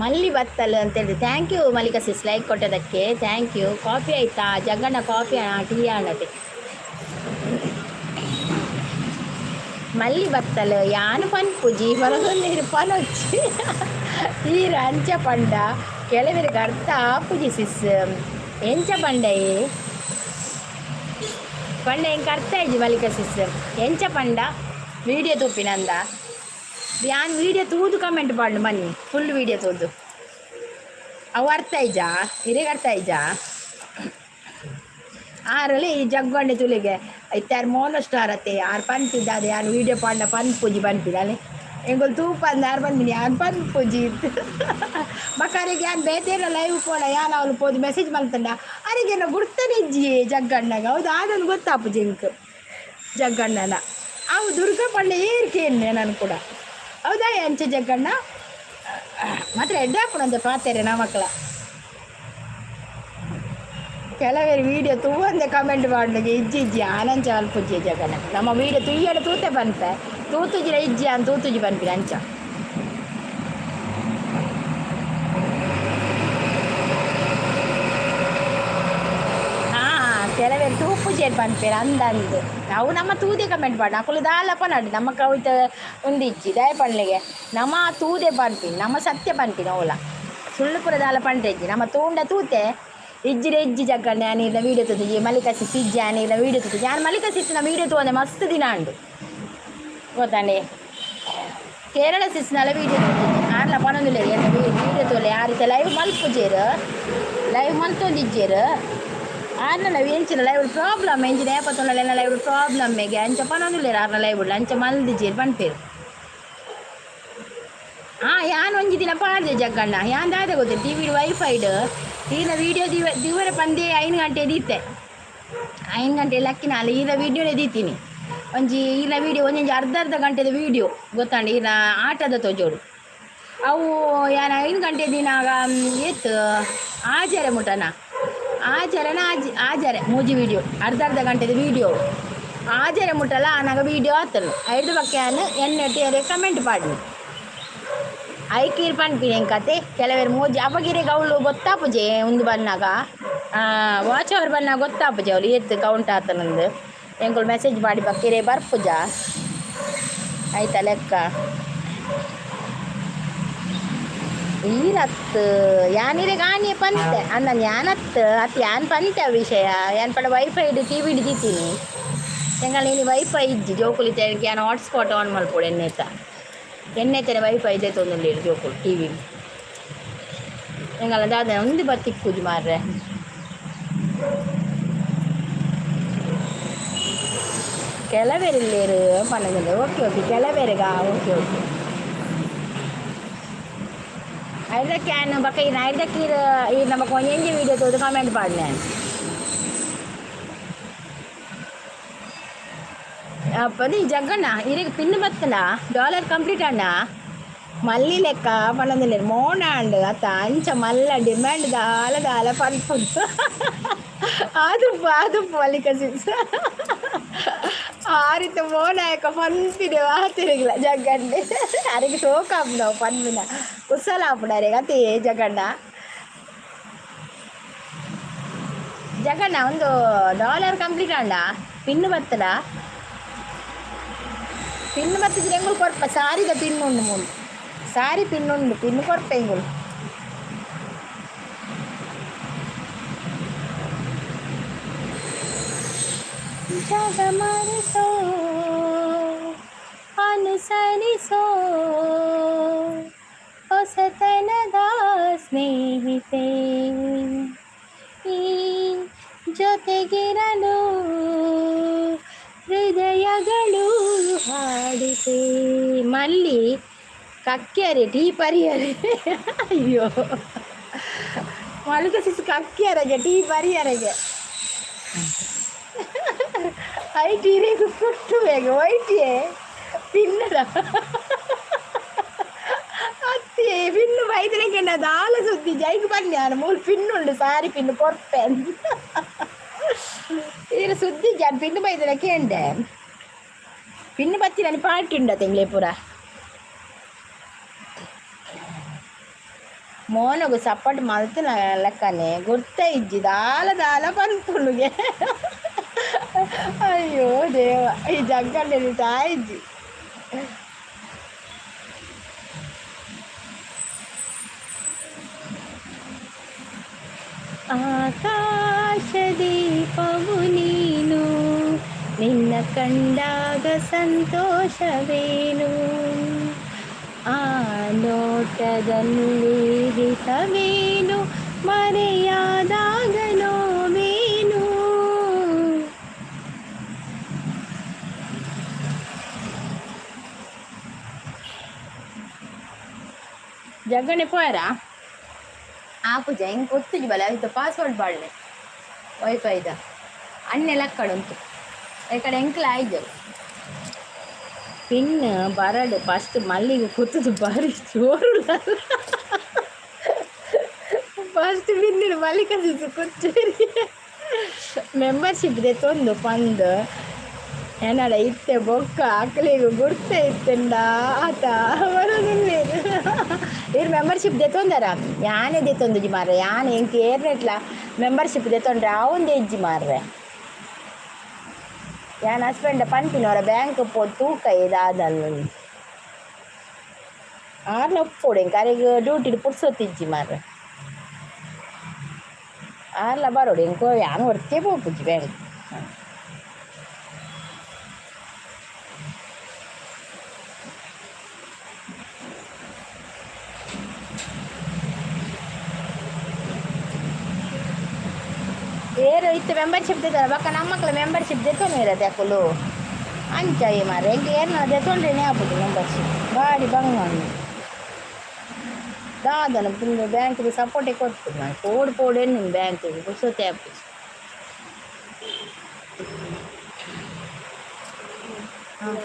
ಮಲ್ಲಿ ಬತ್ತಲ್ ಅಂತೇಳಿ. Thank you Mallika sis, like ಕೊಟ್ಟದಕ್ಕೆ thank you. Coffee ಆಯ್ತಾ ಜಗಣ್ಣ? ಕಾಫಿ, ಟೀ ಆಣತೆ. ಮಲ್ಲಿ ಬತ್ತಲ್ ಯಾನು ಪನ್ಪುಜಿ ಬರದೊಂದಿರು ಪನೊಚ್ಚಿ. ಈರ ಅಂಚ ಪಂಡ ಕೆಲವರಿಗೆ ಅರ್ಥ ಆಪುಜಿ ಸಿಸ್. ಎಂಚ ಪಂಡಯೇ ಪಂಡ ಎಂಕ್ ಅರ್ಥ ಆಯ್ಜಿ ಮಲ್ಲಿಕ ಸಿಸ್. ಎಂಚ ಪಂಡ? ವೀಡಿಯೋ ತೂಪಿನಂದ? ಯಾನ್ ವೀಡಿಯೋ ತೂದು ಕಮೆಂಟ್ ಪಾಡ್ಲು ಬನ್ನಿ. ಫುಲ್ ವೀಡಿಯೋ ತೂದು ಅವು ಅರ್ಥ ಆಯ್ಜಾ? ಇರೆಗ್ ಅರ್ಥ ಆಯ್ಜಾ? ಆರಲ್ಲಿ ಈ ಜಗ್ಗೊಂಡೆ ತುಲಿಗೆ ಇತ್ತಾರು ಮೋನೋ ಸ್ಟಾರ್ ಅತ್ತೆ. ಆರು ಪನ್ಪಿದ್ದ ಅದೇ ಯಾನ್ ವೀಡಿಯೋ ಪಾಂಡ ಪನ್ಪುಜಿ ಪನ್ಪಿದಾಲೆ. ಎಂಗೊಲ್ ತೂಪಂದ ಆರು ಪನ್ಪಿನಿ ಯಾನ್ ಪನ್ಪುಜಿ. ಬಕಾರಿಗೆ ಯಾನ್ ಬೇತೇನ ಲೈವ್ ಪೋಣ, ಯಾನ್ ಅವಳು ಪೋದು ಮೆಸೇಜ್ ಮಲ್ತಂಡ ಅರಿಗೇನ ಗುರ್ತನೆ ಇಜ್ಜಿ ಜಗ್ಗಣ್ಣಗ. ಹೌದು, ಆದೊಂದು ಗೊತ್ತಾಪುಜಿ ಎಂಕ್ ಜಗ್ಗಣ್ಣನ. ಅವು ದುರ್ಗಾ ಪಂಡ ಏರ್ಕೇನೆ ನಾನು ಕೂಡ. ಹೌದಾ ಅಂಚೆ ಜಗ್ಗಣ್ಣ? ಮಾತ್ರ ಎಡ್ಡೆ ಹಾಪುಣಂತೆ ಪಾತೆರೆ ನಮಕ್ಲ. ಕೆಲವರು ವೀಡಿಯೋ ತೂವಂದೆ ಕಮೆಂಟ್ ಮಾಡ್ಲಿಕ್ಕೆ. ಇಜ್ಜಿ ಇಜ್ಜಿ, ಆನಂಚ ಅಲ್ಪುಜ್ಜಿ ಜಗನ. ನಮ್ಮ ವೀಡಿಯೋ ತುಯ್ಯಡ ತೂತೆ ಪನ್ಪೆ, ತೂತುಜಿರ ಇಜ್ಜಿ ಅನ್ ತೂತುಜಿ ಪನ್ಪಿನ ಅಂಚ. ಹಾಂ, ಕೆಲವರು ತೂಪುಜೇರ್ ಪನ್ಪೇರು ಅಂದಂದು. ಅವು ನಮ್ಮ ತೂದೆ ಕಮೆಂಟ್ ಪಾಡ ಅಕುಲು ದಾಲ ಪನಡು. ನಮ್ಮ ಕವಿತ ಒಂದಿಜ್ಜಿ ದಾಯ ಪನ್ಲಿಗೆ. ನಮ್ಮ ತೂದೆ ಪನ್ಪಿನಿ, ನಮ್ಮ ಸತ್ಯ ಪನ್ಪಿನಿ. ಅವಲ ಸುಳ್ಳು ಪೂರ ದಾಲ ಪಂಡ್ರೆಜ್ಜಿ. ನಮ್ಮ ತೂಂಡ ತೂತೆ, ಇಜ್ಜಿರೆ ಇಜ್ಜಿ ಜಗ್ಗಣ್ಣ. ಯಾನ್ ವೀಡಿಯೋ ತೂತುಜಿ. ಮಲ್ಲಿಕಾ ಸಿಸ್ ಇಜ್ಜಿ, ಯಾನ್ ವೀಡಿಯೋ ತೂತುಜಿ. ಯಾನ್ ಮಲ್ಲಿಕಾ ಸಿಸ್ನ ವೀಡಿಯೋ ತೂವಂದೆ ಮಸ್ತ್ ದಿನ ಉಂಡು ಗೊತ್ತಾಂಡೆ. ಕೇರಳ ಸಿಸ್ನಲ ವೀಡಿಯೋ ತೂತುಜಿ. ಆರ್ಲ ಪನೊಂದುಲ್ಲೆರ್ ಎನ್ನ ವೀಡಿಯೋ ತೂಲೆ. ಆರಿತ ಲೈವ್ ಮಲ್ಪುಜೆರ್, ಲೈವ್ ಮಲ್ತೊಂದಿಜ್ಜೆರ್ ಆರ್ನ. ಲೈವ್ ಎಂಚಿನ ಲೈವ್ ಪ್ರಾಬ್ಲಮ್ ಎಂಚಿನ ಏಪತ್ತೊಂಡಲ ಎನ್ನ ಲೈವ್ ಪ್ರಾಬ್ಲಮ್ ಗೆ ಅಂಚ ಪನೊಂದುಲ್ಲೆರ್. ಆರ್ನ ಲೈವ್ ಅಂಚ ಮಲ್ದಿಜೆರ್ ಪನ್ಪೆರ್. ಹಾಂ, ಯಾನ್ ಒಂಜಿ ದಿನ ಪಾಡ್ದೆ ಜಗ್ಗಣ್ಣ. ಯಾನ್ ದಾದ ಗೊತ್ತಿಲ್ಲ, ಟಿವಿ ವೈಫೈಡ್ ಈನ ವೀಡಿಯೋ ದಿವ ದಿವರ ಪಂದೇ 5 ಗಂಟೆ ದೀತೆ. 5 ಗಂಟೆ ಲಕ್ಕಿನಾಲ ಈರ ವೀಡಿಯೋನೇ ದೀತೀನಿ. ಒಂಜಿ ಈನ ವೀಡಿಯೋ ಒಂಜೊಂಜಿ ಅರ್ಧ ಅರ್ಧ ಗಂಟೆದ ವೀಡಿಯೋ ಗೊತ್ತಾಂಡ. ಈನ ಆಟದ ತೋಜೋಡು ಅವು. ಯಾನ್ 5 ಗಂಟೆ ದಿನಾಗ ಏತ್ ಆಜರೆ ಮುಟನ ಆಜರೆನ ಆಜಿ ಆಜರೆ ಮೂಜಿ ವೀಡಿಯೋ, ಅರ್ಧ ಅರ್ಧ ಗಂಟೆದ ವೀಡಿಯೋ. ಆಜರೆ ಮುಟ್ಟಲ ಆನಾಗ ವೀಡಿಯೋ ಆತನು. ಐದು ಬಕ್ಕೆ ಯಾನ್ ಎಣ್ಣೆ ಕಮೆಂಟ್ ಪಾಡ್ನಿ. ಐಕೀರ್ ಪನ್ಪಿನಿ ಎಂಕತೆ. ಕೆಲವರು ಮೂಜಿ ಅಪಗಿರಿಗೆ ಅವಳು ಗೊತ್ತಾಪುಜೆ. ಉಂದು ಬನ್ನಾಗ ವಾಚ್ ಅವರ್ ಬನ್ನಾಗ ಗೊತ್ತಾಪುಜೆ ಅವಳು ಏತ್ ಕೌಂಟ್ ಆತನಂದು. ಎಂಕುಲು ಮೆಸೇಜ್ ಮಾಡಿ ಬಕ್ಕಿರೆ ಬರ್ಪುಜ ಆಯ್ತಾ ಲೆಕ್ಕ. ಈರತ್ತು ಯಾನಿರೆ ಗಾಣಿಯೆ ಪಂತೆ ಅಂದ ಯಾನತ್ತು ಅತ್ ಯಾನ್ ಪಂತೆ ಆ ವಿಷಯ. ಯಾನ್ ಪಂಡ ವೈಫೈ ಟಿ ವಿ ದೀತೀನಿ. ಎಂಕಲ್ ಇನಿ ವೈಫೈ ಇಜ್ಜಿ. ಜೋಕುಲಿ ಯಾನ್ ಹಾಟ್ಸ್ಪಾಟ್ ಆನ್ ಮಲ್ಪೊಡು. ಎನ್ನೆತ ಎಣ್ಣೆತನೆ ವೈಫೈ ದೆತ್ತೊಂದುಲ್ಲೆರ್ ಜೋಕುಲು ಟಿ ವಿ. ಎಂಕಲ್ನ ದಾದ ಉಂದು ಬತ್ತಿಕ್ಕುಜಿ ಮಾರ್ರೆ. ಕೆಲವೆರಿಲ್ಲೇರು ಪನ್ನೊಂದುಲ್ಲೆರ್. ಓಕೆ ಓಕೆ, ಕೆಲವೆರೆಗಾ. Okay okay. ಐದಕ್ಕೆ ಯಾನ್ ಬೊಕ ಈ ಐದಕ್ಕೆ ಈ ನಮಕ್ ಒಂಜೊಂಜಿ ವೀಡಿಯೋ ತೂದು ಕಮೆಂಟ್ ಪಾಡ್ನೆ. ಪದಿ ಜಗ್ಗಣ್ಣ, ಇರೆಗ್ ಪಿನ್ ಬತ್ತನ? ಡಾಲರ್ ಕಂಪ್ಲೀಟ್ ಅಣ್ಣ. ಮಲ್ಲಿ ಲೆಕ್ಕ ಪನೊಂದುಲ್ಲೆರ್. ಮೋನ ಆಂಡ್ ಅತ್ತ ಅಂಚ ಮಲ್ಲ ಡಿಮ್ಯಾಂಡ್ ದಾಲ ದಾಲ ಪನ್ಪುಂಡು. ಆದುಪ್ಪು ಆದುಪ್ಪು ಮಲ್ಲಿಕ ಸಿಸ್. ಆರಿತ ಮೋನಾಯಕ ಪನ್ಪಿನ ಮಾತೆರೆಗ್ಲ ಜಗ್ಗಂಡೆ. ಅರೆಗ್ ಶೋಕ್ ಆಪುಂಡು ಅವು ಪನ್ಪಿನ. ಕುಸಲ ಆಪುಂಡು ಅರೆಗ್ ಅತೇ ಜಗಣ್ಣ? ಜಗಣ್ಣ, ಒಂದು ಡಾಲರ್ ಕಂಪ್ಲೀಟ್ ಆಂಡ? ಪಿನ್ ಬತ್ತಡ? ಪಿನ್ ಬತ್ತಿದ್ರೆ ಎಂಗುಲು ಕೊರ್ಪ. ಸಾರಿದ ಪಿನ್ ಉಂಡು ಮೂಲು. ಸಾರಿ ಪಿನ್ ಉಂಡು, ಪಿನ್ ಕೊರ್ಪ ಎಂಗುಲು. ಜಗಮರಿಸೋ ಅನುಸರಿಸೋ ಹೊಸತನದ ಸ್ನೇಹಿತೆ, ಈ ಜೊತೆಗಿರಲು ಹೃದಯಗಳು ಹಾಡಿತೆ. ಮಲ್ಲಿ ಕಕ್ಕಿಯರೆ ಟೀ ಪರಿಯರೆ. ಅಯ್ಯೋ, ಮಲ್ಲಿಗೆ ಸಿಸು ಕಕ್ಕಿಯರೆಗೆ ಟೀ ಪರಿಯರೆಗೆ. I ಟೀರೆಗು ಕೊಟ್ಟು ಬೇಗ ವೈಟಿಯೇ ತಿನ್ನದ ಅತ್ತಿ ಪಿನ್ನು ಬೈದನೆಗೆ ದಾಲ ಸುದ್ದಿ ಜೈಗ್ ಬನ್ನಿ. ನಾನು ಮೂಲು ಪಿನ್ನು ಉಂಡು, ಸಾರಿ ಪಿನ್ನು ಕೊರ್ಪೆ. ಈರು ಸುದ್ದಿ ಜಾನ್ ಪಿನ್ನು ಬೈದನೆ ಕೇಂಡೆ. ಪಿನ್ನು ಬತ್ತಿ ನಾನು ಪಾರ್ಟಿ ಉಂಡ ತಿಂಗ್ಳೆ ಪೂರ. ಮೋನಗು ಸಪೋರ್ಟ್ ಮಲ್ತಿನ ಲೆಕ್ಕನೆ ಗುರ್ತ ಇಜ್ಜಿ, ದಾಲ ದಾಲ ಪನ್ಪುಂಡುಗೆ. ಅಯ್ಯೋ ದೇವ, ಈ ಜಗ್ಗಂಡೆ ತಾಯಿಜ್ಜಿ. ಆಕಾಶ ದೀಪವು ನೀನು, ನಿನ್ನ ಕಂಡಾಗ ಸಂತೋಷವೇನು, ಆ ನೋಟದಲ್ಲಿ ಹಿತವೇನು, ಮರೆಯಾದಾಗ ನೋವೇನು. ಜಗ್ಗಣೆ ಪೋಯರಾ ಆಪುಜ ಹಿಂಗೆ ಗೊತ್ತುಜಿ ಬಲ ಆಯ್ತು. ಪಾಸ್ವರ್ಡ್ ಬಾಳ್ನೆ ವೈಫೈದ ಅಣ್ಣೆ ಲಕ್ಕಡುಂಟು. ಈ ಕಡೆ ಎಂಕ್ಲ ಆಯ್ತು ಪಿನ್ ಬರಡು. ಫಸ್ಟ್ ಮಲ್ಲಿಗೆ ಕುತ್ತದು ಬಾರಿ ಜೋರು. ಫಸ್ಟ್ ಪಿನ್ ಮಲ್ಲಿಕ ಕುಚ್ಚೇರಿ. ಮೆಂಬರ್ಶಿಪ್ ದೆತ್ತೊಂದು ಪಂದ್ ಏನಡ ಇತ್ತೆ ಬೊಕ್ಕ ಅಕ್ಲೆಗ್ ಗುರ್ತ ಇತ್ತೆಂಡ ಆತ ಬರೋದಿಲ್ಲೇನು. ಇರ್ ಮೆಂಬರ್ಶಿಪ್ ದೆತ್ತೊಂದರ ಯಾನೆ ದೆತ್ತೊಂದುಜಿ ಮಾರ್ರೆ. ಯಾನೆ ಎಂಕ್ ಏರ್ನೆಟ್ಲ ಮೆಂಬರ್ಶಿಪ್ ದೆತ್ತೊಂಡ್ರೆ ಆವೊಂದೇ ಇಜ್ಜಿ ಮಾರ್ರೆ. ಯಾನ್ ಹಸ್ಬೆಂಡ್ ಪನ್ಪಿನವರ ಬ್ಯಾಂಕ್ ಪೋ ತೂಕ ದಾದನ್ ಆರ್ಲ ಒಪ್ಪೊಡು. ಎಂಕ್ ಅರೆಗ್ ಡ್ಯೂಟಿಡ್ ಪುರ್ಸೊತ್ತಿಜ್ಜಿ ಮಾರ್ರೆ. ಆರ್ಲ ಬರೋಡು. ಎಂಕ್ ಯಾನ್ ಒರ್ತೆ ಪೋಪುಜಿ ಬ್ಯಾಂಕ್. ಏರು ಇತ್ತೆ ಮೆಂಬರ್ಶಿಪ್ ದೆತ್ತಲ್ಲ ಬೊಕ್ಕ ನಮ್ಮಕ್ಲ ಮೆಂಬರ್ಶಿಪ್ ದೆತ್ತೊನಿರತ್ತೆ ಅಕುಲು. ಅಂಚ ಮಾರ್ರೆ, ಎಂಕ್ ಏರ್ನ ದೆತ್ತೊಂಡ್ರೆನೇ ಆಪುಜಿ ಮೆಂಬರ್ಶಿಪ್. ಬಾರಿ ಬಂಗ ಉಂಡು. ದಾದನ ಬ್ಯಾಂಕ್ಗೆ ಸಪೋರ್ಟೇ ಕೊರ್ಪುಜಿ ನಾನು. ಪೋಡು ಪೋಡು ಎನ್ನುನು ಬ್ಯಾಂಕ್ಗೆ, ಪುರ್ಸೊತ್ತೇ ಆಪುಜಿ. ಹಾಂ,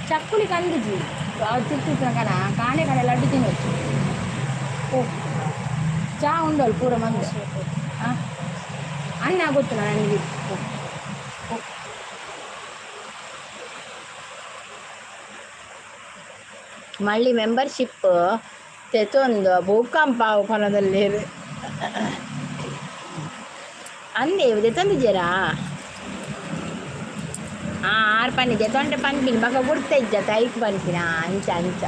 ಚಕ್ಕುಲಿ ಕಂದುಜಿ ತಿತ್ತು ಕಣ ಕಾಣೆ ಕಡೆ ಲಡ್ಡು ತಿನ್ನೊచ్చు. ಓ ಚಾ ಉಂಡೋಳು ಪೂರ ಮಂದೆ. ಹಾಂ, ಅಣ್ಣ ಗೊತ್ತು ನನಗೆ. ಮಳ್ಳಿ ಮೆಂಬರ್ಶಿಪ್ ತೆತೊಂದು ಭೂಕಂಪ ಪನದಲ್ಲಿ ಅಂದೆ ದೆತ್ತೊಂದಿದ್ದೀರಾ? ಹಾಂ, ಆರು ಪನ್ನಿದ್ದೆ ತೊಂಡೆ ಪನ್ಪಿನಿ ಬೊಕ ಗುರ್ತ ಇಜ್ಜತ್ತ ಐಕ್ ಪನ್ಪಿನ. ಅಂಚ ಅಂಚ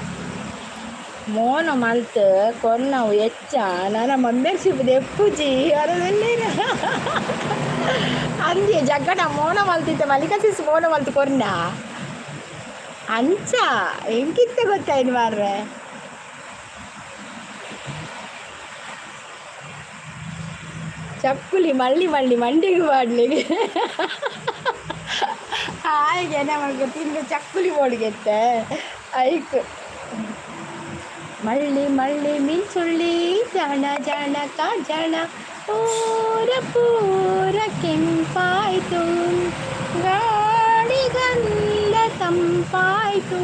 ಮೋನ ಮಲ್ತ್ ಕೊರ್ನವು ಎಚ್ಚ ನನ ಮೆಂಬರ್ಶಿಪ್ ದೆಪ್ಪುಜಿ ಅರದಲ್ಲೇನ ಅಂದೆ. ಜಗ್ಗಡ ಮೋನ ಮಲ್ತಿತ್ತೆ ಮಲ್ಲಿಕ ಸಿಸ್ ಮೋನ ಮಲ್ತ್ ಕೊರ್ನ. ಅಂಚ ಎಂಕಿತ್ತೆ ಗೊತ್ತಾಯ್ತು ಮಾರ್ರೆ. ಚಕ್ಕುಲಿ ಮಳ್ಳಿ ಮಳ್ಳಿ ಮಂಡಿಗೆ ಮಾಡ್ಲಿಕ್ಕೆ ಹಾಗೆ ನಮಗೆ ತಿಂದು ಚಕ್ಕುಲಿ ಬೋಡಿಗೆತ್ತೆ ಐಕ್. ಮಳ್ಳಿ ಮಳ್ಳಿ ಮಿಂಚುಳ್ಳಿ ಜಾಣ ಜಾಣ ಕಾಜಾಣ ಪೂರ ಪೂರ ಕೆಂಪಾಯ್ತು, ಗಾಳಿಗಂಧ ತಂಪಾಯ್ತು.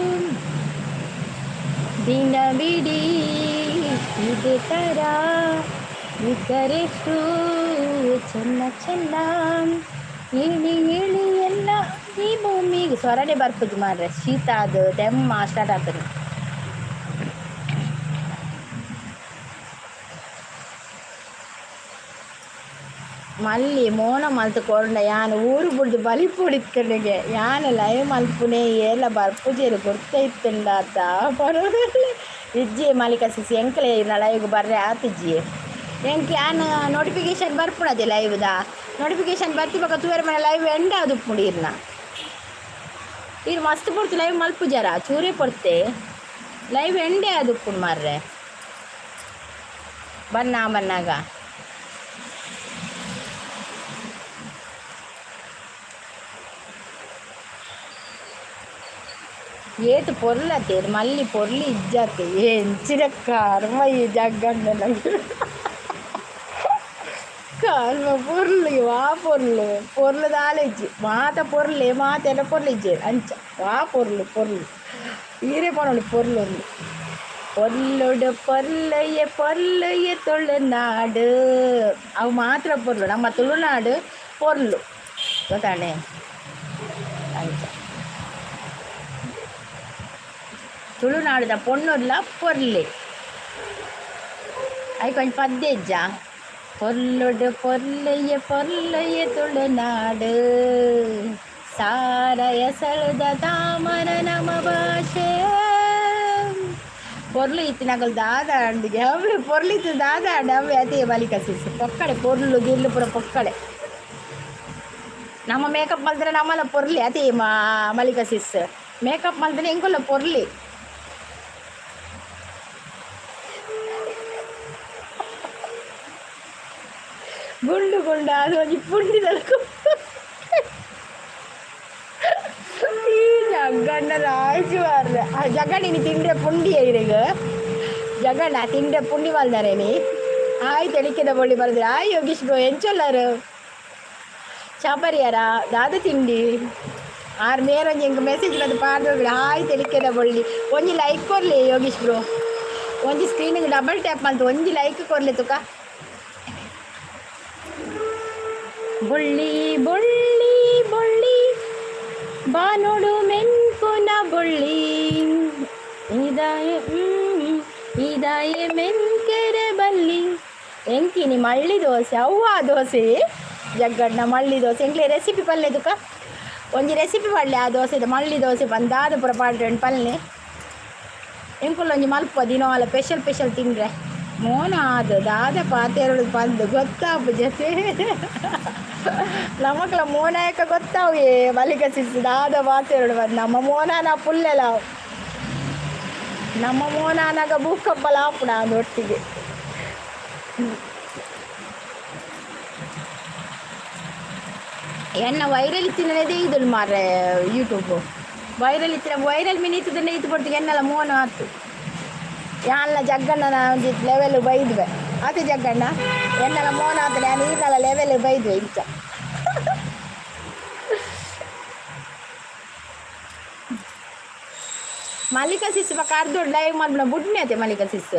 ದಿನವಿಡೀ ಇದೇ ಥರ ಇದ್ದರೆಷ್ಟು ಚೆನ್ನ ಚೆನ್ನ. ಇಳಿ ಇಳಿ ಎಲ್ಲ ಈ ಭೂಮಿಗೆ ಸ್ವರನೆ ಬರ್ಪುಜಿ ಮಾರ್ರೆ. ಶೀತ ಅದು ತೆಮ್ಮ ಸ್ಟಾರ್ಟ್ ಆಗ್ತದೆ. ಮಲ್ಲಿ ಮೋನ ಮಲ್ತ್ ಕೊರ್ಂಡ ಯಾನ್ ಊರು ಬುಡ್ದು ಬಲಿಪೊಡಿತ್ತನಿಗೆ. ಯಾನ್ ಲೈವ್ ಮಲ್ಪುನೆ ಏಲ ಬರ್ಪುಜೆರ್ ಗೊತ್ತ ಇತ್ತುಂಡಾತ ಪನೊಂದುಲ್ಲೆ. ಇಜ್ಜಿ ಮಲ್ಲಿಕ ಸಿಸಿ, ಎಂಕ್ಲೆ ಇರ್ನ ಲೈವ್ಗ್ ಬರ್ರೆ ಆತಿಜ್ಜಿ ಎಂಕ್. ಯಾನ್ ನೋಟಿಫಿಕೇಶನ್ ಬರ್ಪುನದೆ ಲೈವ್ದ ನೋಟಿಫಿಕೇಶನ್ ಬತ್ತಿ ಬೊಕ ತೂವೆರೆ ಮನೆ ಲೈವ್ ಎಂಡ್ ಆದುಪ್ಪುಂಡು ಇರ್ನ. ಈರ್ ಮಸ್ತ್ ಪೊರ್ತು ಲೈವ್ ಮಲ್ಪುಜಾರ ಚೂರೇ ಪೊರ್ತೆ ಲೈವ್ ಎಂಡೆ ಅದು ಮಾರ್ರೆ ಬನ್ನ ಬನ್ನಾಗ. ಏತ್ ಪೊರ್ಲತೆ ಮಲ್ಲಿ ಪೊರ್ಲು ಇಜ್ಜಾತೆ ಎಂಚಿನ ಕರ್ಮ ಈ ಜಗ್ಗಣ್ಣ. ಕರ್ಮ ಪೊರ್ಲು ವಾ ಪೊರ್ಲು ಪೊರ್ಲು ದಾಲ ಇಜ್ಜಿ ಮಾತ ಪೊರ್ಲೆ ಮಾತೆಲ್ಲ ಪೊರ್ಲು ಇಜ್ಜೆ ಅಂಚ ವಾ ಪೊರ್ಲು ಪೊರ್ಲು ಈರೇ ಪನೊಲಿ ಪೊರ್ಲು ಒಂದು ಪೊರ್ಲುಡು ಪೊರ್ಲುಯೆ ಪೊರ್ಲುಯೆ ತುಳುನಾಡು. ಅವು ಮಾತ್ರ ಪೊರ್ಲು, ನಮ್ಮ ತುಳುನಾಡು ಪೊರ್ಲು ಗೊತ್ತಾಣೆ ಅಂಚ. ತುಳುನಾಡುದ ಪೊಣ್ಣುರ್ಲ ಪೊರ್ಲೆ ಐಕೊಂಜಿ ಪದ್ಯ ಇಜ್ಜ? ಪೊರ್ಲುಡು ಪೊರ್ಲುಯೆ ಪೊರ್ಲುಯೆ ತುಳುನಾಡು ಸಾರಯ ಸಳುದ ತಾಮರ ನಮ ಭಾಷೆ. ಪೊರ್ಲು ಇತ್ತಿನಕುಲು ದಾದ ಅಂಡಿಗೆ ಅವ್ರು ಪೊರ್ಲು ಇತ್ತು ದಾದ ಅಂಡ ಅವೆ ಅದೇ ಬಲಿಕ ಸಿಸ್ ಪೊಕ್ಕಡೆ ಪೊರ್ಲು ಗಿರ್ಲು ಪೂರ ಪೊಕ್ಕಡೆ. ನಮ್ಮ ಮೇಕಪ್ ಮಲ್ದ್ರೆ ನಮ್ಮಲ ಪೊರ್ಲಿ ಅದೇ ಮಾ ಮಲಿಕ ಸಿಸ್ ಮೇಕಪ್ ಮಲ್ದ್ರೆ ಎಂಕುಲ್ಲ ಪೊರ್ಲಿ. ಗುಂಡು ಗುಂಡು ಅದು ಒಂಜಿ ಪುಂಡಿದಲಕ. ಈ ಜಗ್ಗಣ್ಣ ರಾಜು ಮಾರ್ರೆ. ಜಗ್ಗಣ್ಣ, ನೀ ತಿಂಡ್ರೆ ಪುಂಡಿ ಇರೆಗ್ ಜಗ್ಗಣ್ಣ ತಿಂಡ್ರೆ ಪುಂಡಿ ಮಲ್ದಾರೆ ನೀ. ಆಯ್ ತೆಲಿಕೆದ ಬೊಳ್ಳಿ ಬರೆದ್ರೆ. ಆಯ್ ಯೋಗೀಶ್ ಬ್ರೋ, ಎಂಚೊಲ್ಲಾರು ಚಾಪರಿಯಾರ ದಾದ ತಿಂಡಿ ಆರ್ ಮೇರೊಂಜಿ ಎಂಕ್ ಮೆಸೇಜ್ ಬಂದು ಪಾಡ್ದು. ಹಾಯ್ ತೆಲಿಕೆದ ಬೊಳ್ಳಿ, ಒಂಜಿ ಲೈಕ್ ಕೊರ್ಲಿ ಯೋಗೀಶ್ ಬ್ರೋ. ಒಂಜಿ ಸ್ಕ್ರೀನಿಗೆ ಡಬಲ್ ಟ್ಯಾಪ್ ಮಲ್ತು ಒಂಜಿ ಲೈಕ್ ಕೊರ್ಲಿ ತುಕ. ಬೊಳ್ಳಿ ಬೊಳ್ಳಿ ಬೊಳ್ಳಿ ಬಾನೋಡು ಮೆನ್ಕುನ ಬೊಳ್ಳಿ ಇದಾಯ ಇದಾಯೆ ಮೆನ್ಕೆರೆ ಬಲ್ಲಿ ಎಂಕಿನಿ ಮಳ್ಳಿ ದೋಸೆ ಅವ್ವ ದೋಸೆ ಜಗ್ಗಣ್ಣ ಮಳ್ಳಿ ದೋಸೆ ಎಂಕ್ಲೆ ರೆಸಿಪಿ ಪಲ್ಲೆ ತುಕ. ಒಂಜಿ ರೆಸಿಪಿ ಪಲ್ಲೆ ಆ ದೋಸೆದ ಮಳ್ಳಿ ದೋಸೆ ಬಂದಾದ ಪೂರ ಪಾಡ್ರೆ ಪಲ್ಲೆ ಎಂಕುಲು ಒಂಜಿ ಮಲ್ಪ ದಿನವಾಲ ಸ್ಪೆಷಲ್ ಸ್ಪೆಷಲ್ ತಿಂಡ್ರೆ. ಮೋನ ಆದ ದಾದ ಪಾತೆರಡು ಬಂದು ಗೊತ್ತಾಪು ಜೊತೆ ನಮಕ್ಲ ಮೋನಾಯಕ ಗೊತ್ತಾವು ಏ ಬಲಿಕ ಸಿಸ್ ದಾದ ಪಾತೆರಡು ಬಂದು ನಮ್ಮ ಮೋನಾನ ಪುಲ್ಲೆಲ ನಮ್ಮ ಮೋನಾನಾಗ ಭೂಕಂಪಲ ಆಪುಣ ಅದು ಒಟ್ಟಿಗೆ. ಎನ್ನ ವೈರಲ್ ಇತ್ತಿನದೇ ಇದು ಮಾರ್ರೆ ಯೂಟ್ಯೂಬ್ ವೈರಲ್ ಇತ್ತಿನ ವೈರಲ್ ಮಿನಿ ಇತ್ತದನ್ನ ಇತ್ತು ಪೊರ್ತಿಗೆ ಎನ್ನೆಲ್ಲ ಮೋನ ಆತು. ಯಾನ್ಲ ಜಗ್ಗಣ್ಣನ ಒಂಜಿ ಲೆವೆಲ್ ಬೈದ್ವೆ ಆತೆ ಜಗ್ಗಣ್ಣ ಎನ್ನಲ ಮೋನ ಆತ ನಾನು ಈರ್ನಲ ಲೆವೆಲ್ ಬೈದ್ವೆ ಇಂಚ. ಮಲ್ಲಿಕಾ ಸಿಸ್ ಬೊಕ ಅರ್ಧೊಡ್ ಲೈವ್ ಮಲ್ಪುನ ಬುಡ್ನೆ ಅತೆ ಮಲ್ಲಿಕಾ ಸಿಸ್.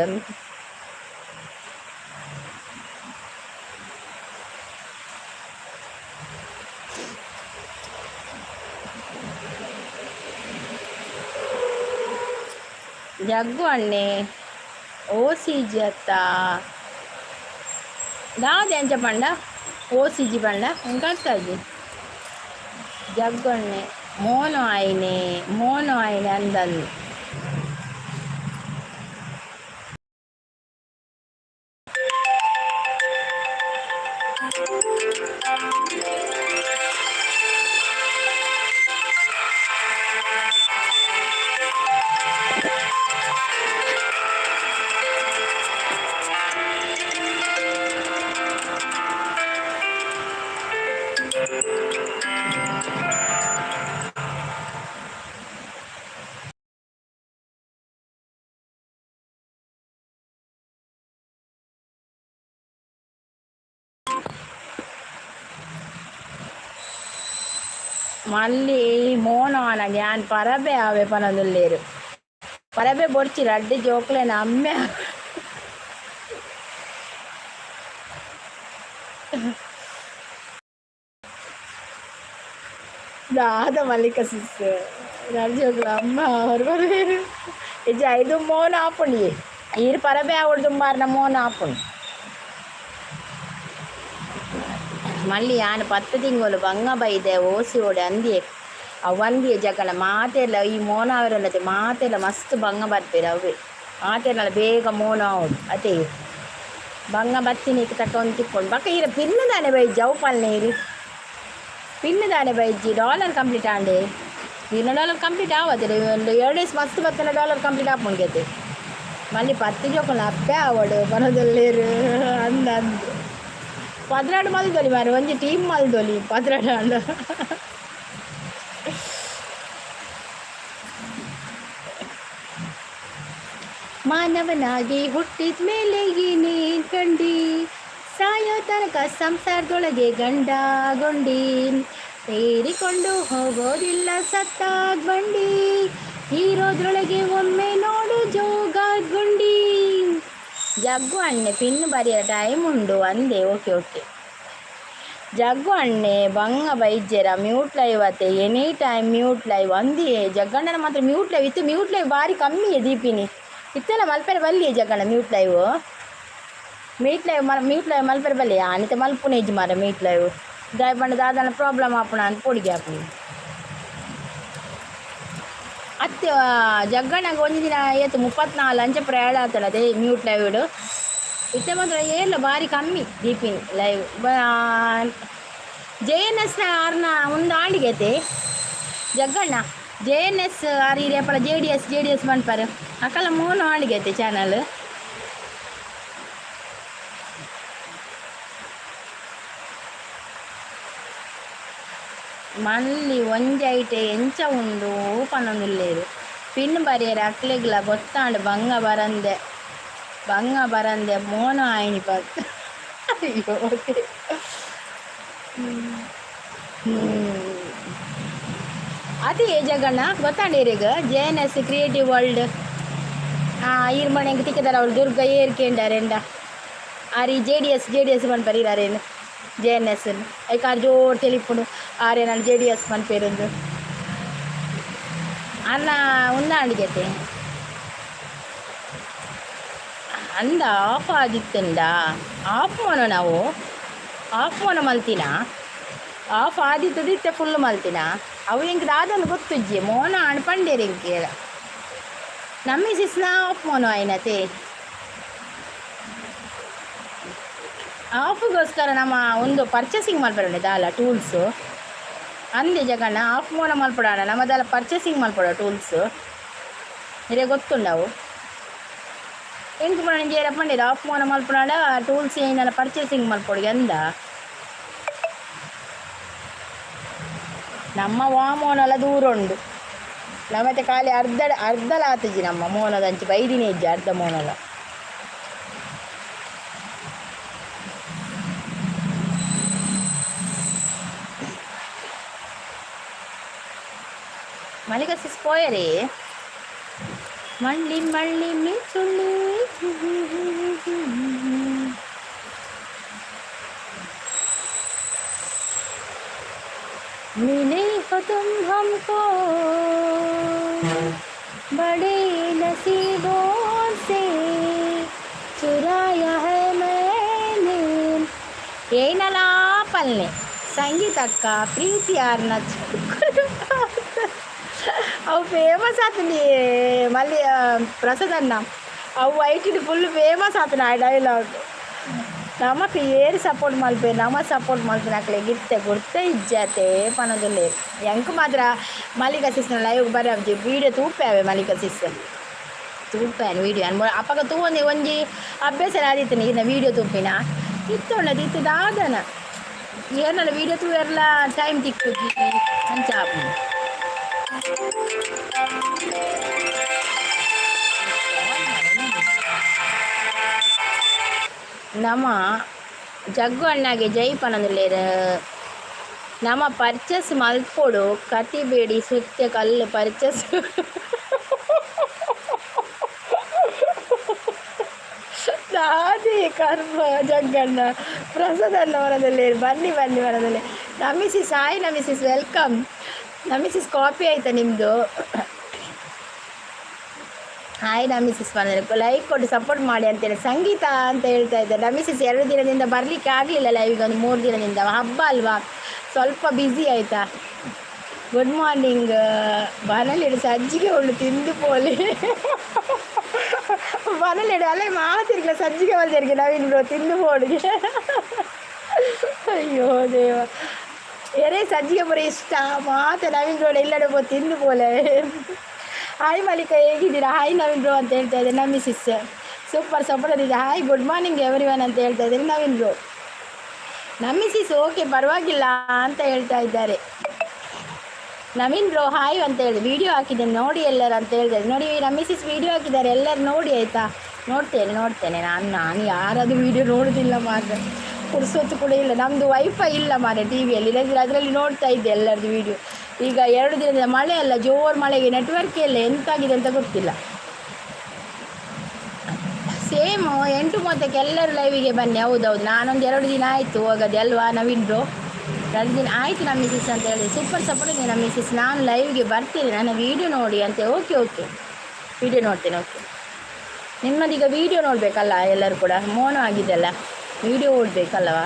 ಜಗ್ಗು ಅಣ್ಣೆ ಓ ಸಿ ಜಿ ಅತ್ತ ದಾದ ಎಂಚ ಪಂಡ ಓ ಸಿ ಜಿ ಪಂಡ ಎಂಕ್ ಅರ್ಥ ಆಜಿ. ಜಗ್ಗು ಅಣ್ಣೆ ಮೋನು ಆಯ್ನೆ ಮೋನು ಆಯ್ನೆ ಅಂದಂದು. ಮಲ್ಲಿ ಮೋನವಾನ ಯಾನ್ ಪರಬೆ ಆವೆ ಪನೊಂದುಲ್ಲೆರ್ ಪರಬೆ ಬೊಡ್ಚಿ ರಡ್ಡ್ ಜೋಕ್ಲೆನ ಅಮ್ಮೆ. ದಾದ ಮಲ್ಲಿಕ ಸಿಸ್ ರಡ್ಡ್ ಜೋಕ್ಲ ಅಮ್ಮ ಅವರು ಬರ್ಬೇರು ಇಜ್ಜ ಇದು ಮೋನ ಆಪುಂಡು ಈರ್ ಪರಬೆ ಆವೊಡು ದುಂಬಾರ್ನ ಮೋನ ಆಪುಂಡು. ಮಲ್ಲಿ ಯಾನ್ 10 ತಿಂಗಳು ಬಂಗ ಬೈದೆ ಓಸಿ ಓಡೆ ಅಂದಿಯೆ ಅವು ಅಂದಿಯೆ ಜಗಣ ಮಾತೆರ್ಲ ಈ ಮೋನ ಆವರೆಲ್ಲತೆ ಮಾತೆರ್ಲ ಮಸ್ತ್ ಬಂಗ ಬರ್ಪೆರ್ ಅವ್ವೆ ಮಾತೆರ್ನಲ ಬೇಗ ಮೋನ ಆವೊಡು ಅತೆ ಬಂಗ ಬತ್ತಿನಿಕ್ ತಕ್ಕ ಒಂದು ತಿಕ್ಕೊಂಡು ಬೊಕ ಈರ ಪಿನ್ ದಾನೆ ಬೈಜಿ ಅವು ಪಲ್ಲೆ ಇರ್ ಪಿನ್ ದಾನೆ ಬೈಜಿ ಡಾಲರ್ ಕಂಪ್ಲೀಟ್ ಆಂಡೆ. ಇರ್ನ ಡಾಲರ್ ಕಂಪ್ಲೀಟ್ ಆವತ್ತೆ. ಒಂದು 2 ಡೇಸ್ ಮಸ್ತ್ ಬತ್ತನ, ಡಾಲರ್ ಕಂಪ್ಲೀಟ್ ಆಪುಂಡು. ಮಲ್ಲಿ ಪತ್ತು ಜೋಕುಲು ಅಪ್ಪೆ ಆವಡು ಪನೊಂದುಲ್ಲೆರ್. ಅಂದ್ ಅಂದ್, 12 ಮಲ್ದೊಲಿ ಮಾರೆ, ಒಂಜಿ ಟೀಮ್ ಮಲ್ದೊಲಿ 12 ಆಂಡ. ಮಾನವನಾಗಿ ಹುಟ್ಟಿದ ಮೇಲೆ ಏನೇನ್ ಕಂಡಿ, ಸಾಯೋ ತನಕ ಸಂಸಾರದೊಳಗೆ ಗಂಡ ಗೊಂಡಿ, ತೇರಿಕೊಂಡು ಹೋಗೋದಿಲ್ಲ ಸತ್ತಾಗ್ ಬಂಡಿ, ಇರೋದ್ರೊಳಗೆ ಒಮ್ಮೆ ನೋಡು ಜೋಗ ಗುಂಡಿ. ಜಗ್ಗು ಅಣ್ಣೆ, ಪಿನ್ನು ಬರೆಯ ಟೈಮ್ ಉಂಡು ಅಂದೆ. ಓಕೆ ಓಕೆ ಜಗ್ಗು ಅಣ್ಣೆ, ಬಂಗ ಬೈಜೆರ? ಮ್ಯೂಟ್ ಲೈವ್ ಅತ್ತೆ, ಎನಿ ಟೈಮ್ ಮ್ಯೂಟ್ ಲೈವ್ ಅಂದಿಯೇ. ಜಗ್ಗಣ್ಣನ ಮಾತ್ರ ಮ್ಯೂಟ್ ಲೈವ್ ಇತ್ತು. ಮ್ಯೂಟ್ ಲೈವ್ ಬಾರಿ ಕಮ್ಮಿ ದೀಪಿನಿ ಇತ್ತೆಲ್ಲ. ಮಲ್ಪೆರೆ ಬಲ್ಲಿ Jagganna mute live, meet live ಮಲ್ ಮ್ಯೂಟ್ ಲೈವ್ ಮಲ್ಪೆರೆ ಬಲ್ಲಿ. ಆನಿತ ಮಲ್ಪುನೇಜ್ ಮಾರ ಮ್ಯೂಟ್ ಲೈವ್. ದಾಯ ಪಂಡ ದಾದನ ಪ್ರಾಬ್ಲಮ್ ಆಪುಣ ಅಂತ ಪೊಡಿಗೆ ಆಪುನಿ. ಅತ್ತೆ ಜಗ್ಗಣ್ಣಗೆ ಒಂಜಿ ದಿನ ಏತು 34 ಅಂಚ ಪ್ರಯಾಣ ಆತಲ್ಲ. ಅದೇ ಮ್ಯೂಟ್ ಲೈವ್ ಇತ್ತೆ ಮಾತ್ರ ಏರ್ಲ ಬಾರಿ ಕಮ್ಮಿ ದೀಪಿನಿ ಲೈವ್. ಜೆ ಎನ್ ಎಸ್ ಆರ್ನ ಒಂದು ಆಂಡಿಗೈತೆ Jagganna. J N S R ಇರೇಪಲ J D S, J D S ಪನ್ಪರ್. ಅಕಲ ಮೂನು ಆಂಡಿಗೈತೆ ಚಾನಲ್. ಮಲ್ಲಿ ಒಂಜಿ ಐಟೆ ಎಂಚ ಉಂಡು ಪನೊಂದುಲ್ಲೆರ್. ಪಿನ್ ಬರಿಯರೆ ಅಕ್ಲೆಗ್ಲ ಗೊತ್ತಾಂಡ್. ಬಂಗ ಬರಂದೆ, ಬಂಗ ಬರಂದೆ ಮೋನ ಆಯಿನಿ ಪತ್. ಅಯ್ಯೋ. ಅದೇ ಜಗಣ್ಣ, ಗೊತ್ತಾಂಡ ಇರೆಗ್ J N S creative world? ಹಾಂ, ಈರ್ ಮನೆ ತಿಕ್ಕದಾರ ಅವಳು ದುರ್ಗ ಏರ್ಕೆಂಡಾರೆಂಡ. ಆರಿ J D S, J D S ಪನ್ಪರ್ ಇರಾರೇನು ಜೆ ಎನ್ ಎಸ್. ಐಕ್ ಆರ್ ಜೋರು ತೆಲಿಪುಂಡು, ಆರೆ ನಾನು ಜೆ ಡಿ ಎಸ್ ಪನ್ಪೇರೊಂದು. ಅನ್ನ ಉಂದಾಂಡಿಗೆತೆ ಅಂದ. ಆಫ್ ಆದಿತ್ತುಂಡ ಆಫ್ ಮೋನ, ನಾವು ಆಫ್ ಮೋನ ಮಲ್ತಿನ. ಆಫ್ ಆದಿತ್ತದ, ಇತ್ತೆ ಫುಲ್ ಮಲ್ತಿನ. ಅವು ಎಂಕ್ ದಾದನ್ನು ಗೊತ್ತುಜ್ಜಿ. ಮೋನ ಆಂಡ್ ಪಂಡೇರ್ ಎಂಕ್. ನಮ್ಮ ಸಿಸ್ನ ಆಫ್ ಮೋನ ಆಯ್ನತೆ. ಆಫ್ಗೋಸ್ಕರ ನಮ್ಮ ಒಂದು ಪರ್ಚೇಸಿಂಗ್ ಮಲ್ಪಡ ದಾಲ ಟೂಲ್ಸು ಅಂದೆ ಜಗಣ್ಣ. ಆಫ್ ಮೋನ ಮಲ್ಪಡೋಣ, ನಮ್ಮದೆಲ್ಲ ಪರ್ಚೇಸಿಂಗ್ ಮಲ್ಪಡ ಟೂಲ್ಸು ಇದೇ ಗೊತ್ತುಂಡವು. ಎಂಕ್ ಪೂರ ಜೇರ ಪಂಡೇರು, ಆಫ್ ಮೋನ ಮಲ್ಪಡಾಂಡ ಟೂಲ್ಸ್ ಏನೆಲ್ಲ ಪರ್ಚೇಸಿಂಗ್ ಮಲ್ಪೊಡು ಎಂದ. ನಮ್ಮ ವಾಮೋನಲ ದೂರ ಉಂಡು. ನಮ್ಮತ್ತೆ ಖಾಲಿ ಅರ್ಧ ಅರ್ಧಲ ಆತುಜಿ. ನಮ್ಮ ಮೋನದಂಚಿ ಬೈದಿನೇ ಇಜ್ಜಿ ಅರ್ಧ ಮೋನಲ. ಮಲ್ಲಿಗೆ ಸಿಸ್ ಪೋಯರಿ. ಮಳ್ಳಿ ಮಳ್ಳಿ ಮಿಚುಳ್ಳಿ. मिले हो तुम हमको बड़े नसीबों से, चुराया है मैंने. ಏನಲಾ ಪಲ್ನೆ ಸಂಗೀತಕ್ಕ ಪ್ರೀತಿ ಯಾರನ್ನ. ಅವು ಫೇಮಸ್ ಆತನಿ ಮಲ್ಲಿ ಪ್ರಸಾದಣ್ಣ. ಅವು ಐಟಿಡ್ ಫುಲ್ ಫೇಮಸ್ ಆತನ ಆ ಡೈಲಾಗ್. ನಮಕ್ ಏರ್ ಸಪೋರ್ಟ್ ಮಲ್ಪೆ, ನಮ ಸಪೋರ್ಟ್ ಮಲ್ಪಿನ ಅಕ್ಲೆಗ್ ಇತ್ತೆ ಗುರ್ತ ಇಜ್ಜತೆ ಪನೊಂದುಲ್ಲೆರ್. ಎಂಕ್ ಮಾತ್ರ ಮಲ್ಲಿಕಾ ಸಿಸ್ನ ಲೈವ್ ಬರಬ್ಜಿ. ವೀಡಿಯೋ ತೂಪೆ ಅವೆ, ಮಲ್ಲಿಕಾ ಸಿಸ್ ತೂಪೇನು ವೀಡಿಯೋ. ಅಪಗ ತೂವೊಂದು ಒಂಜಿ ಅಭ್ಯಾಸ ಆದಿತ್ತಿನ ಈರ್ನ ವೀಡಿಯೋ ತೂಪಿನ ಇತ್ತೊಂಡದು. ಇತ್ತೆ ದಾದನ ಏರ್ನಲ ವೀಡಿಯೋ ತೂವೆರ್ಲ ಟೈಮ್ ತಿಕ್ಕುಜಿ, ಅಂಚ ಆಪುಂಡು. ನಮ ಜಗ್ಗು ಅಣ್ಣಗೆ ಜೈ ಪನೊಂದುಲ್ಲೆರ್. ನಮ ಪರ್ಚೇಸ್ ಮಲ್ಪೊಡು, ಕತಿಬೇಡಿ ಸುತ್ತೆ ಕಲ್ಲು ಪರ್ಚೇಸ್. ದಾದಿ ಕರ್ಮ ಜಗ್ಗಣ್ಣ. ಪ್ರಸಾದಣ್ಣ ವರದಲ್ಲಿ ಬನ್ನಿ ಬನ್ನಿ ವರದಲ್ಲಿ. ನಮಿಸಿಸ್, ಹಾಯ್ ನಮಿಸಿಸ್, welcome ನಮಿಸಿಸ್. ಕಾಪಿ ಆಯ್ತಾ ನಿಮ್ಮದು? ಹಾಯ್ ನಮಿಸಿಸ್ ಬಂದರೆ ಲೈಕ್ ಕೊಟ್ಟು ಸಪೋರ್ಟ್ ಮಾಡಿ ಅಂತೇಳಿ ಸಂಗೀತ ಅಂತ ಹೇಳ್ತಾ ಇದ್ದಾರೆ. ನಮಿಸಿಸ್, 2 ದಿನದಿಂದ ಬರಲಿಕ್ಕೆ ಆಗಲಿಲ್ಲ ಲೈವಿಗೆ. ಒಂದು 3 ದಿನದಿಂದ ಹಬ್ಬ ಅಲ್ವಾ, ಸ್ವಲ್ಪ ಬ್ಯುಸಿ ಆಯಿತಾ. Good morning. ಬಾನಲಿಡು ಸಜ್ಜಿಗೆ ಉಳ್ಳು ತಿಂದು ಪೋಲಿ. ಬಾನಲಿಡು ಅಲ್ಲೇ ಮಾತಿರ್ಗಿಲ್ಲ, ಸಜ್ಜಿಗೆ ಮಲ್ತಿರ್ಗೆ. ನವೀನ್ ಬ್ರೋ, ತಿಂದು ಪೋಡಿಗೆ. ಅಯ್ಯೋ ದೇವ. ಎರೆ ಸಜ್ಜಿಗೆ ಪೂರ ಇಷ್ಟ ಮಾತ ನವೀನ್ ಬ್ರೋ ಇಲ್ಲಡೆ ಪೋ ತಿಂದು ಪೋಲೆ. ಹಾಯ್ ಮಲ್ಲಿಕ, ಹೇಗಿದ್ದೀರಾ? ಹಾಯ್ ನವೀನ್ ಬ್ರೋ ಅಂತ ಹೇಳ್ತಾ ಇದ್ದಾರೆ ನಮ್ಮ ಮಿಸಿಸ್. ಸೂಪರ್ ಸಪೋರ್ಟ್ ಇದೆ. Hi, good morning every one ಅಂತ ಹೇಳ್ತಾ ಇದ್ದಾರೆ ನವೀನ್ ಬ್ರೋ. ನಮ್ಮ ಮಿಸಿಸ್ ಓಕೆ, ಪರವಾಗಿಲ್ಲ ಅಂತ ಹೇಳ್ತಾ ಇದ್ದಾರೆ. ನವೀನ್ ಬ್ರೋ ಹಾಯ್ ಅಂತ ಹೇಳಿ ವಿಡಿಯೋ ಹಾಕಿದ್ದೇನೆ, ನೋಡಿ ಎಲ್ಲರೂ ಅಂತ ಹೇಳ್ತಾರೆ. ನೋಡಿ, ನಮ್ಮ ಮಿಸಿಸ್ ವಿಡಿಯೋ ಹಾಕಿದ್ದಾರೆ, ಎಲ್ಲರೂ ನೋಡಿ ಆಯಿತಾ? ನೋಡ್ತೇನೆ, ನೋಡ್ತೇನೆ. ನಾನು ನಾನು ಯಾರದು ವಿಡಿಯೋ ನೋಡೋದಿಲ್ಲ ಮಾತ್ರ. ಪುರ್ಸೊತ್ತು ಕೂಡ ಇಲ್ಲ. ನಮ್ಮದು ವೈಫೈ ಇಲ್ಲ ಮಾರೆ ಟಿ ವಿಯಲ್ಲಿ. ಇಲ್ಲದಿದ್ರೆ ಅದರಲ್ಲಿ ನೋಡ್ತಾ ಇದ್ದೆ ಎಲ್ಲರದ್ದು ವಿಡಿಯೋ. ಈಗ 2 ದಿನದ ಮಳೆ ಅಲ್ಲ, ಜೋರು ಮಳೆಗೆ ನೆಟ್ವರ್ಕ್ ಇಲ್ಲ. ಎಂತಾಗಿದೆ ಅಂತ ಗೊತ್ತಿಲ್ಲ. ಸೇಮು 8:30ಕ್ಕೆ ಎಲ್ಲರೂ ಲೈವಿಗೆ ಬನ್ನಿ. ಹೌದೌದು, ನಾನೊಂದು 2 ದಿನ ಆಯಿತು ಹೋಗೋದು ಅಲ್ವಾ ನವೀನ್ ಬ್ರೋ? 2 ದಿನ ಆಯಿತು ನಮ್ಮ ಮಿಸಿಸ್ ಅಂತ ಹೇಳಿ. ಸೂಪರ್ ಸಪೋರ್ಟ್ ಇದೆ ನಮ್ಮ ಮಿಸಿಸ್. ನಾನು ಲೈವ್ಗೆ ಬರ್ತೀನಿ, ನನ್ನ ವೀಡಿಯೋ ನೋಡಿ ಅಂತ. ಓಕೆ ಓಕೆ, ವಿಡಿಯೋ ನೋಡ್ತೇನೆ. ಓಕೆ, ನಿಮ್ಮದೀಗ ವೀಡಿಯೋ ನೋಡಬೇಕಲ್ಲ ಎಲ್ಲರೂ ಕೂಡ. ಮೋನೋ ಆಗಿದೆಲ್ಲ, ವೀಡಿಯೋ ಓಡಬೇಕಲ್ಲವಾ?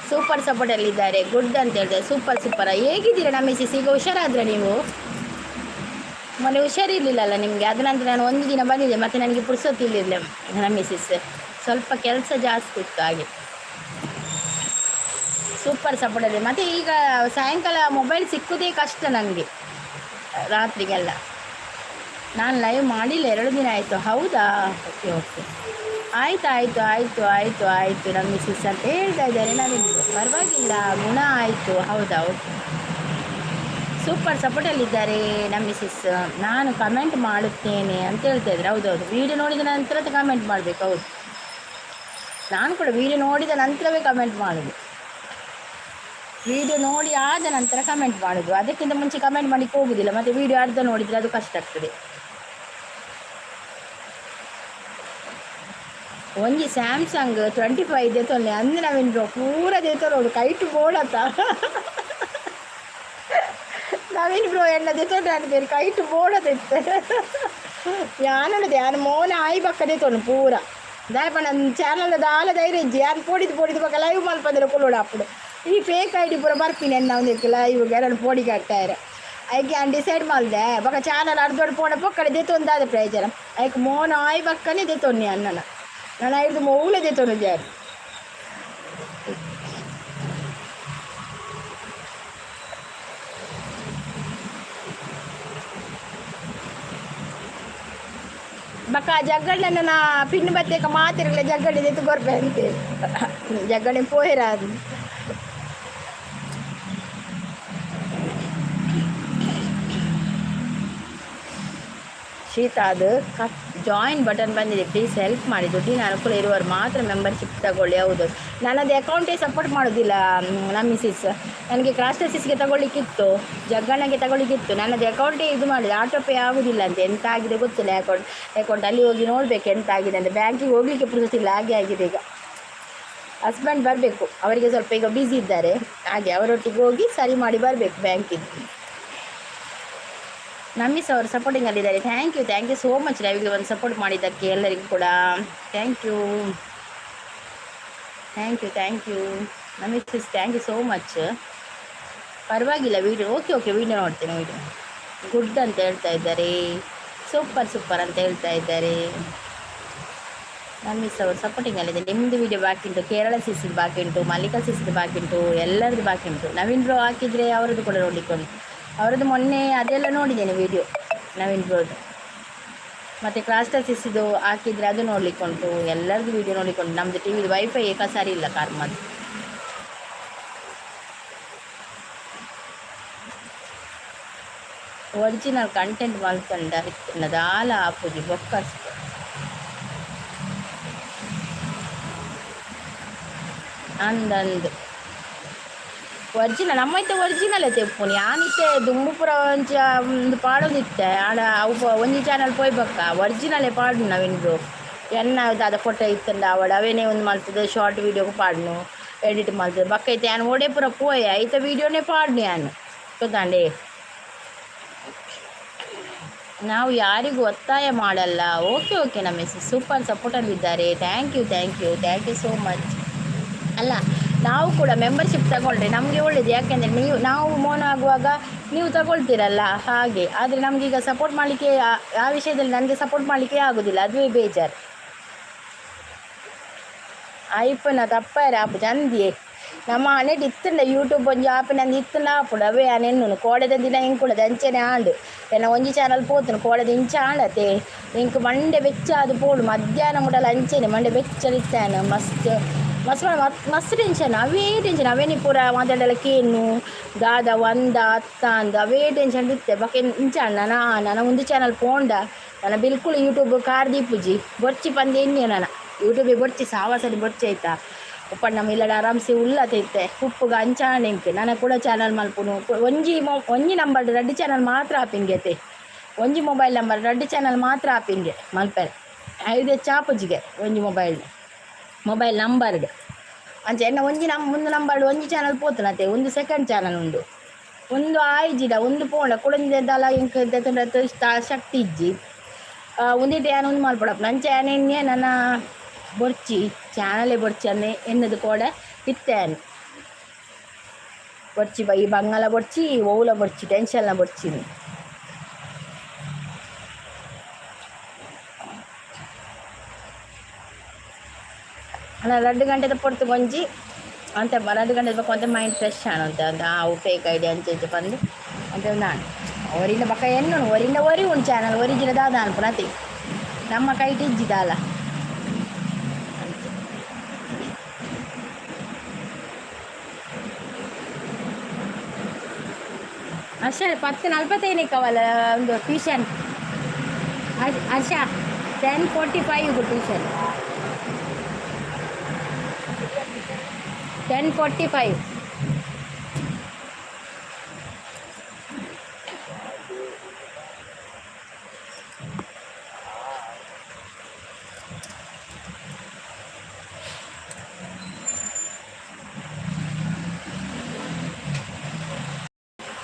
ಸೂಪರ್ ಸಪೋರ್ಟಲ್ಲಿದ್ದಾರೆ, ಗುಡ್ ಅಂತ ಹೇಳ್ತಾರೆ. Super super. ಹೇಗಿದ್ದೀರಾ ನಮ್ಮ ಮಿಸಿಸ್? ಈಗ ಹುಷಾರಾದ್ರೆ ನೀವು? ಮೊನ್ನೆ ಹುಷಾರಿರಲಿಲ್ಲಲ್ಲ ನಿಮಗೆ? ಅದ ನಂತರ ನಾನು ಒಂದು ದಿನ ಬಂದಿದ್ದೆ, ಮತ್ತು ನನಗೆ ಪುರ್ಸೊತ್ತಿರಲಿಲ್ಲ ನಮ್ಮ ಮಿಸಿಸ್. ಸ್ವಲ್ಪ ಕೆಲಸ ಜಾಸ್ತಿ ಇತ್ತು ಹಾಗೆ. ಸೂಪರ್ ಸಪೋರ್ಟ್ ಇದೆ. ಮತ್ತು ಈಗ ಸಾಯಂಕಾಲ ಮೊಬೈಲ್ ಸಿಕ್ಕುವುದೇ ಕಷ್ಟ ನನಗೆ, ರಾತ್ರಿಗೆಲ್ಲ. ನಾನು ಲೈವ್ ಮಾಡಿಲ್ಲ, 2 ದಿನ ಆಯಿತು. ಹೌದಾ? ಓಕೆ ಓಕೆ, ಆಯ್ತು ಆಯಿತು ಆಯಿತು ಆಯಿತು ಆಯಿತು ನಮ್ಮ ಮಿಸಿಸ್ ಅಂತ ಹೇಳ್ತಾ ಇದ್ದಾರೆ. ನಾವಿಂದು ಪರವಾಗಿಲ್ಲ, ಗುಣ ಆಯಿತು. ಹೌದಾ? ಓಕೆ. ಸೂಪರ್ ಸಪೋರ್ಟಲ್ಲಿದ್ದಾರೆ ನಮ್ಮ ಮಿಸಿಸ್. ನಾನು ಕಮೆಂಟ್ ಮಾಡುತ್ತೇನೆ ಅಂತ ಹೇಳ್ತಾ ಇದ್ದಾರೆ. ಹೌದೌದು, ವೀಡಿಯೋ ನೋಡಿದ ನಂತರ ಕಮೆಂಟ್ ಮಾಡಬೇಕು. ಹೌದು, ನಾನು ಕೂಡ ವೀಡಿಯೋ ನೋಡಿದ ನಂತರವೇ ಕಮೆಂಟ್ ಮಾಡೋದು. ವೀಡಿಯೋ ನೋಡಿ ಆದ ನಂತರ ಕಮೆಂಟ್ ಮಾಡೋದು. ಅದಕ್ಕಿಂತ ಮುಂಚೆ ಕಮೆಂಟ್ ಮಾಡಲಿಕ್ಕೆ ಹೋಗುದಿಲ್ಲ. ಮತ್ತು ವೀಡಿಯೋ ಅರ್ಧ ನೋಡಿದರೆ ಅದು ಕಷ್ಟ ಆಗ್ತದೆ. ಒಂಜಿ ಸ್ಯಾಮ್ಸಂಗ್ 25 ದೆತೊನ್ನೆ ಅಂದ್ ನವೀನ್ ಬ್ರೋ. ಪೂರ ದೆತೊನೊಡು, ಕೈಟ್ ಬೋಡತ್ತ ನವೀನ್ ಬ್ರೋ. ಎನ್ನ ದೆತೊಂಡು ಅನ್ಪೇರು, ಕೈಟ್ ಬೋಡದಿತ್ತೆ. ಯಾನೊಂದು ಯಾನ್ ಮೋನ ಆಯಿ ಬಕ್ಕ ದೆತೊನು ಪೂರ. ದಾಯೆ ಪಂಡ ಚಾನಲ್ ದಾಲ ಧೈರ್ಯ ಇಜ್ಜಿ. ಯಾನ್ ಪೋಡಿದ್ ಪೋಡಿದ್ ಬೊಕ್ಕ ಲೈವ್ ಮಲ್ಪಂದಿರ ಕುಲ್ಲೊಡು ಅಪ್ಪುಡು. ಈ ಫೇಕ್ ಐಡಿ ಪೂರ ಬರ್ಪಿನಿ ಎನ್ನ ಒಂದಕ್ಕೆ ಲೈವ್ ಎರಡು ಪೋಡಿ ಕಟ್ಟಾರೆ. ಐಕೆ ಯಾನ್ ಡಿಸೈಡ್ ಮಲ್ದೆ. ಬೊಕ ಚಾನಲ್ ಅರ್ಧೋಡು ಪೋಣ ಪೊಕ್ಕಡೆ ದೆತೊಂದಾದ ಪ್ರಯೋಜನ? ಐಕ್ ಮೋನ ಆಯಿ ಬಕ್ಕನೆ ದೆತೊನ್ನಿ ಅನ್ನನ. ನಾನು ಐದು ಮೌಲ ದೆತೊನು ಜಾರು. ಬಕ್ಕ ಜಗ್ಗಣ್ಣನ ನಾ ಪಿನ್ ಬತ್ತೇಕ ಮಾತಿರಲ್ಲ. ಜಗ್ಗಡೆ ದೆತ್ತು ಕೊರ್ಪೆ ಅಂತೇಳಿ ಜಗ್ಗಡೆ ಪೋಯೆರ ಅದು. ಶೀತ ಅದು. ಕಟ್ ಜಾಯಿನ್ ಬಟನ್ ಬಂದಿದೆ, ಪ್ಲೀಸ್ ಹೆಲ್ಪ್ ಮಾಡಿ. ದುಡ್ಡಿನ ಅನುಕೂಲ ಇರುವವರು ಮಾತ್ರ ಮೆಂಬರ್ಶಿಪ್ ತಗೊಳ್ಳಿ. ಹೌದು, ನನ್ನದು ಅಕೌಂಟೇ ಸಪೋರ್ಟ್ ಮಾಡೋದಿಲ್ಲ ನಮ್ಮ ಮಿಸಿಸ್. ನನಗೆ ಕ್ರಾಸ್ಟಸಿಸ್ಗೆ ತಗೊಳ್ಳಿಕ್ಕಿತ್ತು, ಜಗ್ಗಣ್ಣಗೆ ತಗೊಳ್ಳಿಕ್ಕಿತ್ತು. ನನ್ನದು ಅಕೌಂಟೇ ಇದು ಮಾಡಿದೆ, ಆಟೋ ಪೇ ಆಗೋದಿಲ್ಲ ಅಂತ. ಎಂತ ಆಗಿದೆ ಗೊತ್ತಿಲ್ಲ. ಅಕೌಂಟ್ ಅಕೌಂಟ್ ಅಲ್ಲಿ ಹೋಗಿ ನೋಡಬೇಕು ಎಂತ ಆಗಿದೆ ಅಂತ. ಬ್ಯಾಂಕಿಗೆ ಹೋಗಲಿಕ್ಕೆ ಪುರ್ಸೊತ್ತಿಲ್ಲ, ಹಾಗೆ ಆಗಿದೆ. ಈಗ ಹಸ್ಬೆಂಡ್ ಬರಬೇಕು. ಅವರಿಗೆ ಸ್ವಲ್ಪ ಈಗ ಬ್ಯುಸಿ ಇದ್ದಾರೆ. ಹಾಗೆ ಅವರೊಟ್ಟಿಗೆ ಹೋಗಿ ಸರಿ ಮಾಡಿ ಬರಬೇಕು ಬ್ಯಾಂಕಿಗೆ. ನಮ್ಮಿಸ್ ಅವರು ಸಪೋರ್ಟಿಂಗಲ್ಲಿದ್ದಾರೆ. Thank you, thank you so much. ಲೈವ್ಗೆ ಒಂದು ಸಪೋರ್ಟ್ ಮಾಡಿದ್ದಕ್ಕೆ ಎಲ್ಲರಿಗೂ ಕೂಡ thank you, thank you, thank you ನಮಿಸ್. Thank you so much. ಪರವಾಗಿಲ್ಲ ವೀಡಿಯೋ. ಓಕೆ ಓಕೆ, ವೀಡಿಯೋ ನೋಡ್ತೇನೆ. ವೀಡಿಯೋ ಗುಡ್ ಅಂತ ಹೇಳ್ತಾ ಇದ್ದಾರೆ. ಸೂಪರ್ ಸೂಪರ್ ಅಂತ ಹೇಳ್ತಾ ಇದ್ದಾರೆ. ನಮ್ಮಿಸ್ ಅವರು ಸಪೋರ್ಟಿಂಗಲ್ಲಿದೆ. ನಿಮ್ಮದು ವೀಡಿಯೋ ಬಾಕಿ ಉಂಟು, ಕೇರಳ ಸಿಸಿದು ಬಾಕಿ ಉಂಟು, ಮಲ್ಲಿಕಾ ಸಿಸಿದು ಬಾಕಿ ಉಂಟು, ಎಲ್ಲರದ್ದು ಬಾಕಿ ಉಂಟು. ನವೀನ್ ಬ್ರೋ ಹಾಕಿದರೆ ಅವರದ್ದು ಕೂಡ ನೋಡಲಿಕ್ಕೆ ಉಂಟು. ಅವರದ್ದು ಮೊನ್ನೆ ಅದೆಲ್ಲ ನೋಡಿದ್ದೇನೆ ವೀಡಿಯೋ ನವೀನ್ ಬ್ರೋದು. ಮತ್ತು ಕ್ರಾಸ್ಟರ್ ಸಿಸಿದು ಹಾಕಿದರೆ ಅದು ನೋಡಲಿಕ್ಕೆ ಉಂಟು. ಎಲ್ಲರದ್ದು ವೀಡಿಯೋ ನೋಡಲಿಕ್ಕೆ ಉಂಟು. ನಮ್ಮದು ಟಿ ವಿದು ವೈಫೈ ಏಕ ಸರಿ ಇಲ್ಲ ಕಾರ್ಮದ್ದು. ಒರಿಜಿನಲ್ ಕಂಟೆಂಟ್ ಮಲ್ತಂಡ ದಾಲ ಆಪುಜಿ ಬೊಕ್ಕಷ್ಟು. ಅಂದಂದು ಒರಿಜಿನಲ್ ನಮ್ಮ ಇತ್ತೆ ಒರಿಜಿನಲ್ ತೆಪ್ಪುನಿ. ಯಾನಿತ್ತೆ ದುಂಬು ಪೂರ ಒಂಚ ಒಂದು ಪಾಡೊಂದಿತ್ತೆ. ಆಡ ಅವು ಒಂಜಿ ಚಾನಲ್ ಪೋಯ್ ಬಕ್ಕ ಒರಿಜಿನಲೇ ಪಾಡು ನವೀನ್ ಬ್ರೋ. ಎನ್ನ ದಾದ ಫೋಟೋ ಇತ್ತಂಡ ಅವಳು ಅವೇನೇ ಒಂದು ಮಲ್ತದೆ, ಶಾರ್ಟ್ ವೀಡಿಯೋಗೆ ಪಾಡ್ನು, ಎಡಿಟ್ ಮಲ್ತದೆ. ಬಕ್ಕ ಇತ್ತೆ ಯಾನ್ ಓಡೆ ಪೂರ ಪೋಯೆ, ಐತ ವೀಡಿಯೋನೇ ಪಾಡ್ನು ಯಾನ್ ಗೊತ್ತಾಂಡೆ. ನಾವು ಯಾರಿಗೂ ಒತ್ತಾಯ ಮಾಡಲ್ಲ. ಓಕೆ ಓಕೆ, ನಮ್ಮ ಹೆಸರು ಸೂಪರ್ ಸಪೋರ್ಟಲ್ಲಿದ್ದಾರೆ. Thank you, thank you, thank you so much. ಅಲ್ಲ, ನಾವು ಕೂಡ ಮೆಂಬರ್ಶಿಪ್ ತಗೊಂಡ್ರೆ ನಮಗೆ ಒಳ್ಳೆಯದು. ಯಾಕೆಂದರೆ ನೀವು ನಾವು ಮೋನ ಆಗುವಾಗ ನೀವು ತಗೊಳ್ತೀರಲ್ಲ, ಹಾಗೆ. ಆದರೆ ನಮಗೀಗ ಸಪೋರ್ಟ್ ಮಾಡಲಿಕ್ಕೆ ಆ ವಿಷಯದಲ್ಲಿ ನನಗೆ ಸಪೋರ್ಟ್ ಮಾಡಲಿಕ್ಕೆ ಆಗೋದಿಲ್ಲ, ಅದುವೇ ಬೇಜಾರು. ಐಪನ ತಪ್ಪಾರೆ ಆಪುಜಿ ಅಂದಿಯೇ. ನಮ್ಮ ಹಣೆಟ್ ಇತ್ತಂಡ ಯೂಟ್ಯೂಬ್ ಒಂಜಿ ಆಪಿನಂದು ಇತ್ತಂಡ ಆಪುಂಡು. ಅವೇ ಆನ್ ಎನ್ನುನು ಕೋಡೆದ ದಿನ ಎಂಕುಳದ ಅಂಚನೆ ಆಂಡ್. ಎನ್ನ ಒಂಜಿ ಚಾನಲ್ ಪೋತುನು ಕೋಡೆದ ಇಂಚ ಆಂಡತೆ. ಎಂಕ್ ಮಂಡೆ ಬೆಚ್ಚ ಆದ್ ಪೋಡು. ಮಧ್ಯಾಹ್ನ ಮುಟಲ ಅಂಚನೆ ಮಂಡೆ ಬೆಚ್ಚಡಿತ್ತಾನ. ಮಸ್ತ್ ಮಸ್ತ್ ಮಸ್ತ್ ಟೆನ್ಷನ್, ಅವೇ ಟೆನ್ಷನ್. ಅವೇನಿ ಪೂರ ಮಾತಾಡಲ ಕೇನು ದಾದ ಒಂದ ಅತ್ತ ಅಂದ್ ಅವೇ ಟೆನ್ಷನ್ ಇತ್ತೆ. ಬೊಕ ಇಂಚ ನನ ನನ ಒಂದು ಚಾನಲ್ ಪೋಂಡ ನನ್ನ ಬಿಲ್ಕುಲ್ ಯೂಟ್ಯೂಬ್ ಕಾರ್ ದೀಪುಜಿ, ಬೊರ್ಚಿ ಪಂದ್ ಎನ್ನಿಯ. ನನ ಯೂಟ್ಯೂಬ್ ಬೊರ್ಚಿ, ಸಾವಾಸಡಿ ಬೊರ್ಚಿ ಆಯ್ತಾ. ಉಪ್ಪಡ್ ನಮ್ಮ ಇಲ್ಲಡ ಆರಾಮ್ಸೆ ಉಲ್ಲತೆ ಇತ್ತೆ. ಉಪ್ಪುಗ ಅಂಚಾಂಡ ಎಂಕ್ ನನ ಕೂಡ ಚಾನಲ್ ಮಲ್ಪುನು. ಒಂಜಿ ಒಂಜಿ ನಂಬರ್ ರಡ್ಡ್ ಚಾನಲ್ ಮಾತ್ರ ಆಪಿಂಗೆತೆ. ಒಂಜಿ ಮೊಬೈಲ್ ನಂಬರ್ ರಡ್ಡ್ ಚಾನಲ್ ಮಾತ್ರ ಆಪಿಂಗೆ ಮಲ್ಪೆರೆ. ಐದು ಚಾಪುಜಿಗೆ ಒಂಜಿ ಮೊಬೈಲ್ ಮೊಬೈಲ್ ನಂಬರ್ಡ್. ಅಂಚ ಎನ್ನ ಒಂಜಿ ಒಂದು ನಂಬರ್ ಒಂಜಿ ಚಾನಲ್ ಪೋತುನತೆ. ಒಂದು ಸೆಕೆಂಡ್ ಚಾನಲ್ ಉಂಡು. ಒಂದು ಆಯ್ಜಿಡ ಒಂದು ಪೋಂಡ ಕುಡೊಂಜಿ ದಾಲ ಎಂಕ್ ಶಕ್ತಿ ಇಜ್ಜಿ. ಉಂದೆಟ್ ಯಾನ್ ಉಂದು ಮಲ್ಪೊಡಪ್ಪ. ಅಂಚ ಯಾನ್ ಎನ್ನಿಯೆ, ನನ ಬೊರ್ಚಿ, ಚಾನಲೇ ಬೊರ್ಚಿ ಅಂದ್ ಎನ್ನದು ಕೋಡೆ ಇತ್ತೆ. ಯಾನ್ ಬೊರ್ಚಿ, ಈ ಬಂಗಾಲ ಬೊರ್ಚಿ, ಒವ್ಲ ಬೊರ್ಚಿ, ಟೆನ್ಷನ್ಲ ಬೊರ್ಚಿ. ಅಲ್ಲ, ರಡ್ಡ್ ಗಂಟೆದ ಪೊರ್ತು ಒಂಜಿ ಅಂತೆ, 2 ಗಂಟೆ ಬೊಕ ಒಂತೆ ಮೈಂಡ್ ಫ್ರೆಶ್ ಆಂಡ್. ಅಂತೆ ಅವು ಫೇಕ್ ಐಡಿ ಅಂಚ ಇಂಚ ಪಂದ್ ಅಂತೆ ಉಂದು ಒರಿಂದ ಬೊಕ ಎನ್ನುನು. ಒರಿಂದ ಒರಿ ಉಂಡು ಚಾನಲ್, ಒರಿಜಿನ ದಾದ ಅನ್ಪುನ ಅತೆ. ನಮ್ಮ ಕೈಟ್ ಇಜ್ಜಿ ದಾಲ. ಅಂಚ. ಹರ್ಷ, 10:45ಕ್ಕೆ ಅವಲ್ಲ ಒಂದು ಟ್ಯೂಷನ್. ಹರ್ಷ, 10:45 ಟ್ಯೂಷನ್, 10:45.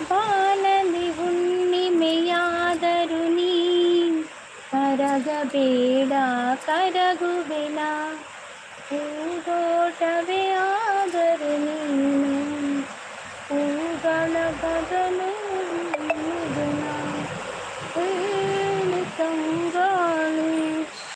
ಬಾನಲಿ ಹುಣ್ಣಿಮೆಯಾದರು ನೀ ಕರಗಬೇಡ, ಕರಗುವೆನ. ಹೂದೋಟವೇ ಆದರು ನೀನು ಹೂಗಳ ಬದಲು.